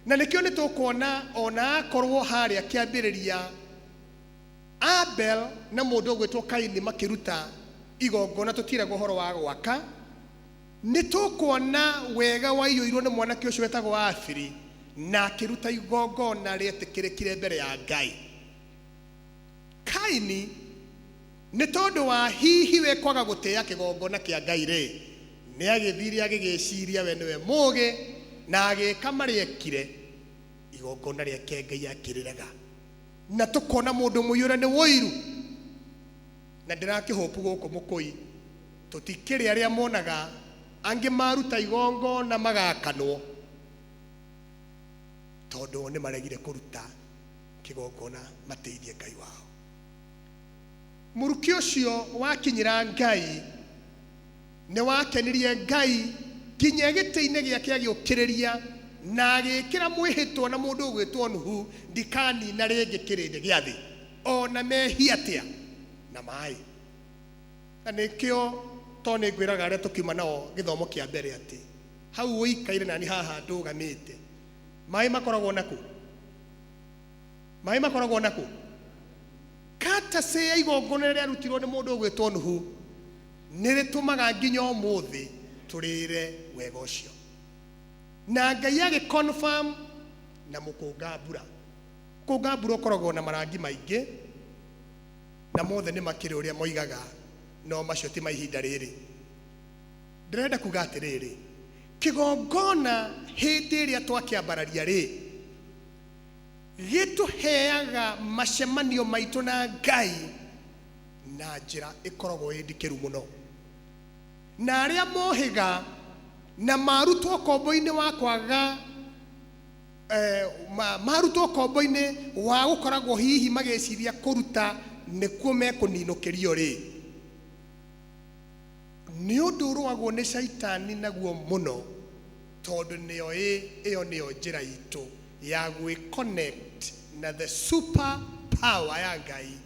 Na nĩkĩo nĩ tũkuona ona akorwo harĩa kĩambĩrĩria Abel na mũndũ ũgwĩtwo Kaini makĩruta igongona, tũtiragwo ũhoro wa gwaka, nĩ tũkuona wega waiyũirwo nĩ mwanake ũcio wetagwo Abiri, na akĩruta igongona rĩetĩkĩrĩkire mbere ya Ngai. Kaini nĩ tondũ wa hihi we kwaga gũtĩĩa kĩgongona kĩa Ngai rĩ, nĩ agĩthire agĩgĩciria we nĩwe mũgĩ, na agĩka marĩa ekire, igongona rĩake Ngai akĩrĩrega. Na tũkona mũndũ mũiyũre nĩ ũiru. Na ndĩrakĩhũpu gũkũ mũkũi, tũtikĩrĩ arĩa monaga angĩ maruta igongona magakanwo, tondũ o nĩ maregire kũruta kĩgongona mateithie Ngai wao. Mũrukĩ ũcio wakinyĩra Ngai nĩ wakenirie Ngai nginya gĩtĩ-inĩ gĩake agĩũkĩrĩria na agĩĩkĩra mwĩhĩtwa na mũndũ ũgwĩtwo Nuhu, ndikanina rĩngĩ kĩrĩndĩ gĩa thĩ ona mehia atĩa na maĩ. Na nĩkĩo to nĩ ngwĩraga arĩa tũkiuma nao gĩthomo kĩa mbere atĩ hau ũikaire nani haha ndũgamĩte, maĩ makoragwo nakũ? Maĩ makoragwo nakũ? Courtesy ya igongona rĩrĩa rĩarutirwo nĩ mũndũ ũgwĩtwo Nuhu nĩ rĩtũmaga nginya ũmũthĩ tũrĩre wega ũcio. Na Ngai agĩ confirm na mũkũnga mbura. Mũkũnga mbura ũkoragwo na marangi maingĩ, na mothe nĩ makĩrĩ ũrĩa moigaga, no macio ti ma ihinda rĩrĩ. Ndĩrenda kuga atĩrĩrĩ, kĩgongona hĩndĩ ĩrĩa twakĩambararia rĩ, gĩtũheaga macemanio maitũ na Ngai na njĩra ĩkoragwo ĩ ndikĩru mũno. Na arĩa mohĩga na marutwo kombo-inĩ wa kwaga marutwo kombo-inĩ wa gũkoragwo hihi magĩciria kũruta nĩkuo mekũninũkĩrio rĩ, nĩ ũndũ ũrũagwo nĩ caitani naguo mũno, tondũ nĩyo ĩyo nĩyo njĩra itũ ya gwĩ connect na the super power ya Ngai,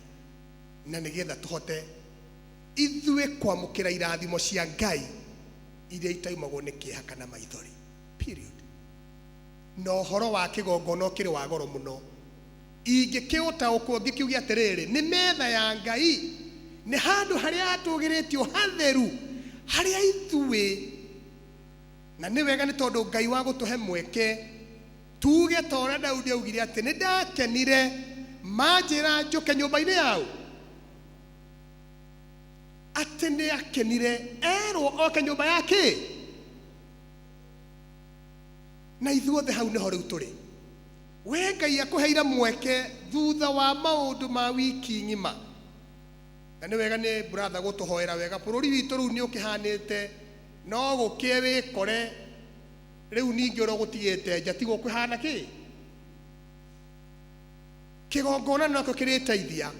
na nĩgetha tũhote ithuĩ kwamũkĩra irathimo cia Ngai iria itaumagwo nĩ kĩeha kana maithori, period. Na ũhoro wa kĩgongona ũkĩrĩ wa goro mũno, ingĩkĩũtaũkwo ngĩkiuge atĩrĩrĩ, nĩ metha ya Ngai, nĩ handũ harĩa hatũgĩrĩtio hatheru, harĩa ithuĩ, na nĩ wega nĩ tondũ Ngai wa gũtũhe mweke tuge ta ũrĩa Daudi augire atĩ nĩ ndakenire manjĩra njũke nyũmba-inĩ yao, atĩ nĩ akenire erwo oke nyũmba yake. Na ithuothe hau nĩho rĩu tũrĩ. We Ngai akũheire mweke thutha wa maũndũ ma wiki ng'ima, na nĩ wega nĩ brother gũtũhoera wega, bũrũri witũ rĩu nĩ ũkĩhanĩte no gũkĩe wĩkore rĩu ningĩ ũrĩa ũgũtigĩte nja tiguo kũhana kĩ. Kĩgongona nakĩo kĩrĩteithia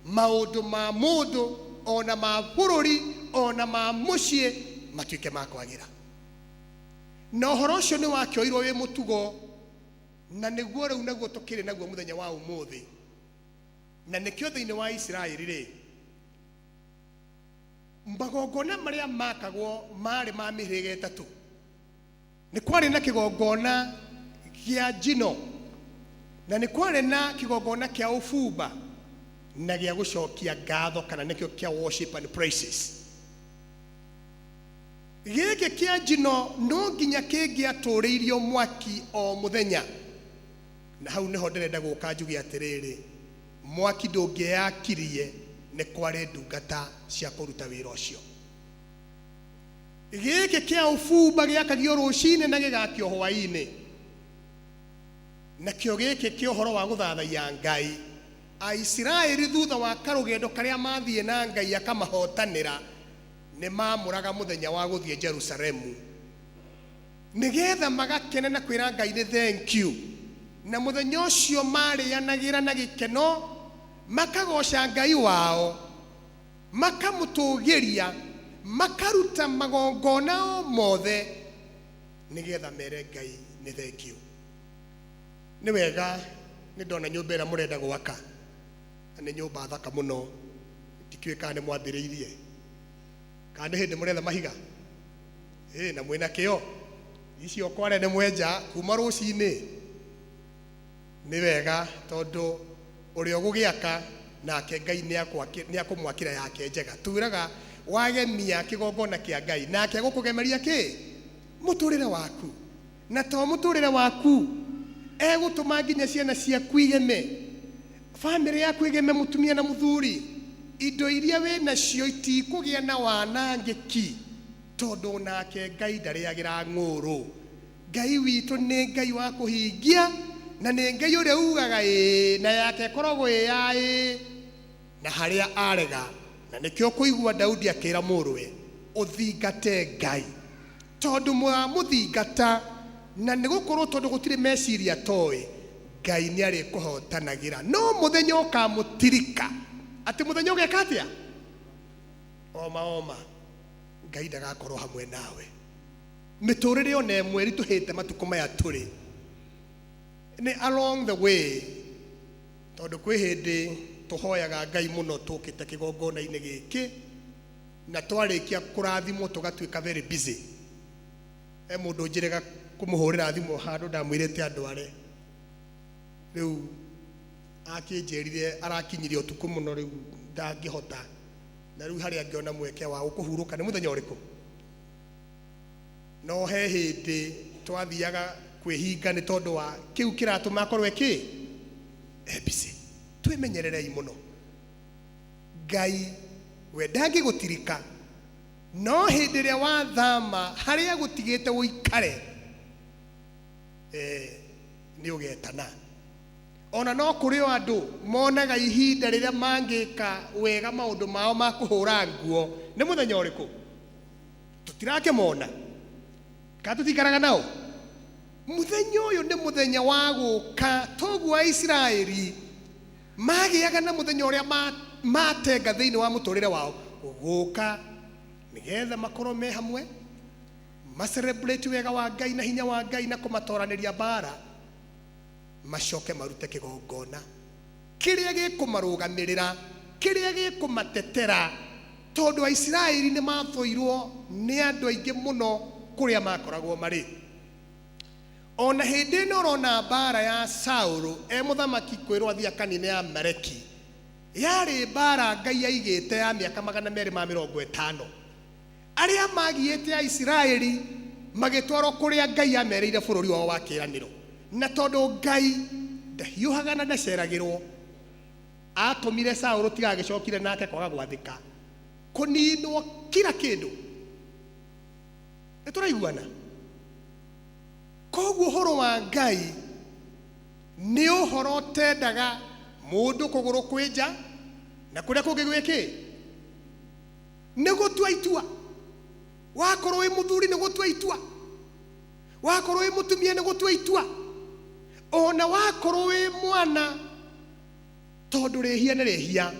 maũndũ ma mũndũ ona ma bũrũri ona ma mũciĩ matuĩke ma kwagĩra. Na ũhoro ũcio nĩ wakĩoirwo wĩ mũtugo, na nĩguo rĩu naguo tũkĩrĩ naguo mũthenya wa ũmũthĩ. Na nĩkĩo thĩinĩ wa Isiraeli rĩ, magongona marĩa makagwo marĩ ma mĩhĩrĩga ĩtatũ. Nĩ kwarĩ na kĩgongona kĩa njino, na nĩ kwarĩ na kĩgongona kĩa ũbumba, na gĩa gũcokia ngatho, kana nĩkĩo kĩa worship and praises. Gĩkĩ kĩa njino no nginya kĩngĩatũrĩirio mwaki o mũthenya. Na hau nĩho ndĩrenda gũka njuge atĩrĩrĩ, mwaki ndũngĩakirie, nĩ kwarĩ ndungata cia kũruta wĩra ũcio. Gĩkĩ kĩa ũbumba gĩakagio rũcinĩ na gĩgakio hwaĩ-inĩ. Nakĩo gĩkĩ kĩa ũhoro wa gũthathaiya Ngai, Aisiraeli thutha wa karũgendo karĩa mathiĩ na Ngai akamahotanĩra, nĩ maamũraga mũthenya wa gũthiĩ Jerusalemu nĩgetha magakene na kwĩra Ngai nĩ thank you. Na mũthenya ũcio marĩanagĩra na gĩkeno, makagoca Ngai wao, makamũtũgĩria, makaruta magongona o mothe nĩgetha mere Ngai nĩ thank you. Nĩ wega Nĩ ndona nyũmba ĩrĩa mũrenda gwaka na nĩ nyũmba thaka mũno, ndikĩũĩ kana nĩ mwambĩrĩirie kana nĩ hĩndĩ mũretha mahiga. Ĩ na mwĩna kĩo icio kware nĩ mwenja kuma rũcinĩ nĩ wega, tondũ ũrĩa ũgũgĩaka nake Ngai nĩ akũmwakĩra yake njega. Twĩraga wagemia kĩgongona kĩa Ngai nake egũkũgemeria kĩ mũtũrĩre waku, na to mũtũrĩre waku, egũtũma nginya ciana ciaku igeme, bamĩrĩ yaku igeme, mũtumia na mũthuri. Indo iria wĩ nacio itikũgĩa na wanangĩki, tondũ nake Ngai ndarĩagĩra ng'ũrũ. Ngai witũ nĩ Ngai wa kũhingia, na nĩ Ngai ũrĩa ugaga ĩĩ na yake ĩkoragwo ĩ ya ĩĩ, na harĩa arega. Na nĩkĩo kũigua Daudi akĩra mũrũwe ũthingate Ngai, tondũ mwamũthingata na nĩ gũkorwo tondũ gũtirĩ meciria toĩ, Ngai nĩ arĩkũhotanagĩra. No mũthenya ũkamũtirika, atĩ mũthenya ũgeka atĩa? Oma oma, Ngai ndagakorwo hamwe nawe. Mĩtũrĩre ona ĩmwe ĩritũhĩte matukũ maya tũrĩ nĩ along the way, tondũ kwĩ hĩndĩ tũhoyaga Ngai mũno tũkĩte kĩgongona-inĩ gĩkĩ, na twarĩkia kũrathimwo tũgatuĩka very busy. He mũndũ njĩrĩga kũmũhũrĩra thimũ handũ ndamwĩrĩte andware, rĩu akĩnjĩrire arakinyire ũtukũ mũno, rĩu ndangĩhota, na rĩu harĩa angĩona mweke wa gũkũhurũka nĩ mũthenya ũrĩkũ. No he hĩndĩ twathiaga kwĩhinga nĩ tondũ wa kĩu kĩratũma akorwo ĩ e busy. Twĩmenyererei mũno. Ngai we ndangĩgũtirika, no hĩndĩ ĩrĩa wathama harĩa gũtigĩte ũikare, nĩ ũgetana. Ona no kũrĩ o andũ monaga ihinda rĩrĩa mangĩka wega maũndũ mao ma kũhũra nguo nĩ mũthenya ũrĩkũ. Tũtirakĩmona kana tũtikaraga nao. Mũthenya ũyũ nĩ mũthenya wa gũka. Toguo Aisiraeli magĩaga na mũthenya ũrĩa matenga thĩinĩ wa mũtũrĩre wao gũka nĩgetha makorwo me hamwe, macelebrate wega wa Ngai na hinya wa Ngai na kũmatoranĩria mbara, macoke marute kĩgongona kĩrĩa gĩkũmarũgamĩrĩra, kĩrĩa gĩkũmatetera, tondũ Aisiraeli nĩ mathũirwo nĩ andũ aingĩ mũno kũrĩa makoragwo marĩ. Ona hĩndĩ ĩno ũrona mbara ya Saũlũ e mũthamaki kwĩrwo athiĩ akanine Amaleki, yarĩ mbara Ngai aigĩte ya mĩaka 250. Arĩa magiĩte Aisiraeli magĩtwarwo kũrĩa Ngai amerĩire bũrũri wao wa kĩĩranĩro, na tondũ Ngai ndahiũhaga na ndaceragĩrwo, atũmire Saũlũ tiga agĩcokire nake kwaga gwathĩka, kũninwo kila kĩndũ. Nĩ tũraiguana? Koguo ũhoro wa Ngai nĩ ũhoro ũtendaga mũndũ kũgũrũ kwĩnja na kũrĩa kũngĩ gwĩkĩ nĩ gũtua itua. Wakorwo wĩ mũthuri nĩ gũtua itua, wakorwo wĩ mũtumia nĩ gũtua itua, ona wakorwo wĩ mwana, tondũ rĩhia nĩ rĩhia.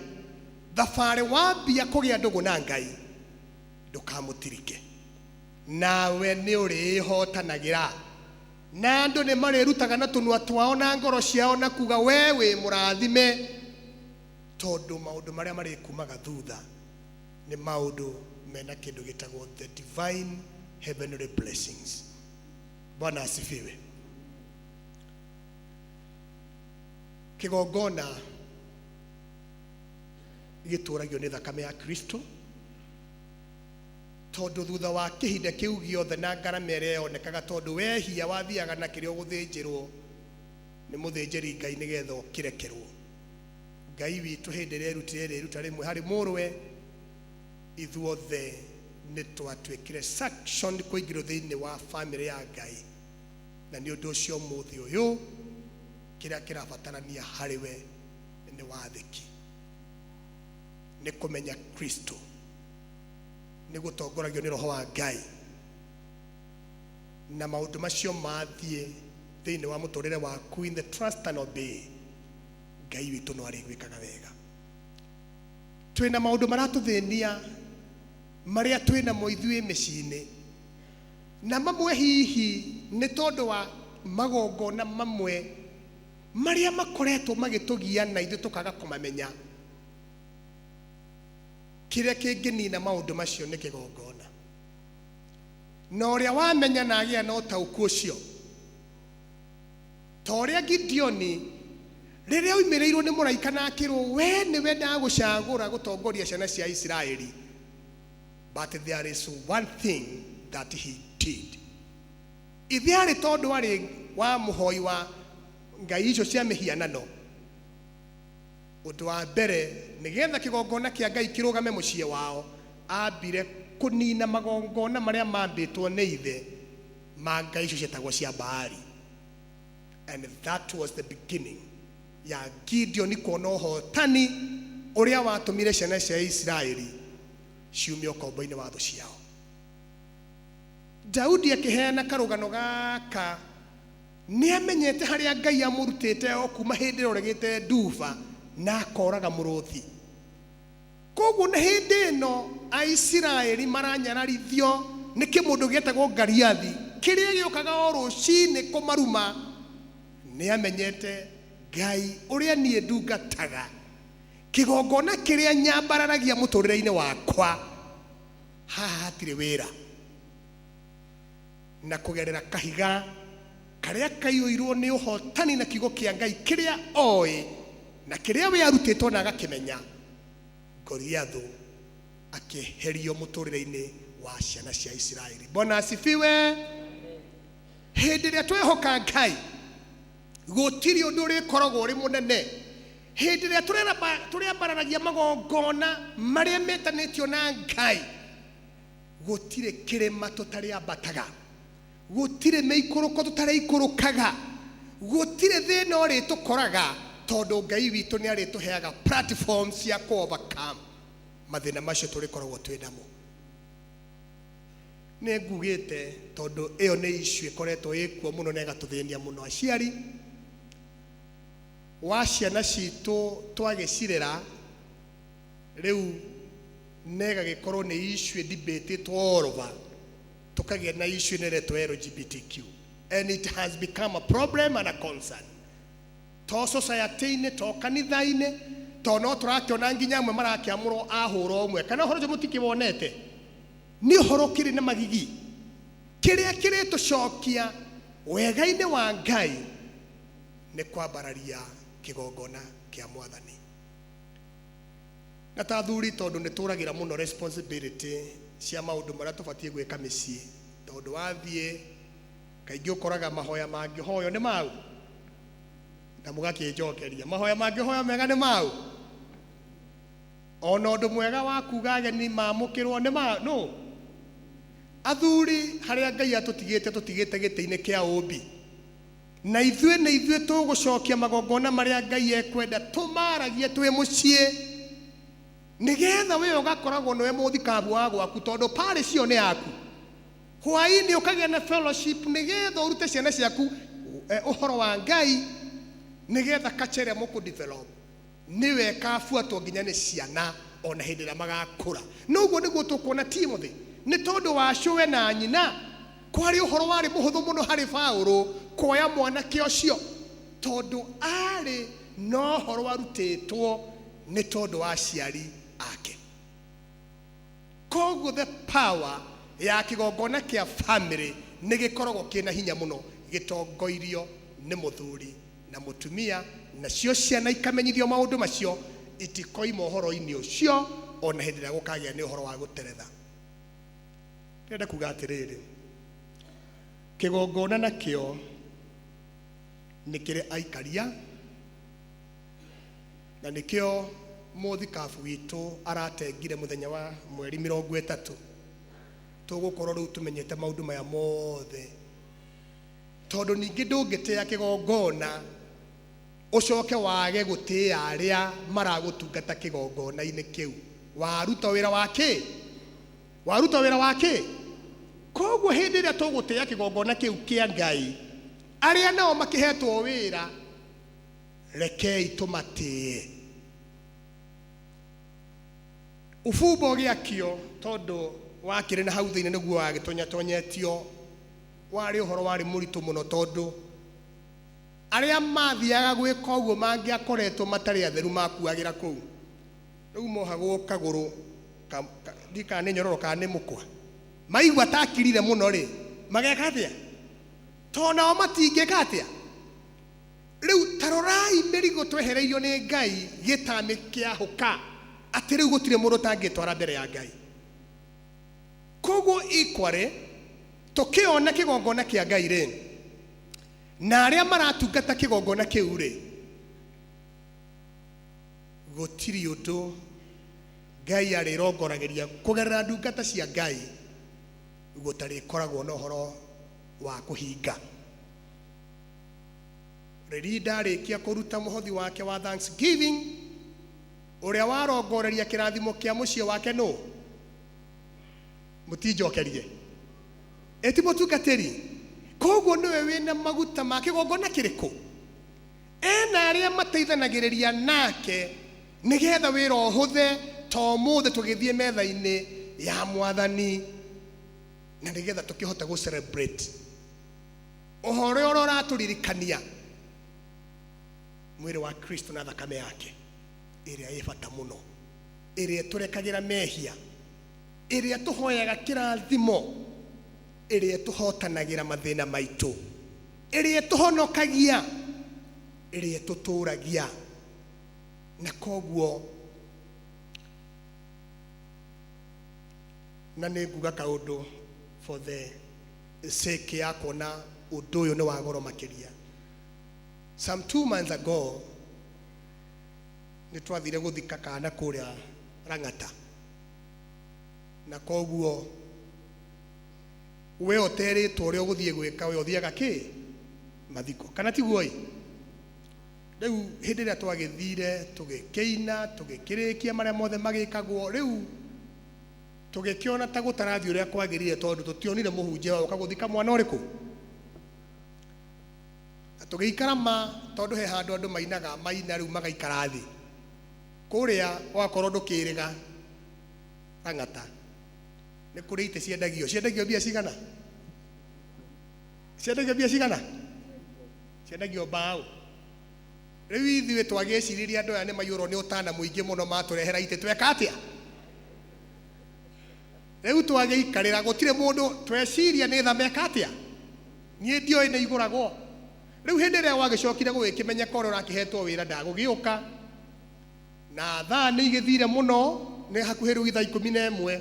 Thabarĩ wambia kũgĩa ndũgũ na Ngai, ndũkamũtirike, nawe nĩ ũrĩhotanagĩra, na andũ nĩ marĩrutaga na tũnua twao na ngoro ciao na kuga we wĩ mũrathime, tondũ maũndũ marĩa marĩkumaga thutha nĩ maũndũ mena kĩndũ gĩtagwo the divine heavenly blessings. Bwana asifiwe. Kĩgongona gĩtũragio nĩ thakame ya Kristo, tondũ thutha wa kĩhinda kĩu gĩothe na ngarama ĩrĩa yonekaga, tondũ wehia wathiaga na kĩrĩa ũgũthĩnjĩrwo nĩ mũthĩnjĩri Ngai nĩgetha ũkĩrekerwo. Ngai witũ hĩndĩ ĩrĩa erutire rĩruta rĩmwe harĩ mũrũwe, ithuothe nĩ twatuĩkire sanctioned kũingĩrwo thĩinĩ wa bamĩrĩ ya Ngai, na nĩ ũndũ ũcio ũmũthĩ ũyũ kĩrĩa kĩrabatarania harĩ we nĩ wathĩki, nĩ kũmenya Kristo, nĩ gũtongoragio nĩ Roho wa Ngai, na maũndũ macio mathiĩ thĩinĩ wa mũtũrĩre waku in the trust and obey, Ngai witũ no arĩgwĩkaga wega. Twĩna maũndũ maratũthĩnia marĩa twĩnamo ithuĩ mĩciĩ-inĩ, na mamwe hihi nĩ tondũ wa magongona mamwe Marĩa makoretwo magĩtũgia na ithuĩ tũkaga kũmamenya. Kĩrĩa kĩngĩnina maũndũ macio nĩ kĩgongona. Na ũrĩa wamenya na agĩa na ũtaũku ũcio, ta ũrĩa Gideoni rĩrĩa oimĩrĩirwo nĩ mũraika na akĩrwo we nĩwe ndagũcagũra gũtongoria ciana cia Isiraeli, but there is one thing that he did. Ithe arĩ tondũ arĩ wa mũhoi wa ngai icio cia mĩhianano, ũndũ wa mbere nĩgetha kĩgongona kĩa Ngai kĩrũgame mũciĩ wao, ambire kũnina magongona marĩa mambĩtwo nĩ ithe ma ngai icio cietagwo cia Baali. And that was the beginning ya Gideoni kuona ũhotani ũrĩa watũmire ciana cia Isiraeli ciume ũkombo-inĩ wa thũ ciao. Daudi akĩheana karũgano gaka nĩ amenyete harĩa Ngai amũrutĩte o kuma hĩndĩ ĩrĩa oregĩte nduba na akoraga mũrũthi. Koguo na hĩndĩ ĩno Aisiraeli maranyararithio nĩ kĩmũndũ gĩetagwo Gariathi kĩrĩa gĩũkaga o rũcinĩ kũmaruma, nĩ amenyete Ngai ũrĩa niĩ ndungataga, kĩgongona kĩrĩa nyambararagia mũtũrĩre-inĩ wakwa, haha hatirĩ wĩra. Na kũgerera kahiga karĩa kaiyũirwo nĩ ũhotani na kiugo kĩa Ngai kĩrĩa oĩ na kĩrĩa we arutĩtwo na agakĩmenya, Goliathu akĩeherio mũtũrĩre-inĩ wa ciana cia Isiraeli. Bwana asifiwe. Hĩndĩ ĩrĩa twehoka Ngai, gũtirĩ ũndũ ũrĩkoragwo ũrĩ mũnene. Hĩndĩ ĩrĩa tũrĩambararagia magongona marĩa metanĩtio na Ngai, gũtirĩ kĩrĩma tũtarĩambataga, gũtirĩ mĩikũrũko tũtarĩikũrũkaga, gũtirĩ thĩna ũrĩtũkoraga, tondũ Ngai witũ nĩ arĩtũheaga platform cia kũ overcome mathĩna macio tũrĩkoragwo twĩ namo. Nĩ ngugĩte tondũ ĩyo nĩ issue ĩkoretwo ĩkuo mũno na ĩgatũthĩnia mũno aciari wa ciana citũ twagĩcirera rĩu na ĩgagĩkorwo nĩ issue debated all over, tũkagĩa na issue ĩno ĩretwo LGBTQ, and it has become a problem and a concern to society-inĩ, to kanitha-inĩ, to no tũrakĩona nginya amwe marakĩamũrwo ahũra ũmwe kana ũhoro ũcio mũtikĩwonete. Nĩ ũhoro ũkĩrĩ na magigi. Kĩrĩa kĩrĩtũcokia wega-inĩ wa Ngai nĩ kwambararia kĩgongona kĩa Mwathani. Na ta athuri, tondũ nĩ tũragĩra mũno responsibility cia maũndũ marĩa tũbatiĩ gwĩka mĩciĩ, tondũ wathiĩ kaingĩ ũkoraga mahoya mangĩhoywo nĩ mau na mũgakĩnjokeria mahoya mangĩhoywo mega nĩ mau, ona ũndũ mwega wa kuga ageni mamũkĩrwo nĩ ma no athuri. Harĩa Ngai atũtigĩte, tũtigĩte gĩtĩ-inĩ kĩa ũmbi, na ithuĩ nĩ ithuĩ tũgũcokia magongona marĩa Ngai ekwenda tũmaragie twĩ mũciĩ, nĩgetha we ũgakoragwo nĩwe mũthikabu wa gwaku, tondũ parĩ cio nĩ yaku. Hwaĩ-inĩ ũkagĩa na fellowship nĩgetha ũrute ciana ciaku ũhoro wa Ngai, nĩgetha culture ĩrĩa mũkũ develop nĩwe ĩkabuatwo nginya nĩ ciana ona hĩndĩ ĩrĩa magakũra. Noguo nĩguo tũkuona Timothy, nĩ tondũ wa cũwe na nyina, kwarĩ ũhoro warĩ mũhũthũ mũno harĩ Paũlũ kuoya mwanake ũcio, tondũ arĩ na ũhoro arutĩtwo nĩ tondũ wa aciari ake. Koguo the power ya kĩgongona kĩa family nĩ gĩkoragwo kĩna hinya mũno, gĩtongoirio nĩ mũthuri na mũtumia, nacio ciana ikamenyithio maũndũ macio, itikoima ũhoro-inĩ ũcio ona hĩndĩ ĩrĩa gũkagĩa nĩ ũhoro wa gũteretha. Ndĩrenda kuga atĩrĩrĩ, kĩgongona nakĩo nĩ kĩrĩ aikaria, na nĩkĩo mũthikabu witũ aratengire mũthenya wa mweri 30 tũgũkorwo rĩu tũmenyete maũndũ maya mothe, tondũ ningĩ ndũngĩtĩa kĩgongona ũcoke wage gũtĩĩa arĩa maragũtungata kĩgongona-inĩ kĩu. Waruta wĩra wa kĩ? Waruta wĩra wa kĩ? Koguo hĩndĩ ĩrĩa tũgũtĩĩa kĩgongona kĩu kĩa Ngai, arĩa nao makĩhetwo wĩra, rekei tũmatĩe. Ubumba ũgĩakio, tondũ wakĩrĩ na hau thĩinĩ nĩguo wagĩtonyatonyetio, warĩ ũhoro warĩ mũritũ mũno, tondũ Arĩa mathiaga gwĩka ũguo mangĩakoretwo matarĩ atheru makuagĩra kũu. Rĩu mohagwo kagũrũ ndiũĩ kana nĩ nyororo kana nĩ mũkwa. Maigua ta akirire mũno rĩ, mageka atĩa? To nao matingĩka atĩa? Rĩu ta rorai mĩrigo twehereirio nĩ Ngai gĩtami kĩahũka atĩ rĩu gũtirĩ mũndũ ũtangĩtwara mbere ya Ngai. Koguo equally tũkĩona kĩgongona kĩa Ngai rĩ, na arĩa maratungata kĩgongona kĩu rĩ, gũtirĩ ũndũ Ngai arĩrongoragĩria kũgerera ndungata cia Ngai gũtarĩkoragwo na ũhoro wa kũhinga. Rĩrĩa ndarĩkia kũruta mũhothi wake wa Thanksgiving, ũrĩa warongoreria kĩrathimo kĩa mũciĩ wake nũ? Mũtinjokerie. Ĩti mũtungatĩri. Koguo nĩwe wĩna maguta ma kĩgongona kĩrĩkũ? Ena arĩa mateithanagĩrĩria nake nĩgetha wĩra ũhũthe ta ũmũthĩ tũgĩthiĩ metha-inĩ ya mwathani na nĩgetha tũkĩhote gũ celebrate ũhoro ũrĩa ũratũririkania mwĩrĩ wa Kristo na thakame yake ĩrĩa ĩ bata mũno, ĩrĩa ĩtũrekagĩra mehia, ĩrĩa tũhoyaga kĩrathimo, ĩrĩa ĩtũhotanagĩra mathĩna maitũ, ĩrĩa ĩtũhonokagia, ĩrĩa ĩtũtũragia. Na koguo na nĩ nguga kaũndũ for the sake ya kuona ũndũ ũyũ nĩ wa goro makĩria. Some 2 months ago nĩ twathire gũthika kana kũrĩa Lang'ata, na koguo we ũterĩtwo ũrĩa ũgũthiĩ gwĩka, we ũthiaga kĩ mathiko, kana tiguo ĩ? Rĩu hĩndĩ ĩrĩa twagĩthire tũgĩkĩina tũgĩkĩrĩkia marĩa mothe magĩkagwo, rĩu tũgĩkĩona ta gũtarathiĩ ũrĩa kwagĩrĩire tondũ tũtionire mũhunjia wa gũka gũthika mwana ũrĩkũ. Na tũgĩikara ma tondũ he handũ andũ mainaga maina rĩu magaikara thĩ kũrĩa wakorwo ndũkĩrĩga Lang'ata nĩ kũrĩ itĩ ciendagio, ciendagio mbia cigana? Ciendagio mbia cigana? Ciendagio mbaũ. Rĩu ithuĩ twagĩciririe andũ aya nĩ maiyũrwo nĩ ũtana mũingĩ mũno matũrehera itĩ tweka atĩa? Rĩu twagĩikarĩra gũtirĩ mũndũ tweciria nĩ tha meka atĩa? Niĩ ndioĩ nĩ igũragwo. Rĩu hĩndĩ ĩrĩa gwagĩcokire gũgĩkĩmenyeka ũrĩa ũrakĩhetwo wĩra ndagũgĩũka, na thaa nĩ igĩthire mũno, nĩ hakuhĩ rĩu thaa 11,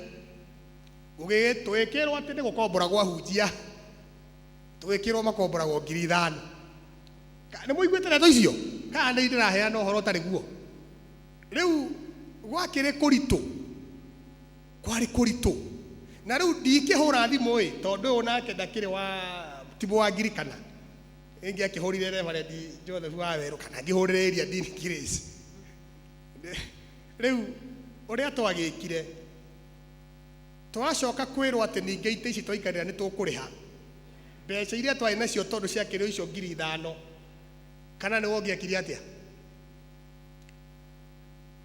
tũgĩkĩrwo atĩ nĩ gũkombora kwa hunjia, tũgĩkĩrwo makomboragwo 5,000. Nĩ mũiguĩte ndeto icio? Kana nĩ ndĩraheana ũhoro ũtarĩ guo? Rĩu gwakĩrĩ kũritũ, kwarĩ kũritũ. Na rĩu ndikĩhũra thimũ ĩ, tondũ ũyũ nake ndakĩrĩ wa ti wa ngirikana. Ĩngĩ akĩhũrire Reverend Joseph Wawerũ kana ngĩhũrĩre area Dean Grace. Rĩu ũrĩa twagĩkire, twacoka kwĩrwo atĩ ningĩ itĩ ici twaikarĩra nĩ tũkũrĩha mbeca iria twarĩ nacio tondũ ciakĩrĩ icio 5,000. Kana nĩ wongĩekire atĩa?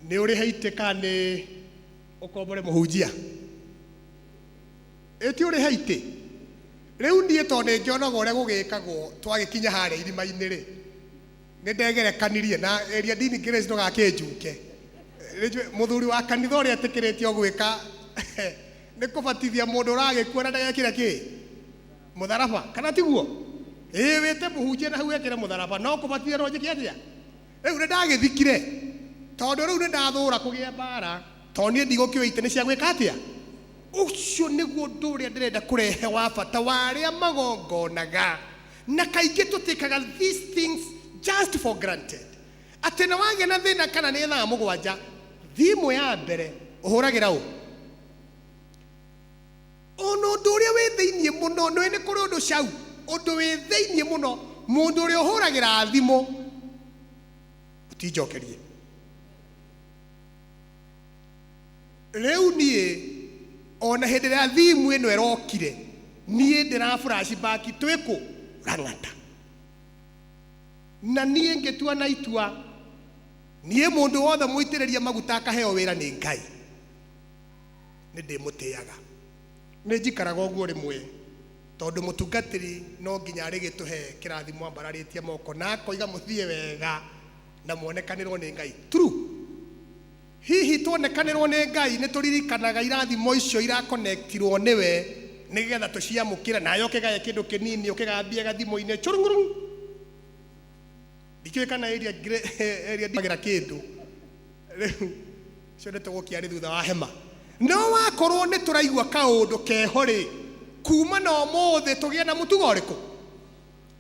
Nĩ ũrĩhe itĩ kana nĩ ũkombore mũhunjia? Ĩti ũrĩhe itĩ. Rĩu niĩ tondũ nĩ ngĩonaga ũrĩa gũgĩkagwo twagĩkinya harĩa irima-inĩ rĩ, nĩ ndegerekanirie na area Dean Grace ndũgakĩnjuke. Mũthuri wa kanitha ũrĩa etĩkĩrĩtio gwĩka nĩ kũbatithia mũndũ ũragĩkua na ndagekĩre kĩ? Mũtharaba, kana tiguo? Ĩĩ wĩte mũhunjia na hau ekĩre mũtharaba, no kũbatithia no njĩke atĩa? Rĩu nĩ ndagĩthikire tondũ rĩu nĩ ndathũra kũgĩa mbara, tondũ niĩ ndigũkĩũĩ itĩ nĩ cia gwĩka atĩa? Ũcio nĩguo ũndũ ũrĩa ndĩrenda kũrehe wa bata wa arĩa magongonaga, na kaingĩ tũtĩkaga these things just for granted. Atĩ nĩ wagĩa na thĩna kana nĩ thaa 7, thimũ ya mbere ũhũragĩra ũ? Ona ũndũ ũrĩa wĩ thĩiniĩ mũno, nĩ nĩ kũrĩ ũndũ cau, ũndũ wĩ thĩiniĩ mũno, mũndũ ũrĩa ũhũragĩra thimũ, ũtinjokerie. Rĩu niĩ, ona hĩndĩ ĩrĩa thimũ ĩno ĩrokire, niĩ ndĩra flashback twĩ kũ? Lang'ata. Na niĩ ngĩtua na itua, niĩ mũndũ wothe mũitĩrĩrie maguta akaheo wĩra nĩ Ngai, nĩ ndĩmũtĩaga. Nĩ njikaraga ũguo rĩmwe. Tondũ mũtungatĩri no nginya arĩgĩtũhe kĩrathimo ambararĩtie moko na akoiga mũthiĩ wega na muonekanĩrwo nĩ Ngai. True. Hihi tuonekanĩrwo nĩ Ngai nĩ tũririkanaga irathimo icio irakonektirwo nĩwe nĩgetha tũciamũkĩre nawe ũkĩgaye kĩndũ kĩnini ũkĩgambie gathimũ-inĩ churungurung. Ndikĩũĩ kana area area ndagĩra kĩndũ rĩu cio ndeto gũkĩarĩ thutha wa hema. No wakorwo nĩ tũraigua kaũndũ keho rĩ, kuma na ũmũthĩ tũgĩe na mũtugo ũrĩkũ?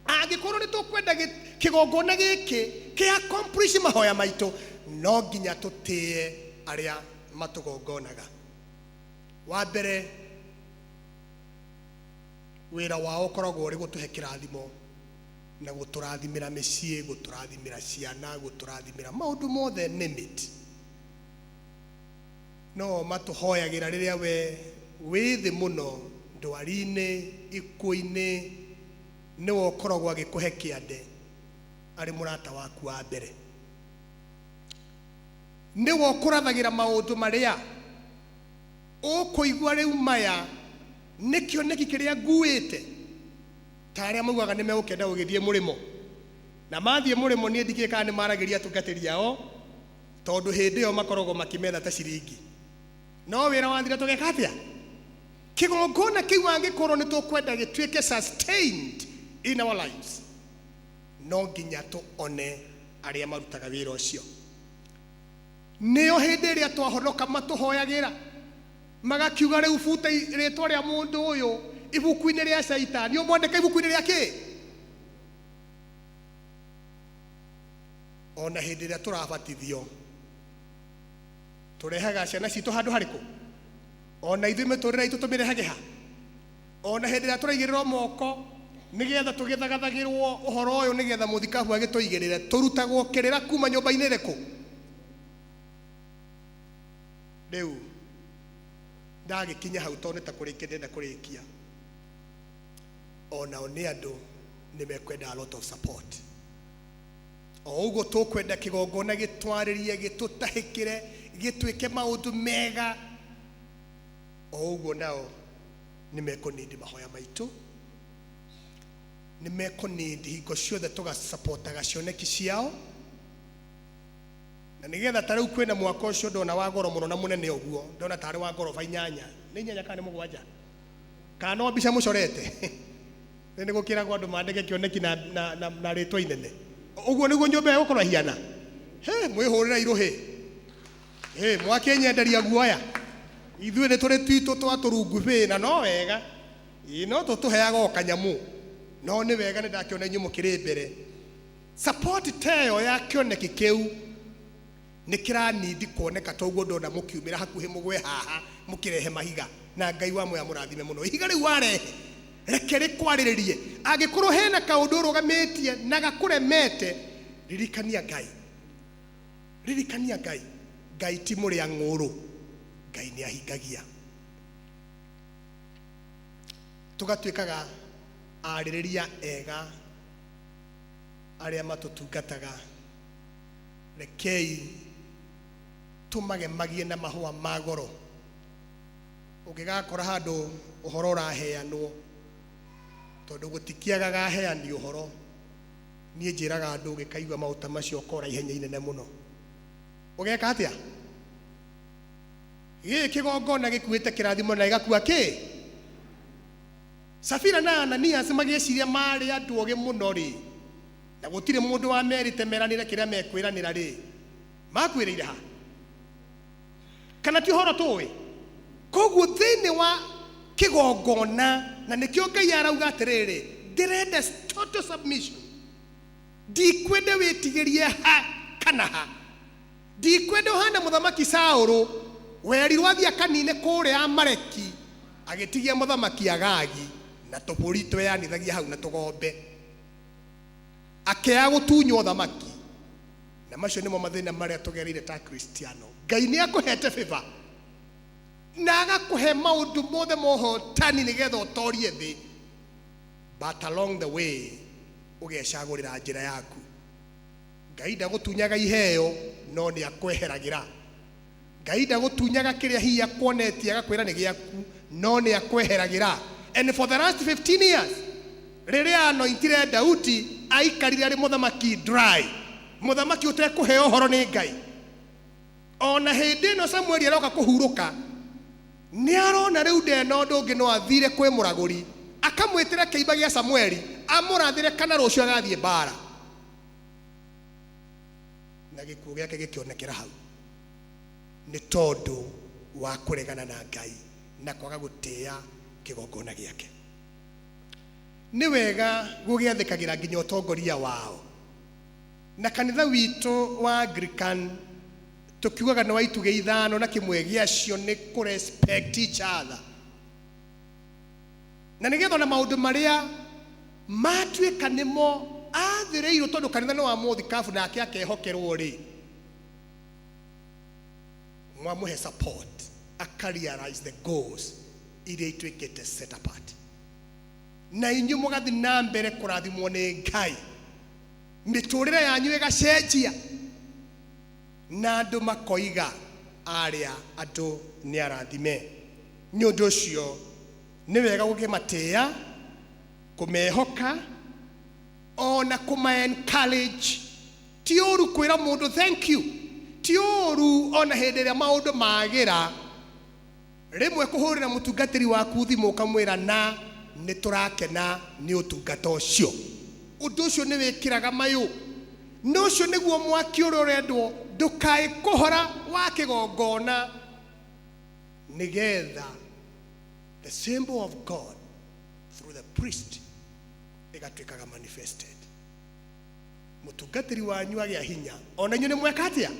Angĩkorwo nĩ tũkwenda kĩgongona gĩkĩ kĩ accomplish mahoya maitũ, no nginya tũtĩe arĩa matũgongonaga. Wa mbere, wĩra wao ũkoragwo ũrĩ gũtũhe kĩrathimo na gũtũrathimĩra mĩciĩ, gũtũrathimĩra ciana, gũtũrathimĩra maũndũ mothe, name it. No matũhoyagĩra rĩrĩa we wĩ thĩ mũno, ndwari-inĩ, ikuũ-inĩ, nĩwe ũkoragwo agĩkũhe kĩande arĩ mũrata waku wa mbere. Nĩwe ũkũrathagĩra maũndũ marĩa ũkũigua rĩu maya nĩ kĩoneki kĩrĩa nguĩte, ta arĩa maugaga nĩ megũkenda gũgĩthiĩ mũrĩmo. Na mathiĩ mũrĩmo niĩ ndikĩũĩ kana nĩ maragĩria atungatĩri ao, tondũ hĩndĩ ĩyo makoragwo makĩmetha ta ciringi. No wĩra wathira tũgeka atĩa? Kĩgongona kĩu angĩkorwo nĩ tũkwenda gĩtuĩke sustained in our lives, no nginya tũone arĩa marutaga wĩra ũcio. Nĩo hĩndĩ ĩrĩa twahonoka matũhoyagĩra, magakiuga rĩu buta rĩtwa rĩa mũndũ ũyũ ibuku-inĩ rĩa Caitani, ũmwandĩke ibuku-inĩ rĩa kĩ? Ona hĩndĩ ĩrĩa tũrabatithio, tũrehaga ciana citũ handũ harĩkũ? Ona ithuĩ mĩtũrĩre itũ tũmĩrehage ha? Ona hĩndĩ ĩrĩa tũraigĩrĩrwo moko nĩgetha tũgĩthagathagĩrwo ũhoro ũyũ nĩgetha mũthikabu agĩtũigĩrĩre, tũrutagwo kĩrĩra kuma nyũmba-inĩ ĩrĩkũ? Rĩu ndagĩkinya hau tondũ nĩ ta kũrĩkia ndĩrenda kũrĩkia. Onao nĩ andũ nĩ mekwenda a lot of support. O ũguo tũkwenda kĩgongona gĩtwarĩrie, gĩtũtahĩkĩre, gĩtuĩke maũndũ mega, o ũguo nao nĩ mekũnindi mahoya maitũ, nĩ mekũnindi hingo ciothe tũgasapotaga cioneki ciao, na nĩgetha ta rĩu kwĩna mwaka ũcio ndona wa goro mũno na mũnene ũguo, ndona tarĩ wa ngoroba inyanya, nĩ inyanya kana nĩ mũgwanja, kana no mbica mũcorete nĩ gũkĩragwo andũ mandĩke kĩoneki na rĩtwa inene. Ũguo nĩguo nyũmba ĩgũkorwo ĩhiana. He, mwĩhũrĩre irũhĩ. He, mwakĩnyenderia guoya. Ithuĩ nĩ tũrĩ twitũ twa tũrungu na no wega. Ĩ, no tũtũheaga o kanyamũ. No nĩ wega nĩ ndakĩona inyuĩ mũkĩrĩ mbere. Support ta ĩyo ya kĩoneki kĩu nĩ kĩranindi kuoneka toguo ndona mũkiumĩra hakuhĩ mũgwe haha mũkĩrehe mahiga, na Ngai wa muoya mũrathime mũno. Ihiga rĩu warehe reke rĩkwarĩrĩrie. Angĩkorwo hena kaũndũ ũrũgamĩtie na gakũremete, ririkania Ngai. Ririkania Ngai. Ngai ti mũrĩa ng'ũrũ, Ngai nĩ ahingagia. Tũgatuĩkaga arĩrĩria ega arĩa matũtungataga. Rekei tũmagemagie na mahũa ma goro. Ũngĩgakora handũ ũhoro ũraheanwo, tondũ gũtikĩagaga aheani ũhoro, niĩ njĩraga andũ ũngĩkaigua maũndũ ta macio ũkora ihenya inene mũno. Ũgeka atĩa? Gĩkĩ kĩgongona gĩkuĩte kĩrathimo na gĩgakua kĩ? Safira na Ananias magĩciria marĩ andũ ogĩ mũno rĩ, na gũtirĩ mũndũ wamerĩte meranĩre kĩrĩa mekwĩranĩra rĩ, makuĩrĩire ha? Kana ti ũhoro tũĩ? Koguo thĩinĩ wa kĩgongona, na nĩkĩo Ngai arauga atĩrĩrĩ, ndĩrenda total submission. Ndikwenda wĩtigĩrie ha kana ha. Ndikwenda ũhane mũthamaki Saũlũ, werirwo athiĩ akanine kũrĩa Amaleki, agĩtigia mũthamaki Agagi na tũbũri tweyanithagia hau na tũgombe, akĩaga gũtunywo ũthamaki. Na macio nĩmo mathĩna marĩa tũgereire ta Kristiano. Ngai nĩ akũhete favor na agakũhe maũndũ mothe ma ũhotani nĩgetha ũtorie thĩ, but along the way ũgecagũrĩra njĩra yaku. Ngai ndagũtunyaga iheo, no nĩ akweheragĩra. Ngai ndagũtunyaga kĩrĩa hihi akuonetie agakwĩra nĩ gĩaku, no nĩ akweheragĩra. And for the last 15 years rĩrĩa anointire Daudi aikarire arĩ mũthamaki dry, mũthamaki ũtekũheo ũhoro nĩ Ngai. Ona hĩndĩ ĩno Samueli aroka kũhurũka, nĩ arona rĩu ndena ũndũ ũngĩ no athire kwĩ mũragũri akamwĩtĩra kĩimba gĩa Samueli amũrathĩre kana rũciũ agathiĩ mbara, na gĩkuũ gĩake gĩkĩonekera hau nĩ tondũ wa kũregana na Ngai na kwaga gũtĩĩa kĩgongona gĩake. Nĩ wega gũgĩathĩkagĩra nginya ũtongoria wao, na kanitha witũ wa Anglican tũkiugaga nĩ wa itugĩ ithano na kĩmwe gĩacio nĩ kũ respect each other, na nĩgetha ona maũndũ marĩa matuĩka nĩmo athĩrĩirwo, tondũ kanitha nĩ wa mũthikabu nake akehokerwo rĩ, mwamũhe support aka realize the goals iria ituĩkĩte set apart, na inyuĩ mũgathiĩ na mbere kũrathimwo nĩ Ngai, mĩtũrĩre yanyu ĩgacenjia na andũ makoiga arĩa andũ nĩ arathime. Nĩ ũndũ ũcio nĩ wega gũkĩmatĩĩa, kũmehoka, ona kũma encourage. Ti ũru kwĩra mũndũ thank you, ti ũru ona hĩndĩ ĩrĩa maũndũ magĩra rĩmwe kũhũrĩra mũtungatĩri waku thimũ ũkamwĩra na nĩ tũrakena nĩ ũtungata ũcio. Ũndũ ũcio nĩ wĩkĩraga mayũ, na ũcio nĩguo mwaki ũrĩa ũrendwo ndũkae kũhora wa kĩgongona, nĩgetha the symbol of God through the priest ĩgatuĩkaga manifested. Mũtungatĩri wanyu agĩa hinya, ona inyuĩ nĩ mweka atĩa?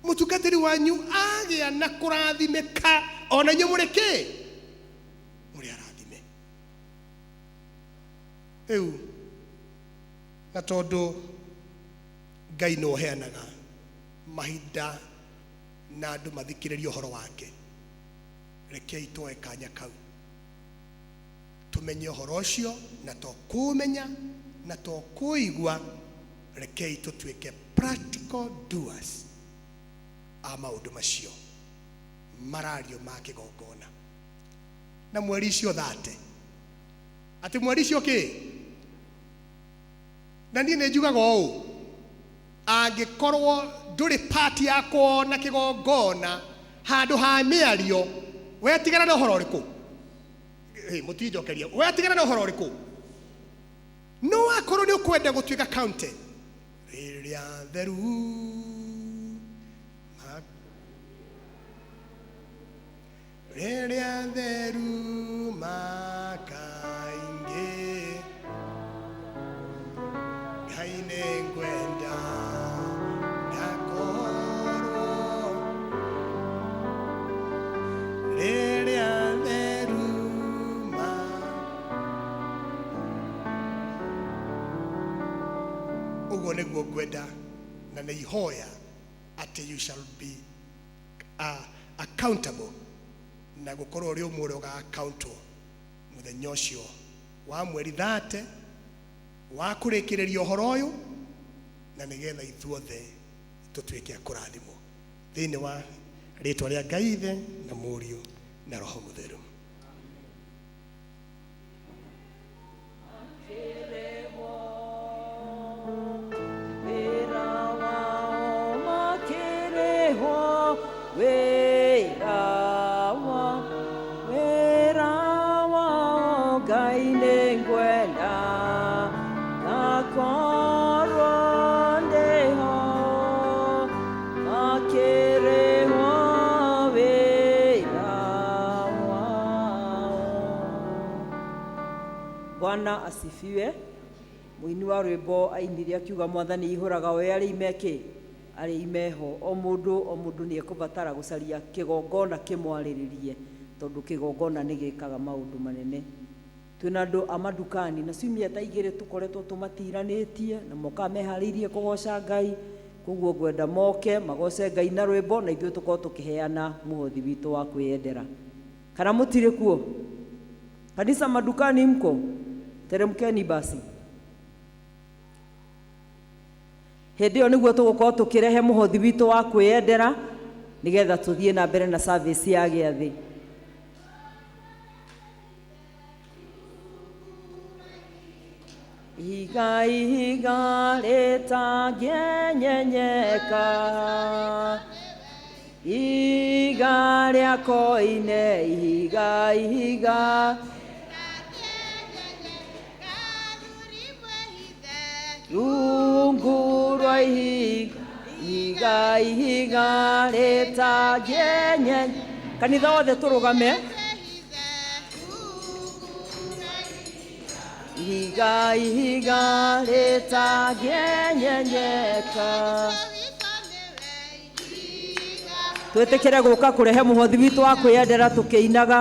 Mũtungatĩri wanyu agĩa na kũrathimĩka, ona inyuĩ mũrĩ kĩ? Mũrĩ arathime. Rĩu na tondũ Ngai nĩ ũheanaga mahinda na andũ mathikĩrĩrie ũhoro wake, rekei tuoe kanya kau tũmenye ũhoro ũcio, na to kũũmenya na to kũigua, rekei tũtuĩke practical doers a maũndũ macio marario ma kĩgongona. Na mweri icio thate atĩ mweri icio kĩ, na niĩ nĩ njugaga ũũ, angĩkorwo ndũrĩ part ya kuona kĩgongona handũ ha mĩario, wetigana na ũhoro ũrĩkũ? Hey, mũtinjokeria, wetigana na ũhoro ũrĩkũ? No akorwo nĩ ũkwenda gũtuĩka counted rĩrĩa theru rĩrĩa theru makaingĩ, Ngai nĩ ngwenda ndakorwo rĩrĩa theru ma ũguo nĩguo ngwenda, na nĩ ihoya atĩ you shall be accountable, na gũkorwo ũrĩ ũmwe ũrĩa ũga-accountwo mũthenya ũcio wa mweri thate wa kũrĩkĩrĩria ũhoro ũyũ, na nĩgetha ithuothe tũtuĩke a kũrathimwo thĩinĩ wa rĩtwa rĩa Ngai Ithe na Mũriũ na Roho Mũtheru. Wĩra wao makĩrĩhwo, wĩra wao, wĩra wao, Ngai nĩ ngwenda ngakorwo ndĩho makĩrĩhwo wĩra wao. Bwana asifiwe. Mũini wa rwĩmbo ainire akiuga Mwathani ihũraga we arĩ imekĩ arĩ imeho. O mũndũ o mũndũ nĩ ekũbatara gũcaria kĩgongona kĩmwarĩrĩrie, tondũ kĩgongona nĩ gĩkaga maũndũ manene. Twĩna andũ a mandukani na ciumia ta igĩrĩ tũkoretwo tũmatiranĩtie na mokaga meharĩirie kũgoca Ngai, koguo ngwenda moke magoce Ngai na rwĩmbo, na ithuĩ tũkorwo tũkĩheana mũhothi witũ wa kwĩyendera. Kana mũtirĩ kuo? Kanisa madukani mko? Teremkeni basi. Hĩndĩ ĩyo nĩguo tũgũkorwo tũkĩrehe mũhothi witũ wa kwĩyendera, nĩgetha tũthiĩ na mbere na service ya gĩathĩ. Ihiga ihiga rĩtangĩenyenyeka, ihiga rĩa koine, ihiga ihiga rungu rwa ihiga, ihiga ihiga rĩtangĩenyenyeka. Kanitha wothe tũrũgame. Ihiga ihiga rĩtangĩenyenyeka. Twĩtĩkĩre gũka kũrehe mũhothi witũ wa kwĩyendera tũkĩinaga.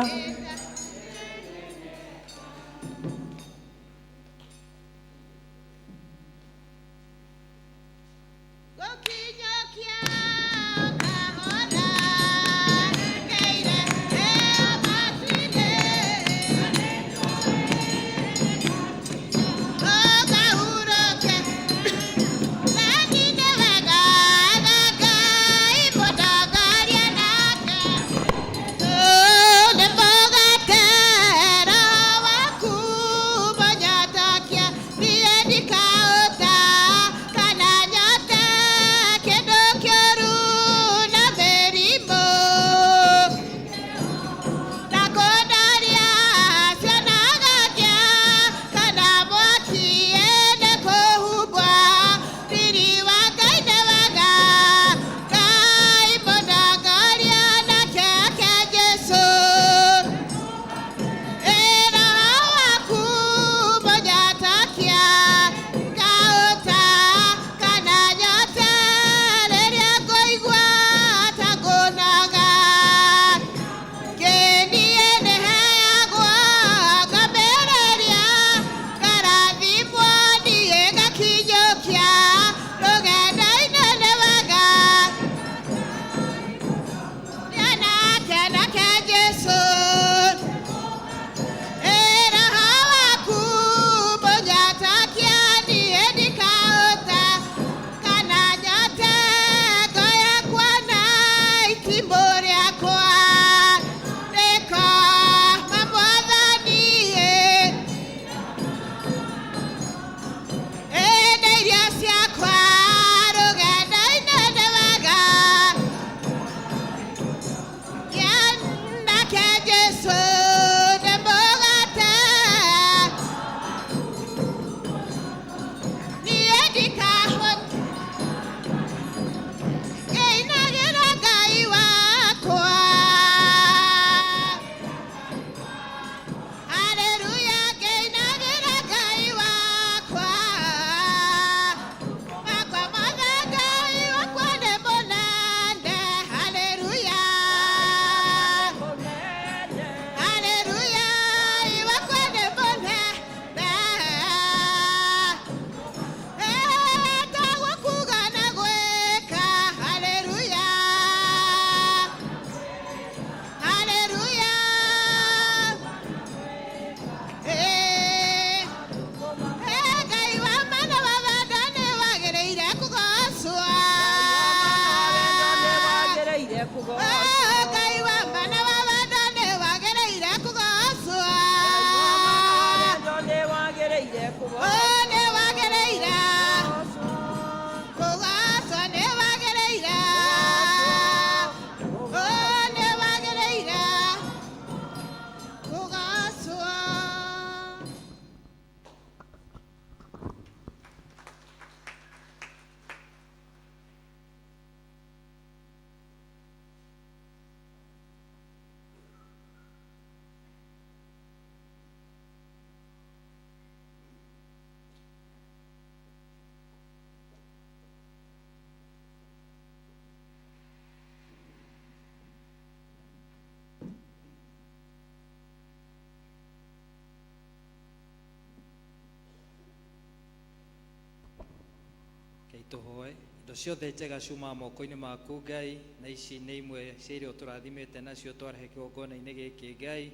Tũhoe indo ciothe njega ciumaga moko-inĩ maku Ngai, na ici nĩ imwe cia iria ũtũrathimĩte nacio twarehe kĩgongona-inĩ gĩkĩ Ngai,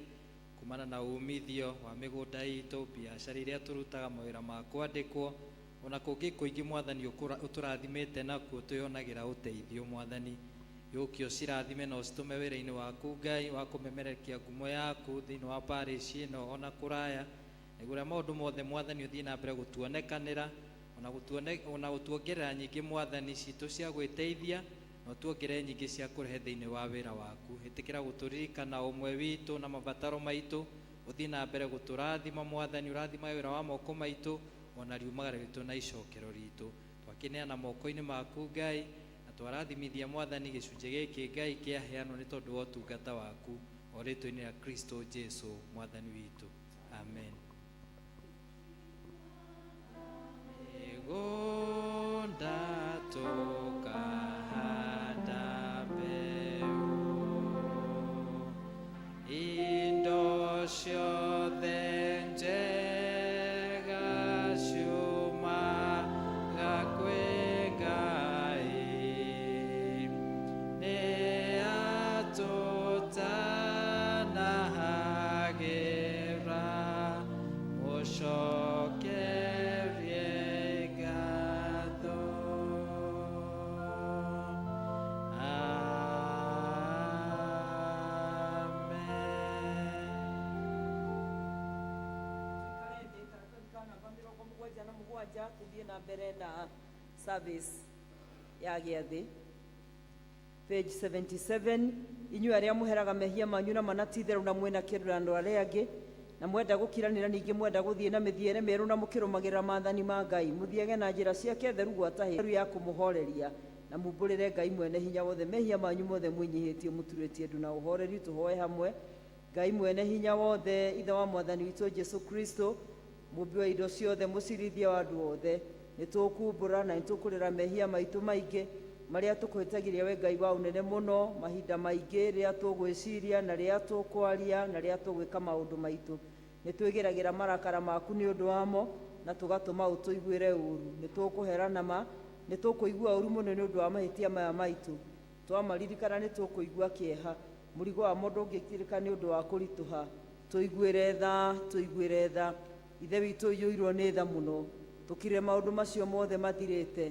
kumana na umithio wa mĩgũnda itũ, biacara iria tũrutaga, mawĩra ma kwandĩkwo, ona kũngĩ kũingĩ Mwathani ũtũrathimĩte nakuo twĩyonagĩra ũteithio Mwathani. Yũke ũcirathime na ũcitũme wĩra-inĩ waku Ngai wa kũmemerekia ngumo yaku thĩinĩ wa parish ĩno ona kũraya. Na igũrũ rĩa maũndũ mothe Mwathani ũthiĩ na mbere gũtuonekanĩra ona gũtuone ona gũtuongerera nyingĩ Mwathani citũ cia gwĩteithia na ũtuongerere nyingĩ cia kũrehe thĩinĩ wa wĩra waku. Ĩtĩkĩra gũtũririkana ũmwe witũ na mabataro maitũ, ũthiĩ na mbere gũtũrathima Mwathani, ũrathima wĩra wa moko maitũ ona riumagara ritũ na icokero ritũ. Twakĩneana moko-inĩ maku Ngai, na twarathimithia Mwathani gĩcunjĩ gĩkĩ Ngai kĩaheanwo nĩ tondũ wa ũtungata waku, o rĩtwa-inĩ rĩa Kristo Jesu Mwathani witũ, amen. Mĩgũnda tũkahanda mbeũ, indo ciothe njega ciumaga kwĩ Ngai, nĩ atũtanahagĩra, mũcokerie ngatho. Amen. Tuikare thĩ karatathi ka namba 77 tũthiĩ na mbere na service ya gĩathĩ. Page 77. Inyuĩ arĩa mũheraga mehia manyu na manatitherũ na mwĩna kĩndũ na andũ arĩa angĩ, na mwenda gũkiranĩra, ningĩ mwenda gũthiĩ na mĩthiĩre mĩerũ na mũkĩrũmagĩrĩra maathani ma Ngai, mũthiage na njĩra ciake theru gwata hĩndĩ ya kũmũhoreria, na mumbũrĩre Ngai mwene hinya wothe mehia manyu mothe mwĩnyihĩtie mũturĩtie ndu na ũhoreri. Tũhoe hamwe. Ngai mwene hinya wothe, Ithe wa Mwathani witũ Jesu Kristo, mũmbi wa indo ciothe, mũcirithia wa andũ othe, nĩ tũkumbũra na nĩ tũkũrĩra mehia maitũ maingĩ marĩa tũkũhĩtagĩria we Ngai wa ũnene mũno mahinda maingĩ, rĩrĩa tũgwĩciria na rĩrĩa tũkwaria na rĩrĩa tũgwĩka maũndũ maitũ. Nĩ twĩgĩragĩra marakara maku nĩ ũndũ wamo na tũgatũma ũtũiguĩre ũru. Nĩ tũkũhera nama, nĩ tũkũigua ũru mũno nĩ ũndũ wa mahĩtia maya maitũ. Twamaririkana nĩ tũkũigua kĩeha, mũrigo wamo ndũngĩkirĩka nĩ ũndũ wa kũritũha. Tũiguĩre tha, tũiguĩre tha, Ithe witũ ũiyũirwo nĩ tha mũno. Tũkire maũndũ macio mothe mathirĩte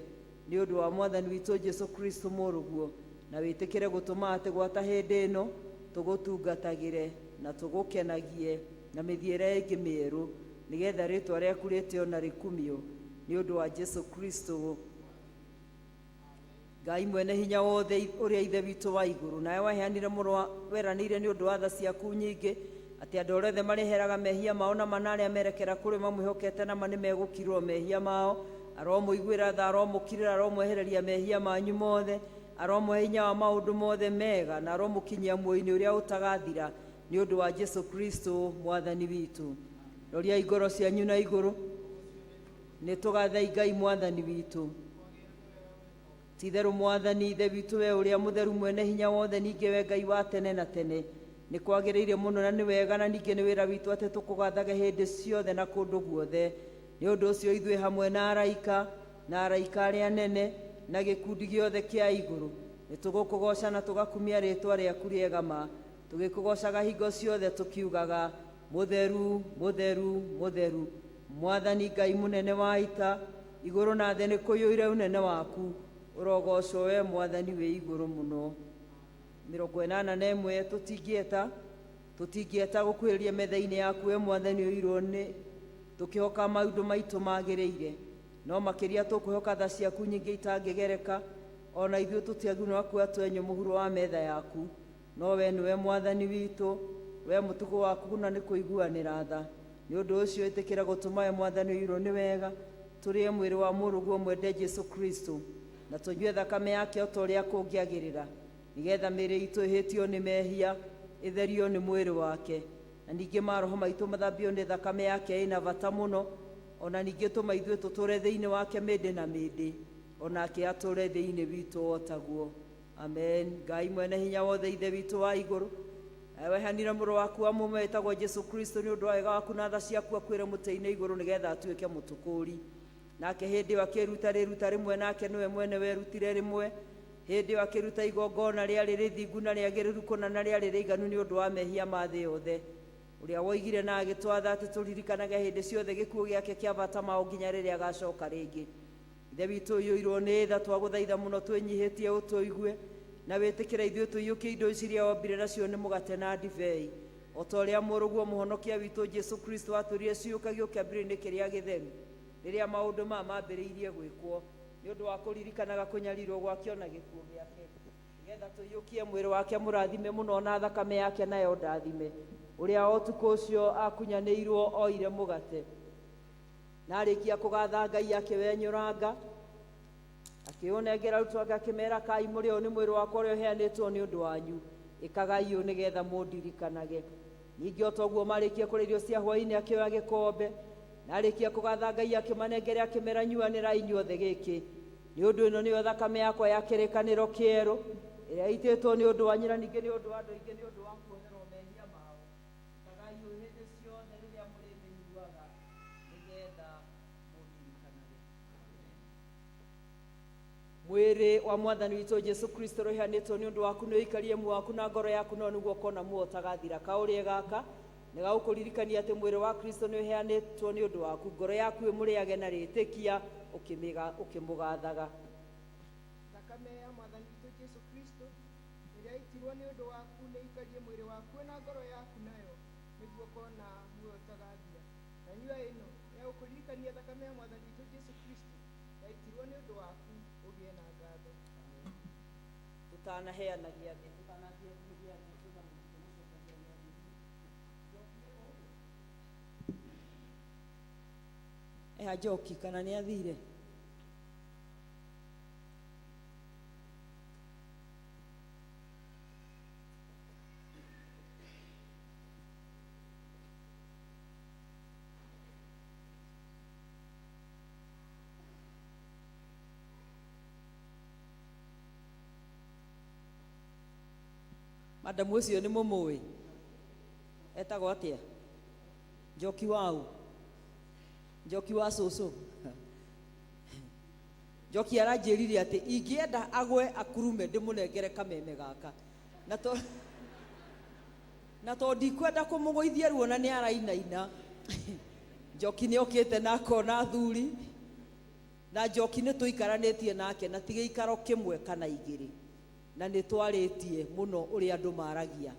nĩ ũndũ wa Mwathani witũ Jesu Kristo mũrũguo, na wĩtĩkĩre gũtũma atĩ gwata hĩndĩ ĩno tũgũtungatagĩre na tũgũkenagie na mĩthiĩre ĩngĩ mĩerũ, nĩgetha rĩtwa rĩaku rĩtĩo na rĩkumio nĩ ũndũ wa Jesu Kristo. Ngai mwene hinya wothe, ũrĩa Ithe witũ wa igũrũ, nawe waheanire mũrũ weranĩire nĩ ũndũ wa tha ciaku nyingĩ atĩ andũ arĩa othe marĩheraga mehia mao na mana arĩa merekera kũrĩ mamwĩhokete na ma nĩ megũkirwo mehia mao. Aromũiguĩra tha, aromũkirĩra, aromwehereria mehia manyu mothe, aromũhe hinya wa maũndũ mothe mega, na aromũkinyia muoyo-inĩ ũrĩa ũtagathira nĩ ũndũ wa Jesu Kristo Mwathani witũ. Roriai ngoro cianyu na igũrũ, nĩ tũgathei Ngai Mwathani witũ. Ti-itherũ Mwathani Ithe witũ, we ũrĩa mũtheru mwene hinya wothe, ningĩ we Ngai wa tene na tene, nĩ kwagĩrĩire mũno na nĩ wega na ningĩ nĩ wĩra witũ atĩ tũkũgathage hĩndĩ ciothe na kũndũ guothe. Nĩ ũndũ ũcio ithuĩ hamwe na araika na araika arĩa anene na gĩkundi gĩothe kĩa igũrũ nĩ tũgũkũgooca na tũgakumia rĩĩtwa rĩaku rĩega ma, tũgĩkũgoocaga hingo ciothe tũkiugaga, mũtheru, mũtheru, mũtheru, Mwathani Ngai mũnene wa ita, igũrũ na thĩ nĩ kũiyũire ũnene waku. Ũrogocwo we Mwathani wĩ igũrũ mũno. 81. Tũtingĩeta gũkuhĩrĩria metha-inĩ yaku we Mwathani ũirwo nĩ tũkĩhoka maũndũ maitũ magĩrĩire, no makĩria tũkwĩhoka tha ciaku nyingĩ itangĩgereka. Ona ithuĩ tũtiagĩrĩirwo kuoya twenyũ mũhuro wa metha yaku, no we nĩwe Mwathani witũ, we mũtugo waku na nĩ kũiguanĩra tha. Nĩ ũndũ ũcio ĩtĩkĩra gũtũma we Mwathani ũirwo nĩ wega tũrĩe mwĩrĩ wa mũrũguo mwende Jesu Kristo, na tũnyue thakame yake o ta ũrĩa kũngĩagĩrĩra, nĩgetha mĩĩrĩ itũ ĩhĩtio nĩ mehia ĩtherio nĩ mwĩrĩ wake, na ningĩ maroho maitũ mathambio nĩ thakame yake ĩna bata mũno. Ona ningĩ tũma ithuĩ tũtũre thĩinĩ wake mĩndĩ na mĩndĩ, onake atũre thĩinĩ witũ o taguo. Amen. Ngai mwene hinya wothe, Ithe witũ wa igũrũ, nawe wehanire mũrũ waku wa mũmwe wĩtagwo Jesu Kristo nĩ ũndũ wa wega waku na tha ciaku, akuĩre mũtĩ-inĩ igũrũ nĩgetha atuĩke mũtũkũri. Nake hĩndĩ ĩyo akĩruta rĩruta rĩmwe, nake nĩwe mwene werutire rĩmwe. Hĩndĩ ĩyo akĩruta igongona rĩarĩ rĩthingu na rĩagĩrĩru kũna na rĩarĩ rĩiganu nĩ ũndũ wa mehia ma thĩ yothe, ũrĩa woigire na agĩtwatha atĩ tũririkanage hĩndĩ ciothe gĩkuũ gĩake kĩa bata mao nginya rĩrĩa agacoka rĩngĩ. Ithe witũ ũiyũirwo nĩ tha, twagũthaitha mũno twĩnyihĩtie ũtũigue na wĩtĩkĩre ithuĩ tũiyũkie indo ici iria wombire nacio nĩ mũgate na ndibei. O ta ũrĩa mũrũguo mũhonokia witũ Jesu Kristo atwĩrire ciũkagio kĩambĩrĩria-inĩ kĩrĩa gĩtheru rĩrĩa maũndũ maya mambĩrĩirie gwĩkwo nĩ ũndũ wa kũririkanaga kũnyarirwo gwake ona gĩkuũ gĩake, nĩgetha tũiyũkie mwĩrĩ wake mũrathime mũno na thakame yake nayo ndathime, ũrĩa o ũtukũ ũcio akunyanĩirwo oire mũgate na arĩkia kũgatha Ngai akĩwenyũranga akĩũnengera arutwo ake akĩmera, kai mũrĩ ũyũ nĩ mwĩrĩ wakwa ũrĩa ũheanĩtwo nĩ ũndũ wanyu, ĩkagai ũũ nĩgetha mũndirikanage. Ningĩ o ta ũguo marĩkia kũrĩa irio cia hwaĩ-inĩ akĩoya gĩkombe na arĩkia kũgatha Ngai akĩmanengera akĩmera, nyuanĩrai inyuothe gĩkĩ, nĩ ũndũ ĩno nĩyo thakame yakwa ya kĩrĩkanĩro kĩerũ ĩrĩa ĩitĩtwo nĩ ũndũ wanyu na ningĩ nĩ ũndũ wa andũ aingĩ nĩ ũndũ wa kuoherwo mehia mao. Ĩkagai ũũ hĩndĩ ciothe rĩrĩa mũrĩmĩnyuaga nĩgetha mũndirikanage. Mwĩrĩ wa mwathani witũ Jesu Kristo ũrĩa ũheanĩtwo nĩ ũndũ waku nĩ ũikarie muoyo waku na ngoro yaku, no nĩguo ũkona muoyo ũtagathira. Kaũrĩe gaka nĩ gagũkũririkania atĩ mwĩrĩ wa Kristo nĩ ũheanĩtwo nĩ ũndũ waku, ngoro yaku ĩmũrĩage na rĩtĩkia ũkĩmũgathaga. Thakame ya mwathani witũ Jesu Kristo ĩrĩa ĩitirwo nĩ ũndũ waku nĩ ĩikarie mwĩrĩ waku na ngoro yaku nayo nĩguo ũkona muoyo ũtagathira. Na nyua ĩno ya gũkũririkania thakame ya mwathani witũ Jesu Kristo yaitirwo nĩ ũndũ waku ũgĩe na ngatho. Tũtanaheana gĩathĩ, tũtanathiĩ gĩathĩ, twĩna mũndũ tũgũcokagia gĩathĩ. Eha Njoki kana nĩ athire? Madamu ũcio nĩ mũmũĩ? Etagwo atĩa? Njoki wau? Njoki wa cũcũ? Njoki aranjĩrire atĩ ingĩenda agwe akurume ndĩmũnengere kameme gaka. Na to na to ndikwenda kũmũgũithia ruo na nĩ arainaina. Njoki nĩ okĩte na akona athuri, na Njoki nĩ tũikaranĩtie nake na ti gĩikaro kĩmwe kana igĩrĩ, na nĩ twarĩtie mũno ũrĩa andũ maragia,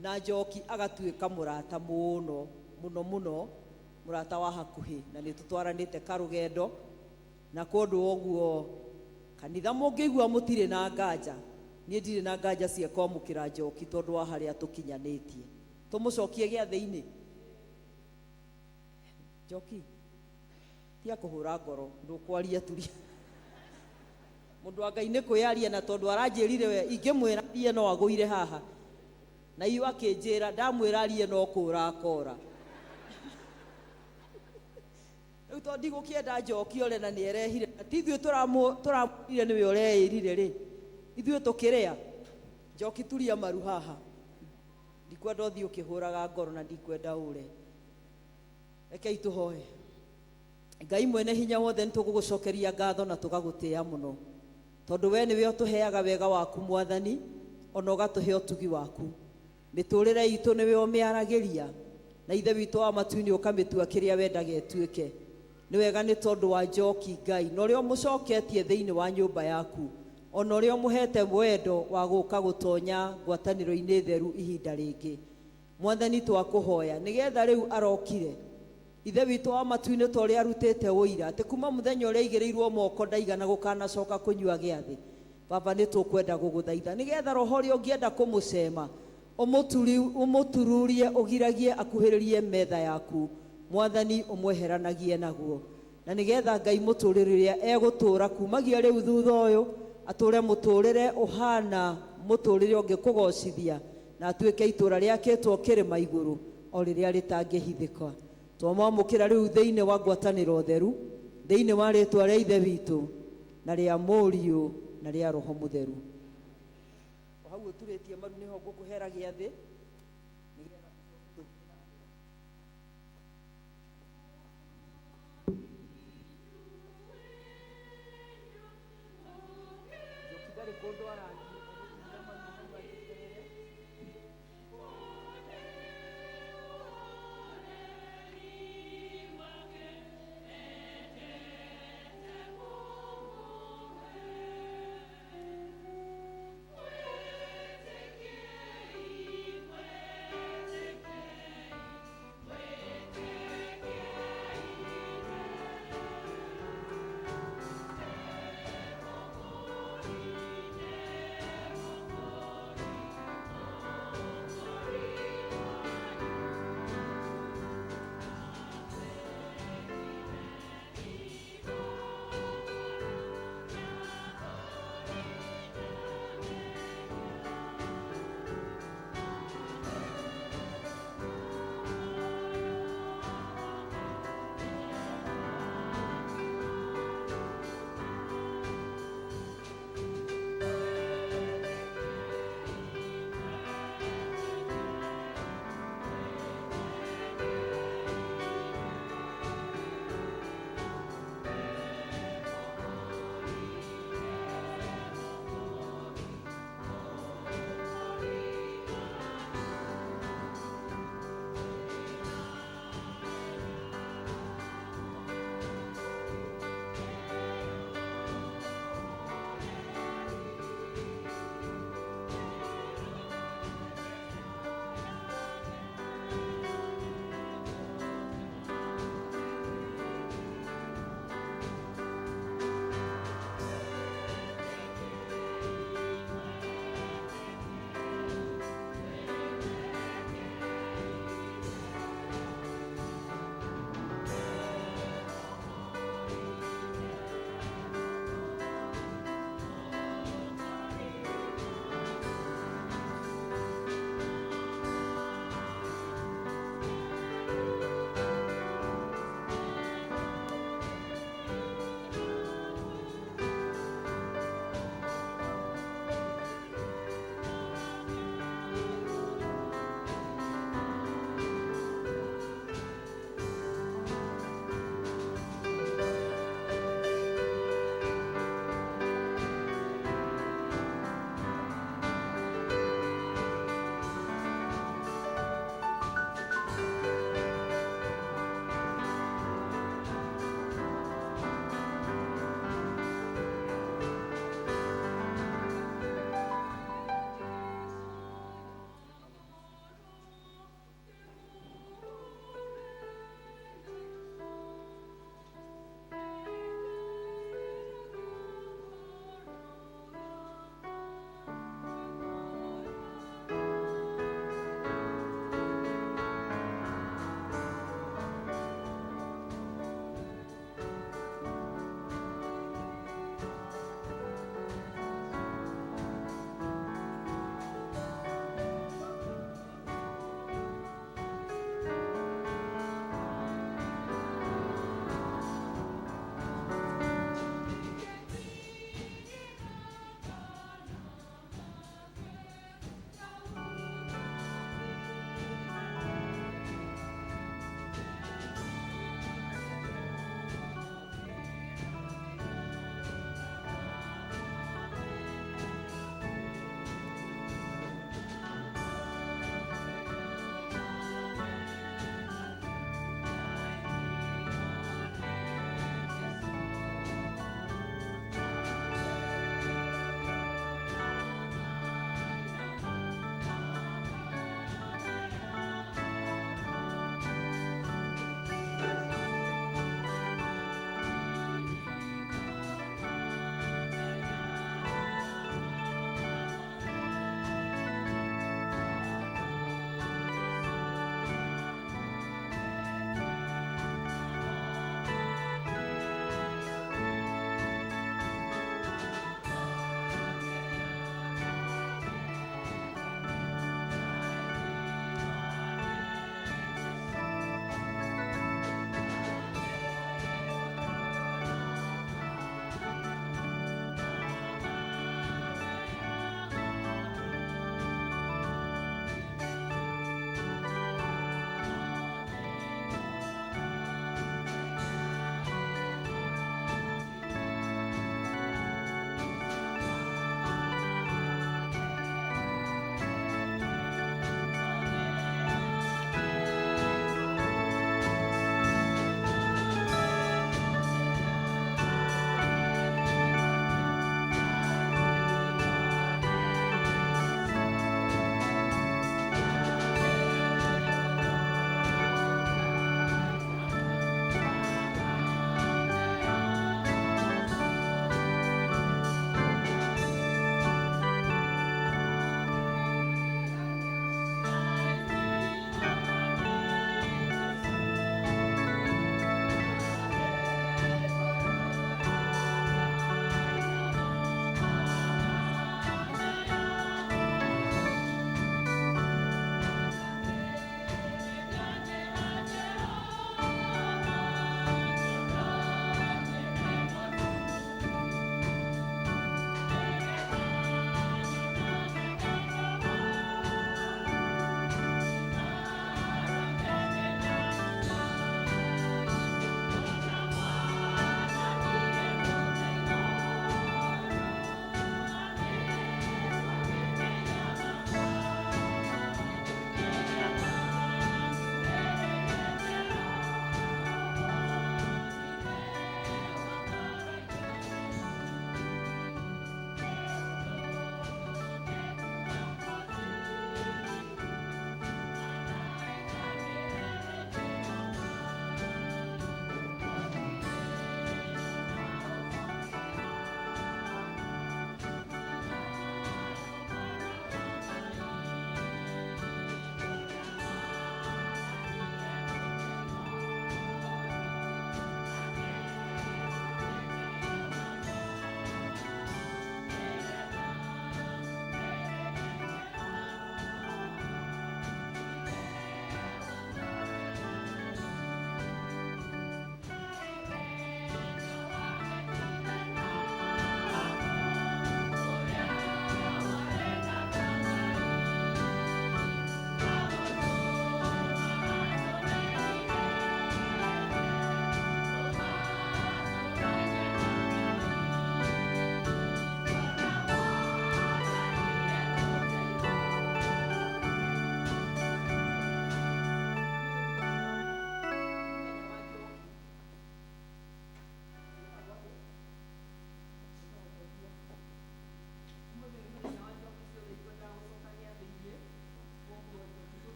na Njoki agatuĩka mũrata mũno mũno mũno, mũrata wa hakuhĩ, na nĩ tũtwaranĩte karũgendo. Na kũndũ ũguo kanitha mũngĩigua mũtirĩ na nganja, niĩ ndirĩ na nganja cia kwamũkĩra Njoki tondũ wa harĩa tũkinyanĩtie. Tũmũcokie gĩathĩ-inĩ. Njoki tia kũhũra ngoro, ndũkwaria turia. Mũndũ wa Ngai nĩ kwĩyaria, na tondũ aranjĩrire we ingĩmwĩra arie no agũire haha, na iyo akĩnjĩra ndamwĩra arie no kũra akora. Rĩu tondũ ndigũkĩenda Njoki ore na nĩerehire, na ti ithuĩ tũramwĩrire nĩwe ũreĩrire rĩ, ithuĩ tũkĩrĩa. Njoki turia maru haha, ndikwenda ũthiĩ ũkĩhũraga ngoro na ndikwenda ũre. Rekei tũhoe. Ngai mwene hinya wothe, nĩ tũgũgũcokeria ngatho na tũgagũtĩĩa mũno, tondũ we nĩwe ũtũheaga wega waku mwathani, ona ũgatũhe ũtugi waku. Mĩtũrĩre itũ nĩwe ũmĩaragĩria, na ithe witũ wa matu-inĩ ũkamĩtua kĩrĩa wendaga ĩtuĩke. Nĩ wega nĩ tondũ wa Njoki Ngai, na ũrĩa ũmũcoketie thĩinĩ wa nyũmba yaku, ona ũrĩa ũmũhete wendo wa gũka gũtonya ngwatanĩro-inĩ theru ihinda rĩngĩ. Mwathani twakũhoya nĩgetha rĩu arokire ithe witũ wa matu-inĩ, ta ũrĩa arutĩte ũira atĩ kuma mũthenya ũrĩa aigĩrĩirwo moko ndaigana gũkanacoka kũnyua gĩathĩ. Baba, nĩ tũkwenda gũgũthaitha nĩgetha roho ũrĩa ũngĩenda kũmũcema ũmũtururie ũgiragie akuhĩrĩrie metha yaku, mwathani ũmweheranagie naguo, na nĩgetha Ngai mũtũrĩre ũrĩa egũtũra kumagia rĩu thutha ũyũ atũre mũtũrĩre ũhana mũtũrĩre ũngĩkũgocithia, na atuĩke itũra rĩakĩtwo kĩrĩma igũrũ o rĩrĩa rĩtangĩhithĩka. Twamwamũkĩra rĩu thĩinĩ wa ngwatanĩro theru, thĩinĩ wa rĩtwa rĩa ithe witũ na rĩa mũriũ na rĩa roho mũtheru. O hau ũturĩtie maru nĩho ngũkũhera gĩathĩ nĩgetha tũthiĩ na mbere. Njoki ndarĩ kũndũ arathiĩ, egũturia maru hau ajeterere.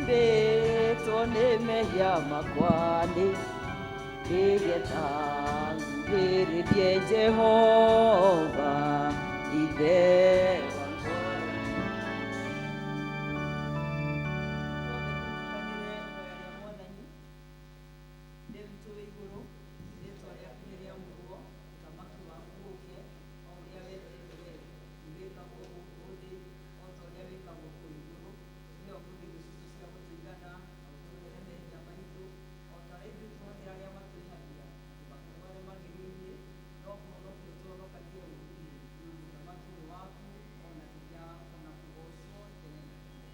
Ndihumbĩtwo nĩ mehia makwa nĩ nĩgetha nguhĩrĩrie Jehova Ithe wa ngoro. Ithe witũ wĩ igũrũ, rĩĩtwa rĩaku nĩ rĩamũrwo, ũthamaki waku ũũke, o ũrĩa wendete wee, wĩkagwo gũkũ thĩ o ta ũrĩa wĩkagwo kũu igũrũ. Tũhe ũmũthĩ irio citũ cia gũtũigana, na ũtũrehere mehia maitũ, o ta ũrĩa ithuĩ tuohagĩra arĩa matwĩhagia. Ndũgatũtware magerio-inĩ, no kũhonokia ũtũhonokagie ũũru-inĩ. Ũthamaki nĩ waku, o na hinya, o na kũgoocwo tene na tene.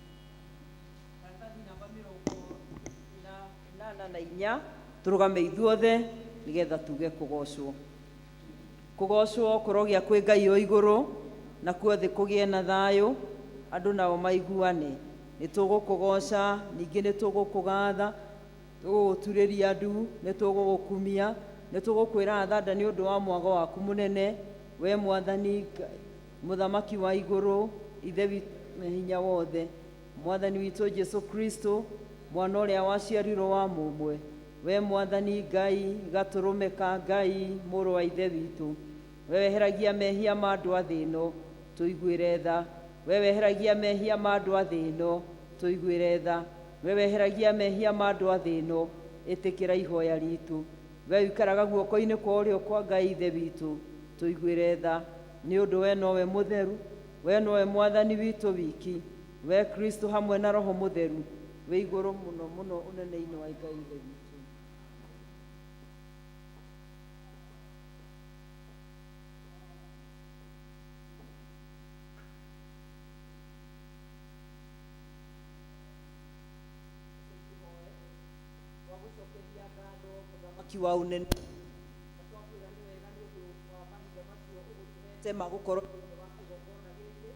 Karatathi namba 84 tũrũgame ithuothe nĩgetha tuge kũgocwo. Kũgocwo kũrogĩa kwĩ Ngai o igũrũ, nakuo thĩ kũgĩe na thayũ, andũ nao maiguane. Nĩ tũgũkũgoca, ningĩ nĩ tũgũkũgatha, tũgũgũturĩria ndu, nĩ tũgũgũkumia, nĩ tũgũkwĩra thanda nĩ ũndũ wa mwago waku mũnene, we Mwathani Ngai, Mũthamaki wa igũrũ, Ithe witũ na hinya wothe, Mwathani witũ Jesu Kristo, mwana ũrĩa waciarirwo wa mũmwe, we Mwathani Ngai, gatũrũme ka Ngai, mũrũ wa Ithe witũ, we weheragia mehia ma andũ a thĩ ĩno, tũiguĩre tha. We weheragia mehia ma andũ a thĩ ĩno, tũiguĩre tha. We weheragia mehia ma andũ a thĩ ĩno, ĩtĩkĩra ihoya ritũ. We ũikaraga guoko-inĩ kwa ũrĩo kwa Ngai Ithe witũ, tũiguĩre tha. Nĩ ũndũ we nowe mũtheru, we nowe Mwathani witũ wiki, we Kristo hamwe na Roho Mũtheru, wĩ igũrũ mũno mũno ũnene-inĩ wa Ngai Ithe witũ. Mũthamaki wa ũnene na twakwĩra nĩ wega nĩ ũndũ wa mahinda macio ũgũtũhete ma gũkorwo thĩinĩ wa kĩgongona gĩkĩ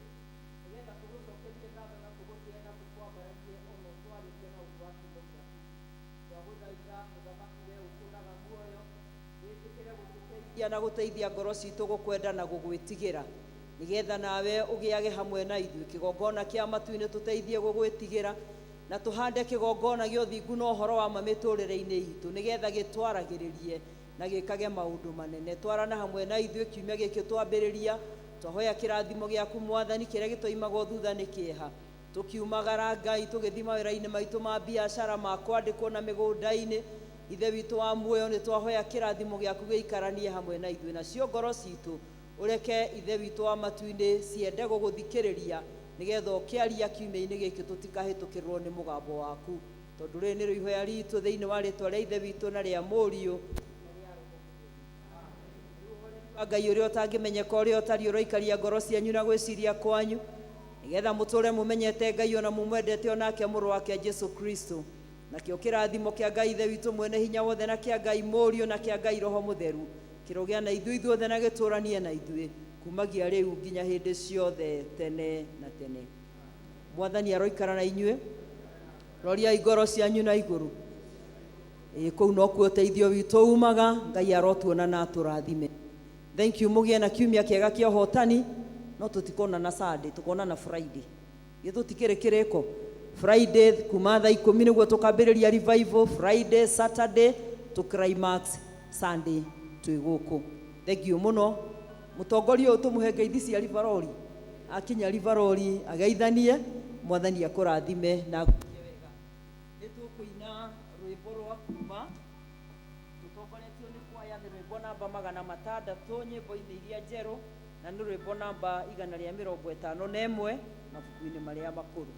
nĩgetha tũgũcokerie ngatho na tũgũtĩe na tũkwambararie ona ũtwarĩrie na ũndũ wa kiugo gĩaku. Twagũthaitha Mũthamaki we ũtũũraga muoyo, wĩtĩkĩre gũtũteithia na gũteithia ngoro citũ gũkwenda na gũgwĩtigĩra, nĩgetha nawe ũgĩage hamwe na ithuĩ. Kĩgongona kĩa matu-inĩ tũteithie gũgwĩtigĩra na tũhande kĩgongona gĩa ũthingu na ũhoro wa ma mĩtũrĩre-inĩ itũ, nĩgetha gĩtwaragĩrĩrie na gĩkage maũndũ manene. Twarana hamwe na ithuĩ kiumia gĩkĩ twambĩrĩria, twahoya kĩrathimo gĩaku Mwathani, kĩrĩa gĩtoimagwo thutha nĩ kĩeha. Tũkiumagara Ngai tũgĩthiĩ mawĩra-inĩ maitũ ma biacara, ma kwandĩkwo na mĩgũnda-inĩ, Ithe witũ wa muoyo, nĩ twahoya kĩrathimo gĩaku gĩikaranie hamwe na ithuĩ, nacio ngoro citũ ũreke Ithe witũ wa matu-inĩ ciende gũgũthikĩrĩria, nĩgetha ũkĩaria kiumia-inĩ gĩkĩ tũtikahĩtũkĩrwo nĩ mũgambo waku, tondũ rĩrĩ nĩrĩo ihoya ritũ thĩinĩ wa rĩtwa rĩa Ithe witũ na rĩa Mũriũ wa Ngai ũrĩa ũtangĩmenyeka ũrĩa ũtariĩ, ũroikaria ngoro cianyu na gwĩciria kwanyu, nĩgetha mũtũre mũmenyete Ngai ona mũmwendete onake mũrũ wake Jesu Kristo. Nakĩo kĩrathimo kĩa Ngai Ithe witũ mwene hinya wothe na kĩa Ngai Mũriũ na kĩa Ngai Roho Mũtheru kĩrogĩa na ithuĩ ithuothe na gĩtũranie na ithuĩ kumagia rĩu nginya hĩndĩ ciothe tene na tene. Mwathani aroikara na inyuĩ. Roriai ngoro cianyu na igũrũ. Ĩĩ kũu nokuo ũteithio witũ umaga. Ngai arotuona na atũrathime. Thank you, mũgĩe na kiumia kĩega kĩa ũhotani, no tũtikonana Sunday, tũkonana Friday. Githĩ tũtikĩrĩ kĩrĩko? Friday kuma thaa 10 nĩguo tũkambĩrĩria revival, Friday, Saturday tũ climax Sunday twĩ gũkũ. Thank you mũno. Mũtongoria ũyũ tũmũhe ngeithi cia Rivaroli. Akinya Rivaroli ageithanie, Mwathani akũrathime na agwĩke wega. Nĩ tũkũina rwĩmbo rwa kuma tũtongoretio nĩ kwaya, nĩ rwĩmbo namba 600 nyĩmbo-inĩ iria njerũ, na nĩ rwĩmbo namba 151 mabuku-inĩ marĩa makũrũ.